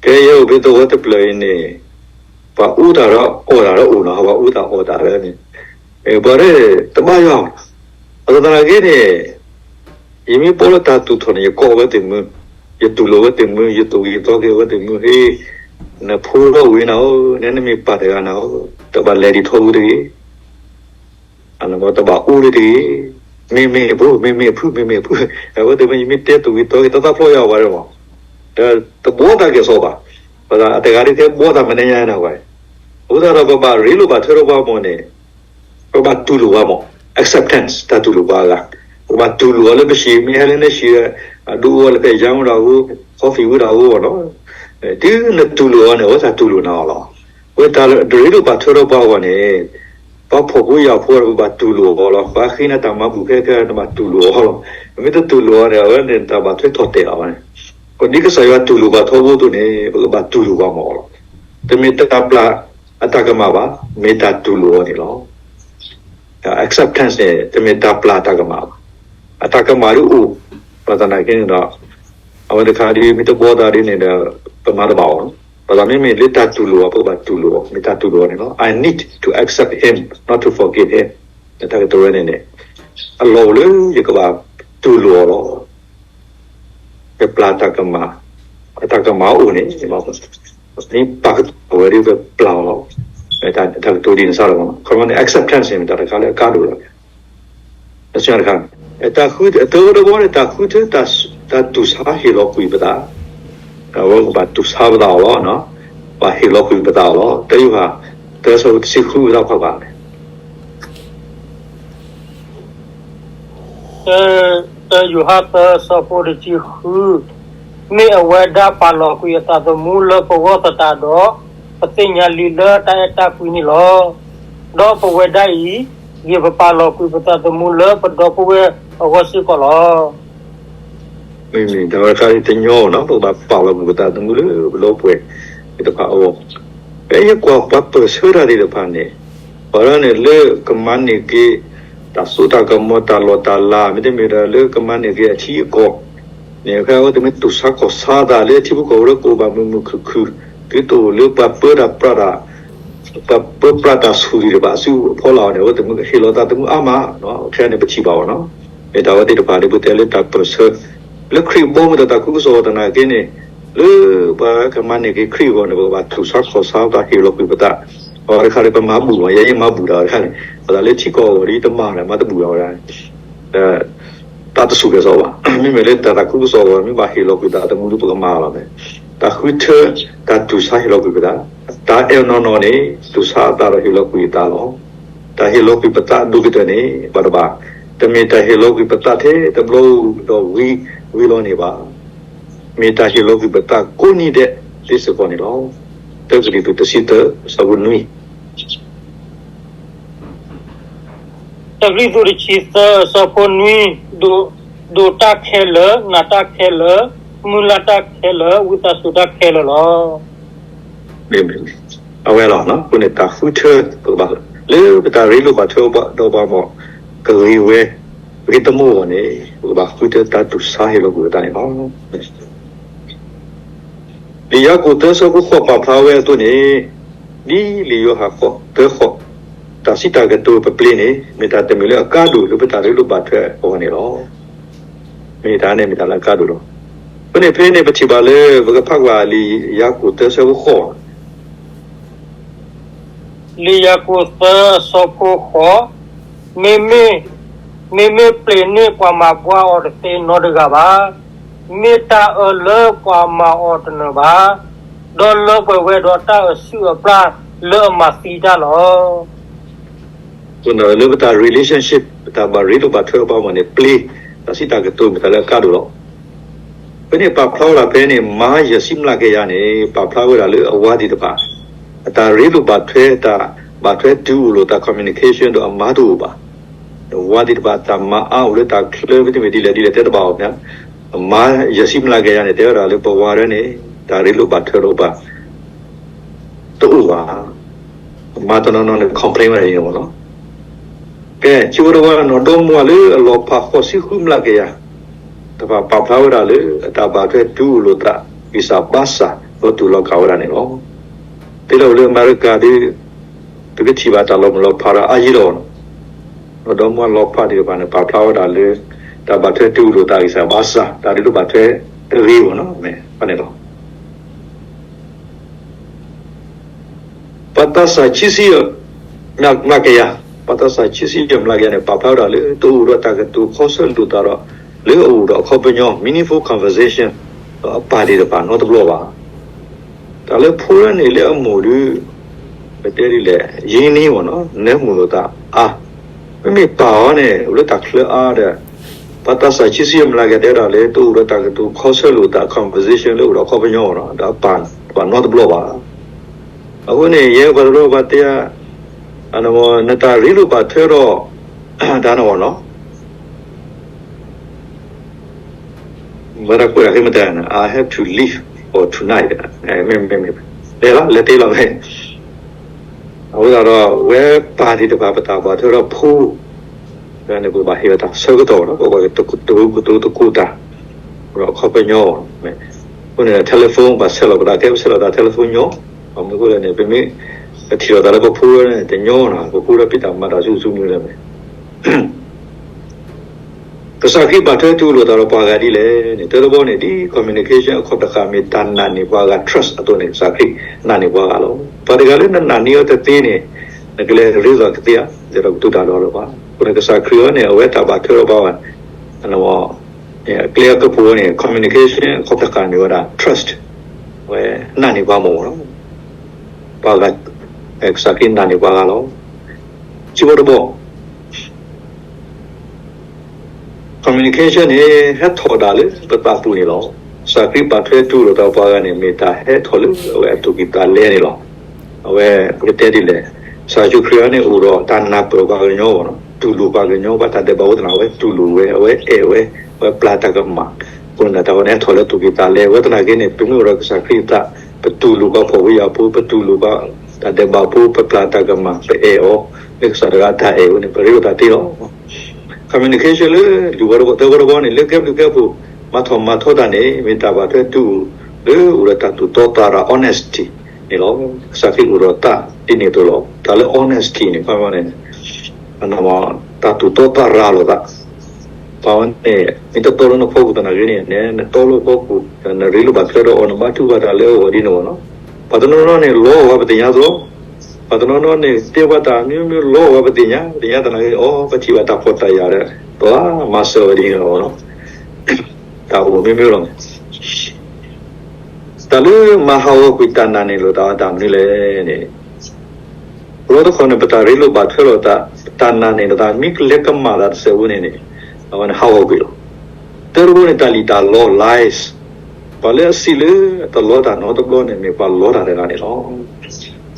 ကဲယဲအိၣ်ဖဲသဝီတဖျၢၣ်အံၤန့ၣ် ပှၤအူတၢ်ဒီးအီၣ်တၢ်ဒီးအိၣ်နီၤ, ပှၤအူတၢ်အီၣ်တၢ်လၢန့ၣ် ပှၤဒၣ်တဘၣ်ယွၤ, အသနာ်က့န့ၣ် ယမ့ၢ်ပိာ်လၢတၢ်သူၣ်ထီၣ်န့ၣ် ယကိးဝဲသ့ၣ်မုၢ်, ယတူၢ်လိာ်ဝဲသ့ၣ်မုၢ်, ယသူၣ်ဂ့ၤသီဂ့ၤဝဲသ့ၣ်မုၢ်, ဟ့ၣ် နဖိဒီးဝ့ၤနၤဧၢ, နမ့ၢ်ပၢ်တဂၤနၤဧၢ, တဘၣ်လဲၤဒံးထီဘိတဂ့ၤ, တဘၣ်အူလၢတဂ့ၤ, မ့မ့ၢ်အဖိ, မ့မ့ၢ်အဖု, မ့မ့ၢ်အဖု, အဝဲသ့ၣ်မ့ၢ် ယမ့ၢ်တဲသူၣ်ဂ့ၤသီဂ့ၤ သၣ်သၣ်ဖျိယၤဝဲဒီးမး, ဒီးတဘှီသးကဲၣ်ဆိးဘၣ်, ပသးအတဂၤဒ်ထဲဘှီသးမနုၤညါနၤဝဲ, အဃိသတးဒီးပဘၣ်ရ့လိာ်ဘၣ်ထွဲဒီးပှၤမးန့ၣ် ပကဘၣ်တူၢ်လိာ်ပှၤမး, acceptance တၢ်တူၢ်လိာ်ပှၤအဂၤ, ပကဘၣ်တူၢ်လိာ်အီၤလၢပဟံၣ်, မ့ၢ်ဟဲလၢနဟံၣ်, အဒိအီၤလၢဖဲယါဝဲဒၣ်အဃိ, coffee ဝဲဒၣ်အဃိဘၣ်နီၤ, တုၤနတူၢ်လိာ်အီၤန့ၣ် အဝဲသ့ၣ်တူၢ်လိာ်နၤအီၤလီၤ. အဝဲတၢ်ရ့လိာ်ဘၣ်ထွဲဒီးပှၤအဂီၢ်န့ၣ် ပှၤဖှီၣ်ဖိယာ်ဖိဒီး ပဘၣ်တူၢ်လိာ်အီၤလီၤ. ပှၤဃ့နၤတၢ်မၤဘူၣ်ခဲခဲ နဘၣ်တူၢ်လိာ်အီၤလီၤ. နမ့ၢ်တတူၢ်လိာ်အီၤန့ၣ် အဝဲန့ၣ်တၢ်ဘၣ်ထွဲထီၣ်တဲာ်လီၤဝဲန့ၣ်, ပဒ်ကစၢ်ယွၤတူၢ်လိာ်ပှၤထီဘိအသိးန့ၣ် ပကဘၣ်တူၢ်လိာ်ပှၤမးအီၤလီၤ. တမ့ၢ်တၢ်ပျၢ်အတၢ်ကမၣ်ဘၣ်, မ့ၢ်တၢ်တူၢ်လိာ်အီၤန့ၣ်လီၤ. acceptance န့ၣ် တမ့ၢ်တၢ်ပျၢ်အတၢ်ကမၣ်ဘၣ်. အတၢ်ကမၣ်ဒ်အိၣ်, ဘၣ်ဆၣ်သနာ်က့န့ၣ်ဒီး အဝဲတခါဒ်မ့ၢ်တဘှီသးဒ်န့ၣ်ဒီး ပမၤတဘၣ်အီၤ, ဘၣ်ဆၣ်မ့မ့ၢ်လၢတၢ်တူၢ်လိာ်အီၤ ပကဘၣ်တူၢ်လိာ်အီၤ, မ့ၢ်တၢ်တူၢ်လိာ်အီၤန့ၣ်လီၤ. I need to accept him, not to forget him. တၢ်ကတိၤဝဲန့ၣ်န့ၣ် အလီၢ်အိၣ်လၢယကဘၣ်တူၢ်လိာ်အီၤလီၤ. ပပျၢ်တၢ်ကမၣ်, အတၢ်ကမၣ်အိၣ်န့ၣ် မ့ၢ်ပာ်ကတိၤဝဲဒ်ပပျၢ်အီၤလီၤ. တၢ်ကတိၤဒ်န့ၣ်စ့ၢ်ကီးလီၤ. ခီမီန့ၣ် acceptance န့ၣ် မ့ၢ်တၢ်တခါလၢအကါဒိၣ်လီၤ. တၢ်ဆၢတခါ, တၢ်ဃု, တၢ်တဘီန့ၣ် တၢ်ဃုထၢ တၢ်တူၢ်ဆါဟ့ၣ်လီၤကွံာ်ပသး, အဝဲကဘၣ်တူၢ်ဆါပသးအီၤလီၤ. ဘၣ်ဟ့ၣ်လီၤကွံာ်ပသးအီၤလီၤ. တၢ်ယိၤဟၣ် တၢ အဆၢဖိတဆံဃု ပသးဖးဘၣ်န့ၣ် တၢ တၢယိၤဟၣ်သၢအဆၢဖိတဆံဃု, မ့ၢ်အဝဲဒၣ်ပာ်လီၤကွံာ်အသးသမူလၢပဂီၢ်သတးဒီး, ပသ့ၣ်ညါလံလၢတၢ်အဲၣ်တၢ်ကွံန့ၣ်လီၤ. ဒီးပဝဲဒၣ်အံၤ, ယပာ်လီၤကွံာ်ပသးသမူလၢပဒီပုၢ်ဝဲၢ်အဂီၢ်စ့ၢ်ကီးလီၤ. မ့မ့ၢ်တၢ်ဝဲတခါအံၤတညီဘၣ်နီၤ, ပကဘၣ်ပာ်လီၤကွံာ်ပသးသမူလၢပဒီပုၢ်ဝဲၢ်သ့ၣ်တဖၣ်အဂီၢ်, ဖဲယကွၢ်ပှၤပၢၢ်ဆၢတၢ်သ့ၣ်တဖၣ်န့ၣ်, ပှၤဒၣ်န့ၣ်လၢကမၤန့ၢ်က့ၤ တၢ်စိတၢ်ကမီၤ တၢ်လီၢ်တၢ်လၤ မ့တမ့ၢ်ဒီးလၢကမၤန့ၢ်က့ၤအထံအကီၢ်န့ၣ်, ဖဲအဝဲသ့ၣ်မ့ၢ်တူၢ်ဆါခီၣ်ဆါသးလၢထံဖိကီၢ်ဖိလၢကအိၣ်ဘၣ်မုာ်မုာ်ခုၣ်ခုၣ်, တုၤတအိၣ်လၢပှၤပၢတၢ်ပြးတၢ် ပှၤပၢပြးတၢ်ဆူၣ်သ့ၣ်တဖၣ်အစုအဖီလာ်အီၤန့ၣ်, အဝဲသ့ၣ်မ့ၢ်ဟ့ၣ်လီၤသးသမူအါမး, ခဲအံၤန့ၣ်ပထံၣ်ဘၣ်အီၤနီၤ, မ့ၢ်တၢ်ဝဲသ့ၣ်တဖၣ်ဒ်ပတဲလၢတၢ်ပၢၢ်ဆၢ, လၢခရံာ်ဘီမုၢ်ဒီးတၢ်သးခုကစီၣ်သနာ်က့န့ၣ်, လၢပှၤကမၤန့ၢ်က့ၤခရံာ်အဂီၢ်န့ၣ် ပကဘၣ်တူၢ်ဆါခီၣ်ဆါပသးဟ့ၣ်လီၤကွံာ်ပသး, အဝဲတခါလၢပမၤဘူၣ်ဘၣ်, ယဲယမၤဘူၣ်တၢ်ဝဲတခါန့ၣ်, ပသးလၢထံကီၢ်အဂီၢ်ဒီးယတမၤဒီး မၤတဘူၣ်တၢ်ဝဲဒၣ် တၢ်တဆူၣ်ကဲၣ်ဆိးဘၣ်, မ့မ့ၢ်လၢတၢ်သးခုကစီၣ်အဂီၢ် မ့ၢ်ဘၣ်ဟ့ၣ်လီၤကွံာ်သးသမူဒီးပကမၤလီၤန့ၣ်, တၢ်ဃုထၢ, တၢ်တူၢ်ဆါဟ့ၣ်လီၤကွံာ်ပသး, တၢ်အဲၣ်နီၢ်နီၢ်န့ၣ် တူၢ်ဆါအသးဒီးဟ့ၣ်လီၤကွံာ်အသးလီၤ. တၢ်ဟ့ၣ်လီၤကွံာ်ပသးဒိၣ်ကတၢၢ်န့ၣ် ဘၣ်တဘၣ်, တမ့ၢ်တၢ်ဟ့ၣ်လီၤကွံာ်ပသးထဲတဘျီဒီးဝံၤလီၤန့ၣ်ဘၣ်. မ့ၢ်တၢ်ဟ့ၣ်လီၤကွံာ်ပသးကိးနံၤဒဲးသ့စ့ၢ်ကီးန့ၣ်လီၤ. တၢကရံၣ်သူးတဆံသၢ အဆၢဖိနွံ တၢကရံၣ်သူးတဆံသၢ အဆၢဖိနွံ, ဒိးတၢ်ခဲလၢာ်, နာ်တၢ်ခဲလၢာ်, မုၢ်လၢ်တၢ်ခဲလၢာ်, ဝံသးစူၤတၢ်ခဲလၢာ်လီၤ. အဝဲလီၤ, အဃိန့ၣ်တၢ်ဃုထၢ ပကဘၣ်လၢ လၢပတၢ်ရ့လိာ်ဘၣ်ထွဲဒီးပှၤမ့ၢ် ကဂ့ၤဝဲ ဂ့ၤတမီၢ်အဂီၢ်န့ၣ် ပကဘၣ်ဃုထၢတၢ်တူၢ်ဆါဟ့ၣ်လီၤကွံာ်ပသးန့ၣ်လီၤ. လံာ်ယၤကိာ်သၢဆၢဖိဃိးပာ်ဖျါဝဲအသိးန့ၣ်, ဒ်လံာ်ယိၤဟၣ်သၢဃိး, တၢ်စံးတၢ်ကတိၤပပျ့ၤန့ၣ် မ့ၢ်တၢ်တမံၤလၢအကါဒိၣ်လၢပတၢ်ရ့လိာ်ဘၣ်ထွဲအဂီၢ်န့ၣ်လီၤ. မ့ၢ်တၢ်န့ၣ်မ့ၢ်တၢ်လၢအကါဒိၣ်လီၤ. အဃိန့ၣ်ဖဲန့ၣ်ပထံၣ်ဘၣ်လၢ ပကဖးကွၢ်လံာ်ယၤကိာ်သၢဆၢဖိဃိး လံာ်ယၤကိာ်သၢအဆၢဖိဃိး, မ့မ့ၢ်, မ့မ့ၢ်ပျ့ၤန့ၣ်ပှၤမၤဘှါအီၤတသ့နီတဂၤဘၣ်. မ့ၢ်တၢ်အၢလၢပှၤမၤအီၤတနၢၤဘၣ်, ဒီးလၢပှဲၤဝဲဒီးတၢ်အစုၣ်အပျၢ်လၢအမၤသံတၢ်လီၤ. လၢပတၢ် relationship ပတၢ်ဘၣ်ရ့လိာ်ဘၣ်ထွဲအပူၤန့ၣ် ပျ့ၤ တၢ်စံးတၢ်ကတိၤမ့ၢ်တၢ်လၢအကါဒိၣ်လီၤ. ဖဲန့ၣ်ပာ်ဖျါဝဲဒၣ်ဖဲန့ၣ် မၤယဲၢ်ဆံမျးကယၤန့ၣ် ပာ်ဖျါဝဲဒၣ်လၢအဝၤသ့ၣ်တဖၣ် အတၢ်ရ့လိာ်ဘၣ်ထွဲ တၢ်ဘၣ်ထွဲတုၤအိၣ်လိာ်သး communication ဒီးအမၤတအိၣ်ဘၣ်. ဝၤသ့ၣ်တဖၣ်တၢ်မၤအါအိၣ်လၢတၢ်ချၢ မ့တမ့ၢ်ဒ်လဲၣ်ဒ်လဲၣ်တဲတဘၣ်အီၤန့ၣ်, အမၤယဲၢ်ဆံမျးကယၤန့ၣ် တဲဝဲဒၣ်လၢပဝၤဒၣ်န့ၣ် တၢ်ရ့လိာ်ဘၣ်ထွဲလိာ်ဘၣ် တအိၣ်ဘၣ်. မၤတနီၤနီၤန့ၣ် complain ဝဲဒၣ်အံၤန့ၣ်လီၤ. ကဲ စံးဝဲတဝါနီၢ်ဒီမါလၢအလီၤဖးဃိးဆံဃုမျးကယၤ တဖၣ်ပာ်ဖျါဝဲဒၣ်လၢ အတၢ်ဘၣ်ထွဲတုၤအိၣ်လိာ်သး ဂံၢ်စၢ်ဘါစၢ် ဒီးတူၢ်လိာ်က့ၤဝဲဒၣ်န့ၣ်လီၤ. သ့လၢအိၣ်လၢအမဲရကၤဒီး ပကထံၣ်ဘၣ်တၢ်လီၤမုၢ်လီၤဖးဒီးအါယံၤလီၤ. နီၢ်ဒီမါလီၤဖးသ့ၣ်တဖၣ်န့ၣ် ပာ်ဖျါဝဲဒၣ်လၢ တၢ်ဘၣ်ထွဲတုၤအိၣ်လိာ်သးဂံၢ်စၢ်ဘါစၢ် တၢ်ရ့လိာ်ဘၣ်ထွဲတဂ့ၤဘၣ်န့ၣ်လီၤ. ပှၤသးစၢ်ဆံဆံယဲၢ်မျးကယၤ, ပှၤသးစၢ်ဆံဆံယဲၢ်မျးကယၤန့ၣ် ပာ်ဖျါဝဲဒၣ်လၢ တအိၣ်ဒီးတၢ်ကတိၤခီဆၢလိာ်သးဒီး လၢအအိၣ်ဒီးအခီပညီ meaningful conversation ဒီးအပၢ်သ့ၣ်တဖၣ်နီတဘျီဘၣ်. တၢ်လၢဖိလၢန့ၣ်လၢအမိၢ်ဒီး ပတဲဒ်လဲၣ် ရင်းနှီးဘၣ်န့ၣ် နၢမူလိာ်သးအါ, မ့မ့ၢ်ပၢ်အီၤန့ၣ် အိၣ်လၢတၢ်ချၢအါဒီး ပှၤသးစၢ်ဆံဆံယဲၢ်မျးကယၤတဲဝဲဒၣ်လၢ တအိၣ်ဒီးတၢ်ကတိၤခီဆၢလိာ်သး conversation လၢအအိၣ်ဒီးအခီပညီဘၣ်န့ၣ်လီၤ. ဒီးအပၢ်တဖၣ်နီတဘျီဘၣ်. အဃိန့ၣ် ယဲပှၤတဘျီဘၣ်တဲ နတၢ်ရ့လိာ်ဘၣ်ထွဲဒီး တၢ်န့ၣ်လီၤ. မတၤကွဲးတၢ်ဃ့မတၤန့ၣ် I have to leave for tonight မ့မ့ၢ် မ့မ့ၢ် လဲၤလီၤ လဲၤတ့ၢ်လီၤမ့ၢ် အဃိသတးဒီး ဝဲပၢ်သ့ၣ်တဖၣ် ပတၢ်ဘၣ်ထွဲဒီးဖိ န့ၣ် ပဘၣ်ဟ့ၣ်ဝဲတၢ်ဆၢကတီၢ်ဒီး ပကတကတိၤတကိးတၢ် ဒီးအခီပညီ အဃိန့ၣ် telephone ဘၣ်ဆဲးလီၤပသး ကဲပဆဲးလီၤသး telephone ညီ, မ့ၢ်အဃိန့ၣ် ပမ့ၢ်ပထံၣ်လိာ်သးလၢပဖိန့ၣ် တညီန့ၣ် ပဖိဒီးဖံးတၢ်မၤတၢ်ဆူၣ်ဆူၣ်မနုၤလဲၣ်မ့ၢ် ကစၢ်ခရံာ်ဘၣ်ထွဲတူၢ်လိာ်သးဒီးပှၤဂၤဒ်လဲၣ်န့ၣ် တၢတဘီန့ၣ် ဒ် communication အခီၣ်တဃာ်မ့ၢ်တၢ်နာ်န့ၢ်ပှၤဂၤ trust အသိးန့ၣ် ကစၢ်ခရံာ်နာ်န့ၢ်ပှၤဂၤလီၤ. ပှၤတဂၤလၢနနာ်န့ၢ်အီၤတသ့န့ၣ် နကလဲၤရ့လိာ်သးကသ့ဧါ, ဒီးကတူၢ်တၢ်ဒီးလၢၤဘၣ်. အဃိန့ၣ် ကစၢ်ခရံာ်အံၤန့ၣ် အဝဲတၢ်ဘၣ်ထွဲဒီးပှၤဂၤ အကျဲအကပူၤန့ၣ် communication အခီၣ်တဃာ်မ့ၢ်ဝဲဒၣ် trust ဝဲနာ်န့ၢ်ပှၤမ့ၢ်လီၤ. ပှၤဂၤ ကစၢ်ခရံာ်နာ်န့ၢ်ပှၤဂၤလီၤ. ခံဘီတဘီ communication န့ၣ် ဟဲထီၣ်ဒၣ်လၢပသးပူၤန့ၣ်လီၤ. ကစၢ်ခရံာ်ဘၣ်ထွဲတူၢ်လိာ်သးပှၤဂၤန့ၣ် မ့ၢ်တၢ်ဟဲထီၣ်လၢအဝဲအသူၣ်ကံၢ်သးလဲန့ၣ်လီၤ. အဝဲပကတဲဒ်လဲၣ်, ကစၢ်ယ့ၣ်ၡူးခရံာ်အံၤန့ၣ် အိၣ်ဒီးတၢ်နၢ်ပၢၢ်ပှၤကညီလီၤ, တူၢ်လိာ်ပှၤကညီ ဘၣ်တၢ်ဒဲးဘးဝဲသနာ်က့ အဝဲတူၢ်လိာ်ဝဲ အဝဲအဲၣ်ဝဲ အဝဲပျၢ်တၢ်ကမၣ်, အဃိန့ၣ် တၢ်ဝဲန့ၣ်ဟဲထီၣ်လၢသူၣ်ကံၢ်သးလဲ ဝဲသနာ်က့န့ၣ် ပမ့ၢ်အိၣ်ဒီးကစၢ်ခရံာ်အသး ပတူၢ်လိာ်ပှၤဖှီၣ်ဖိယာ်ဖိ ပတူၢ်လိာ်ပှၤတၢ်ဒဲးဘးဖိ ပပျၢ်တၢ်ကမၣ် ပအဲၣ်အီၤ လၢကစၢ်တဂၤအတၢ်အဲၣ်ဝဲန့ၣ် ပရ့လိာ်သးသ့လီၤ. communication လၢ လွံၢ်ဘီတဘီ သၢဘီတဘီန့ၣ် လၢကဲဘျုးကဲဖှိၣ် မၤထီၣ်မၤထီတၢ်န့ၣ် မ့ၢ်တၢ်ဘၣ်ထွဲတူၢ်လိာ် လၢအိၣ်ဒီးတၢ်သူၣ်တီသးရၤ honesty န့ၣ်လီၤ. ကစၢ်ခရံာ်အိၣ်ဒီးသးဒ်န့ၣ်အသိးလီၤ. တၢ်လၢ honesty န့ၣ် ခီန့ၣ် တၢ်သူၣ်တီသးရၤလိာ်သး ပှၤဝဲန့ၣ် မ့ၢ်တတီလၢနဖီခိၣ်သနာ်က့န့ၣ် နတီလၢဖီခိၣ် နရ့လိာ်ဘၣ်ထွဲဒီးအီၤ နဘါထုကဖၣ်တၢ်လၢအဂီၢ်ဒ်န့ၣ်လီၤ. ပှၤတနီၤနီၤန့ၣ် လီအီၣ်ဝဲပသ့ၣ်ညါသီ, ပှၤတနီၤနီၤန့ၣ် တဲပှၤတၢ်မံၤမံၤ လီအီၣ်ဝဲပသ့ၣ်ညါ, ပသ့ၣ်ညါသနာ်က့ အိ ပထံၣ်ဘၣ်တၢ်ဖှီၣ်တၢ်ယာ်ဒီး ပှၤမၤစၢၤဝဲဒ်န့ၣ်လီၤ. တၢ်အိၣ်မံၤမံၤလီၤ. တၢ်လၢမၤဟးဂီၤကွံာ်တၢ်နာ်န့ၢ်လိာ်သးဝဲတၢ်မနုၤလဲၣ်န့ၣ် လီတခီန့ၣ် ပတၢ်ရ့လိာ်ဘၣ်ထွဲလိာ်သး တၢ်နာ်န့ၢ်လိာ်သး မ့ၢ်ကလဲၤကမၣ်သးတစဲးဖိန့ၣ်န့ၣ် အဝဲန့ၣ်ဟးဂီၤကွံာ်လီၤ. တၢတဘိန့ၣ် တၢ်လံၣ်တၢ်လီ lies, ပှၤလၢအစံးလၢတလီတၢ်နီတဘျီန့ၣ် မ့ၢ်ပှၤလီတၢ်တဂၤန့ၣ်လီၤ.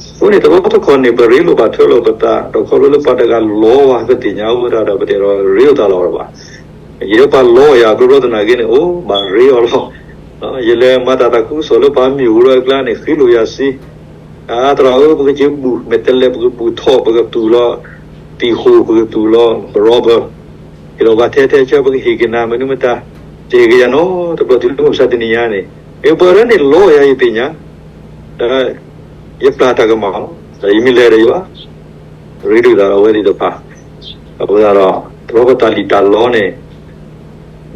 အဃိန့ၣ် တလီတခီန့ၣ် ပရ့လိာ်ဘၣ်ထွဲလိာ်ပသး ဒီးခီဖျိလၢပှၤတဂၤလီဝဲ ပသ့ၣ်ညါဝဲဒၣ်ဒီး ပတအဲၣ်ဒိးရ့လိာ်သးလီၤဘၣ်. ယဲပှၤလီယၤ ဘျီဘျီသနာ်က့န့ၣ် အိ ဘၣ်ရ့အီၤလီၤ. ယလဲၤမၤတၢ်သးခုကစီၣ်လၢပှၤမ့ၢ်အိၣ်ဒီးအကျါန့ၣ် ဃ့လိာ်ယၤစ့ သရၣ်ဧၢ, ပကစ့ဘူး, မဲာ်တဲးလဲး ပကဘူးထီၣ်, ပကသူၣ်လီၤသံၣ်ဃိၣ်, ပကသူၣ်လီၤ rubber, ဟ့ၣ်လီၤပှၤထဲထဲဆၢ, ပကဟ့ၣ်က့ၤနၤမနုၤမတၤ, တဟ့ၣ်က့ၤယၤနီတဘျီတုၤလၢမုၢ်မဆါတနံၤညါန့ၣ်, အပှၤတဂၤန့ၣ်လီၤယၤယသ့ၣ်ညါ, ဒီးယပျၢ်တၢ်ကမၣ်လီၤ, ဒီးယမ့ၢ်လဲၤဒီးယဘၣ် ရ့ဒိၣ်သးဒီးအဝဲသ့ၣ်တဖၣ်, အဃိသတးဒီး တဘျီဃီတၢ်လံၣ်တၢ်လီန့ၣ်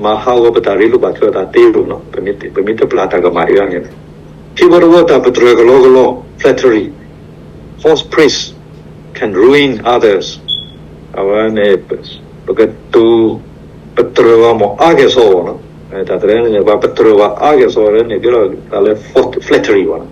မၤဟးဂီၤပတၢ်ရ့လိာ်ဘၣ်ထွဲအသးသ့လီၤ, ပမ့ၢ်တပျၢ်တၢ်ကမၣ်အံၤန့ၣ်, ခံဘျီတဘျီ တၢ်ပတြၢၤကလီကလီ flattery, false praise can ruin others, အဝဲန့ၣ် ပကတိၤပတြၢၤဝဲမ့ၢ်အါကဲၣ်ဆိးအီၤ, တၢ်တရၢန့ၣ် ပှၤပတြၢၤဝဲအါကဲၣ်ဆိးအီၤန့ၣ် ကဲလီၤတၢ်လၢ flattery ဘၣ်,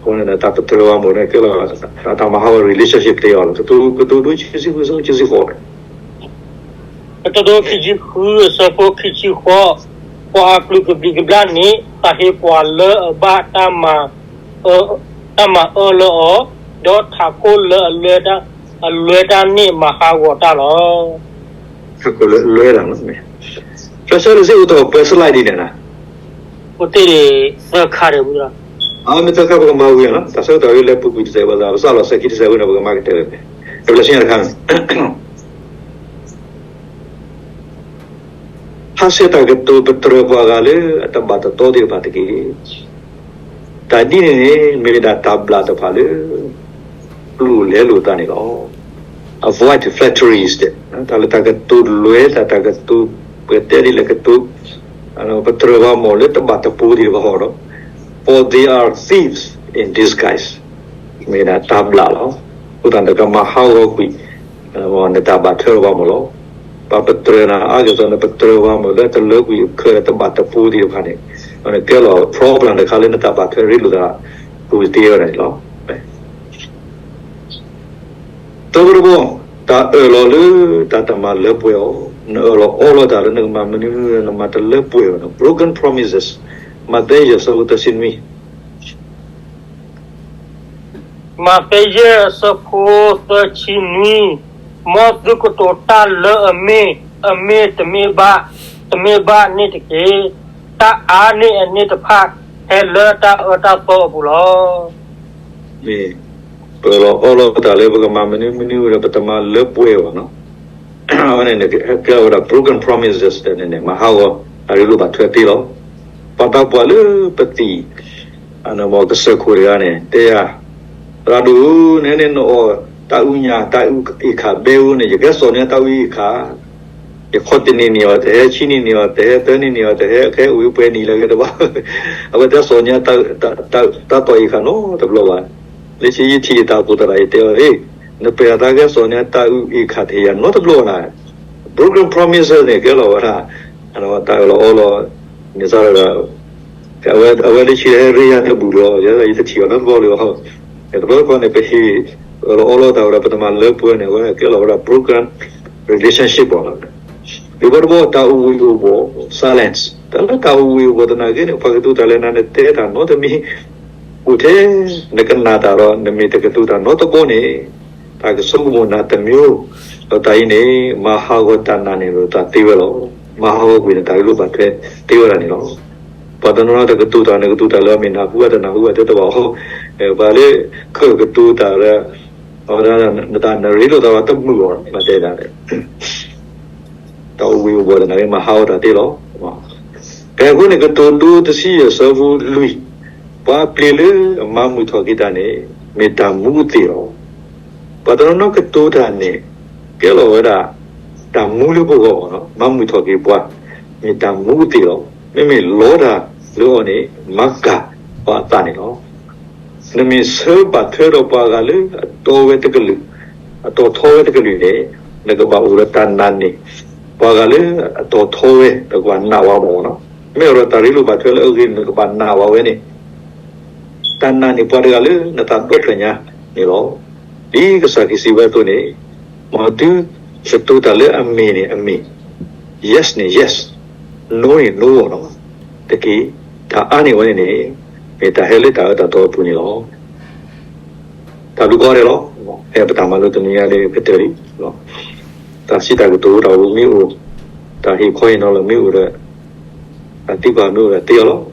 အဃိန့ၣ် တၢ်ပတြၢၤဝဲမ့ၢ်န့ၣ် ကဲလီၤတၢ်မၤဟးဂီၤ relationship သ့အီၤလီၤ, ကတိၤဒိ ခံဆံဃုဆၢဖိခံဆံဃိးန့ၣ် ကတိၤဒိ ခံဆံဃုအဆၢဖိခံဆံဃိး, ပှၤအကလုၢ်ကဘျံးကဘျၣ်န့ၣ် တၢ်ဟ့ၣ်ပှၤလၢအဘၣ် တၢ်မၤအၢလၢအီၤ, ဒီးထးခိၣ်လၢအလွဲတၢ်န့ၣ် မၤဟးဂီၤတၢ်လီၤ. ထးခိၣ်လၢအလွဲတၢ်လီၤ, တၢ်ဆၢလၢစ့ၢ်အိၣ်တ့ၢ်ပှဲၤ slide ဒ်န့ၣ်, အိၣ်တ့ၢ်သၢခါဒီးဝံၤလီၤ, အမ့ၢ်သၢခါ ပကမၤဝံၤလီၤ, တၢ်ဆၢကတီၢ်လၢပူၤကွံာ်တစဲးဝဲသး ပစးလီၤစဲးခံတစဲးဝဲန့ၣ် ပကမၤကတၢၢ်လၢ်, တဘျီဆံညါတခါန့ၣ် ဟးဆှဲးတၢ်ကတိၤပတြၢၤပှၤဂၤလၢအတဘၣ်တတီသ့ၣ်တဖၣ်တက့ၢ်. တၢ်ဒ်န့ၣ်န့ၣ် မ့ၢ်ဝဲဒၣ်တၢ်ဘျၣ်တဖၣ်လၢ ကျိၣ်လဲလိာ်သးန့ၣ်လီၤ. Avoid flatteries တၢ်လၢတၢ်ကတိၤလွဲ တၢ် တၢ်ကတိၤပှဲၤတဲဒ်လဲၣ်ကတိၤ ပတြၢၤပှၤမ့ၢ်လၢတဘၣ်တပူၤသ့ၣ်တဖၣ်ဒီး for they are thieves in disguise မ့ၢ်ဒၣ်တၢ်ဘျၣ်လီၤ. အဃိသတး နကမၤဟးဂီၤကွံာ် နတၢ်ဘၣ်ထွဲဒီးပှၤမ့ၢ်လီၤ. ပှၤပတြၢၤနၤအါကဲၣ်ဆိး နပတြၢၤပှၤမ့ၢ်လၢတလၢကွံာ်ခဲလၢာ်တဘၣ်တပူၤသ့ၣ်တဖၣ်န့ၣ် ကဲလီၤ problem တခါလၢနတၢ်ဘၣ်ထွဲရ့လိာ်သးပူၤသ့ဝဲဒၣ်န့ၣ်လီၤ. သၢဘီတဘီ, တၢ်အၢၣ်လီၤလၢတၢ်တမၤလၢပှဲၤအီၤ, နအၢၣ်လီၤအီလီၤတၢ်လၢနကမၤမနုၤမနုၤ နမၤတလၢပှဲၤအီၤ, broken promises, မးသဲယဲၢ်အဆၢဖိသၢဆံနွံ မးသဲယဲၢ်အဆၢဖိသၢဆံနွံ, မ်သုကတိၤတၢ်လၢအမ့ၢ်အမ့ၢ်, တမ့ၢ်ဘၣ်တမ့ၢ်ဘၣ်န့ၣ်တက့ၢ်. တၢ်အါန့ၢ်အန့ၣ်တဖၣ် ဟဲလၢတၢ်အၢတၢ်သီအပူၤလီၤ. မ့ၢ်ပအၢၣ်လီၤအီလီၤတၢ်လၢပကမၤမနုၤမနုၤဒီး ပတမၤလၢပှဲၤဘၣ်နီၤ အဝဲန့ၣ်န့ၣ် ကဲဝဲဒၣ် broken promises န့ၣ်န့ၣ် မၤဟးဂီၤအရ့လိာ်ဘၣ်ထွဲသ့လီၤ. ပှၤသးပှၢ်လၢပသံၣ် ကစၢၢ်ခိၣ်တဂၤန့ၣ် တဲယၤ, သရၣ်ဒိၣ်ဧၢ, နန့ၣ်နအီၣ်တၢ်အုၣ်ညၣ် တၢ်အုၣ်အ့ၣ်ခၣ်ဘဲဧိၤန့ၣ် ယကဲစီၤန့ၢ်တၢ်အုၣ်အ့ၣ်ခၣ်, ယခီၣ်တနံၤန့ၢ်အီၤ တဟဲ, ဆံနံၤန့ၢ်အီၤ တဟဲ, သၢနံၤန့ၢ်အီၤ တဟဲ, ခဲအုၣ်ပှဲၤနံၤလၢကဲတဘၣ်, အဝဲတၢ်စီၤန့ၢ် တၢ်တီၢ်အ့ၣ်ခၣ်နီတဘျီဘၣ်. လၢခံယထံၣ်ယသးအပူၤသရၣ် ယတဲအီၤ, နပဲာ်အသးကဲစီၤန့ၢ်တၢ်အုၣ်အ့ၣ်ခၣ်တဟ့ၣ်ယၤနီတဘျီဘၣ်နၤ, broken promises န့ၣ် ကဲလီၤဝဲဒၣ် တၢ်အၢၣ်လီၤအီလီၤ န့ၣ်စ့ၢ်ကီး အဝဲလၢခံဟဲရ့ယၤတဘူၣ်လီၤ, ယတထံၣ်အီၤနီတဘျီလၢၤဘၣ်. တဘျီတခီန့ၣ် ပဟ့ၣ်အၢၣ်လီၤအီလီၤတၢ်ဝဲဒၣ် ပတမၤလၢပှဲၤန့ၣ် အဝဲကဲလီၤဝဲဒၣ် broken relationship လီၤ. ဒ်ဘၣ်တဘျီ တၢ်အိၣ်ဝ့ၤအိၣ်ဘှီၣ် silence တၢ်လၢတၢ်အိၣ်ဝ့ၤအိၣ်ဘှီၣ်သနာ်က့န့ၣ် ပှၤကတိၤတၢ်လၢနၤ နတဲတၢ်နီတမံၤ အိၣ်ထဲ နကနၣ်တၢ်ဒီး နမ့ၢ်တကတိၤတၢ်နီတဘျီန့ၣ် တၢ်ကဆိကမိၣ်နၤတမံၤ, ဒီးတၢ်အံၤန့ၣ် မၤဟးဂီၤတၢ်နာ်န့ၢ်လိာ်သးသ့ဝဲလီၤ. မၤဟးဂီၤကွံာ်နတၢ်ရ့လိာ်ဘၣ်ထွဲသ့ဝဲဒၣ်န့ၣ်လီၤ. ပှၤတနီၤနီၤတကတိၤတၢ် နကတိၤတၢ်လၢအမ့ၢ်နၢ်ဟူဧါတနၢ်ဟူဧါတဲတဘၣ်အီၤ, ပှၤလၢကကတိၤတၢ်လၢ အဝဲဒၣ် နတၢ်နရ့လိာ်သးဝဲတမုာ်အီၤ မၤတဲဒၣ် တၢ်အိၣ်ဝ့ၤအိၣ်ဘှီၣ်သနာ်က့ မၤဟးဂီၤတၢ်သ့လီၤ. ဖဲအဃိန့ၣ် ကတိၤဒိတဆံယဲၢ်အဆၢဖိလွံၢ်, ပှၤအပျ့ၤလၢအမၤမုာ်ထီၣ်က့ၤတၢ်န့ၣ် မ့ၢ်တၢ်မူအသ့ၣ်လီၤ. ပှၤတနီၤနီၤကတိၤတၢ်န့ၣ် ကဲလီၤဝဲဒၣ် တၢ်မူလၢပဂီၢ်, မၤမုာ်ထီၣ်က့ၤပှၤ မ့ၢ်တၢ်မူအသ့ၣ်လီၤ. မ့မ့ၢ်လီတၢ်လၢအီၤန့ၣ် မၤကၢ်ပှၤအသးန့ၣ်လီၤ. နမ့ၢ်ဆၢဘၣ်ထွဲဒီးပှၤဂၤလၢအတီဝဲတကလုာ်, အတီၤထီဝဲတကလုာ်န့ၣ် နကဘၣ်အိၣ်ဒီးတၢ်နာ်န့ၢ် ပှၤဂၤလၢအတီၤထီဝဲ နကဘၣ်နာ်ဝဲမ့ၢ်နီၤ. မ့ၢ်အိၣ်ဒီးတၢ်ရ့လိာ်ဘၣ်ထွဲလၢအဂ့ၤ နကဘၣ်နာ်ဝဲန့ၣ် တၢ်နာ်န့ၢ်ပှၤတဂၤလၢနသးဒီဖျၢၣ်ညါန့ၣ်လီၤ. ဒ်ကစၢ်ခရံာ်စံးဝဲအသိးန့ၣ်, မ်သုကတိၤတၢ်လၢအမ့ၢ်န့ၣ်အမ့ၢ်, yes န့ၣ် yes, no န့ၣ် no လီၤ. တက့ၢ်, တၢ်အါန့ၢ်ဝဲန့ၣ်န့ၣ် မ့ၢ်တၢ်ဟဲလၢတၢ်အၢတၢ်သီအပူၤန့ၣ်လီၤ. တၢ်ဘျုးကိးဂၤဒဲးလီၤ. ဖဲပတၢ်မၤလိတနံၤညါလၢကတၢၢ်လံ, တၢ်စံးတၢ်ကတိၤတၢ်အိၣ်မ့ၢ်အိၣ်, တၢ်ဟ့ၣ်ခီဟ့ၣ်နီၤလၢမ့ၢ်အိၣ်ဒီး, တၢ်သံကွၢ်မ့ၢ်အိၣ်ဒီးသ့အီၤလီၤ.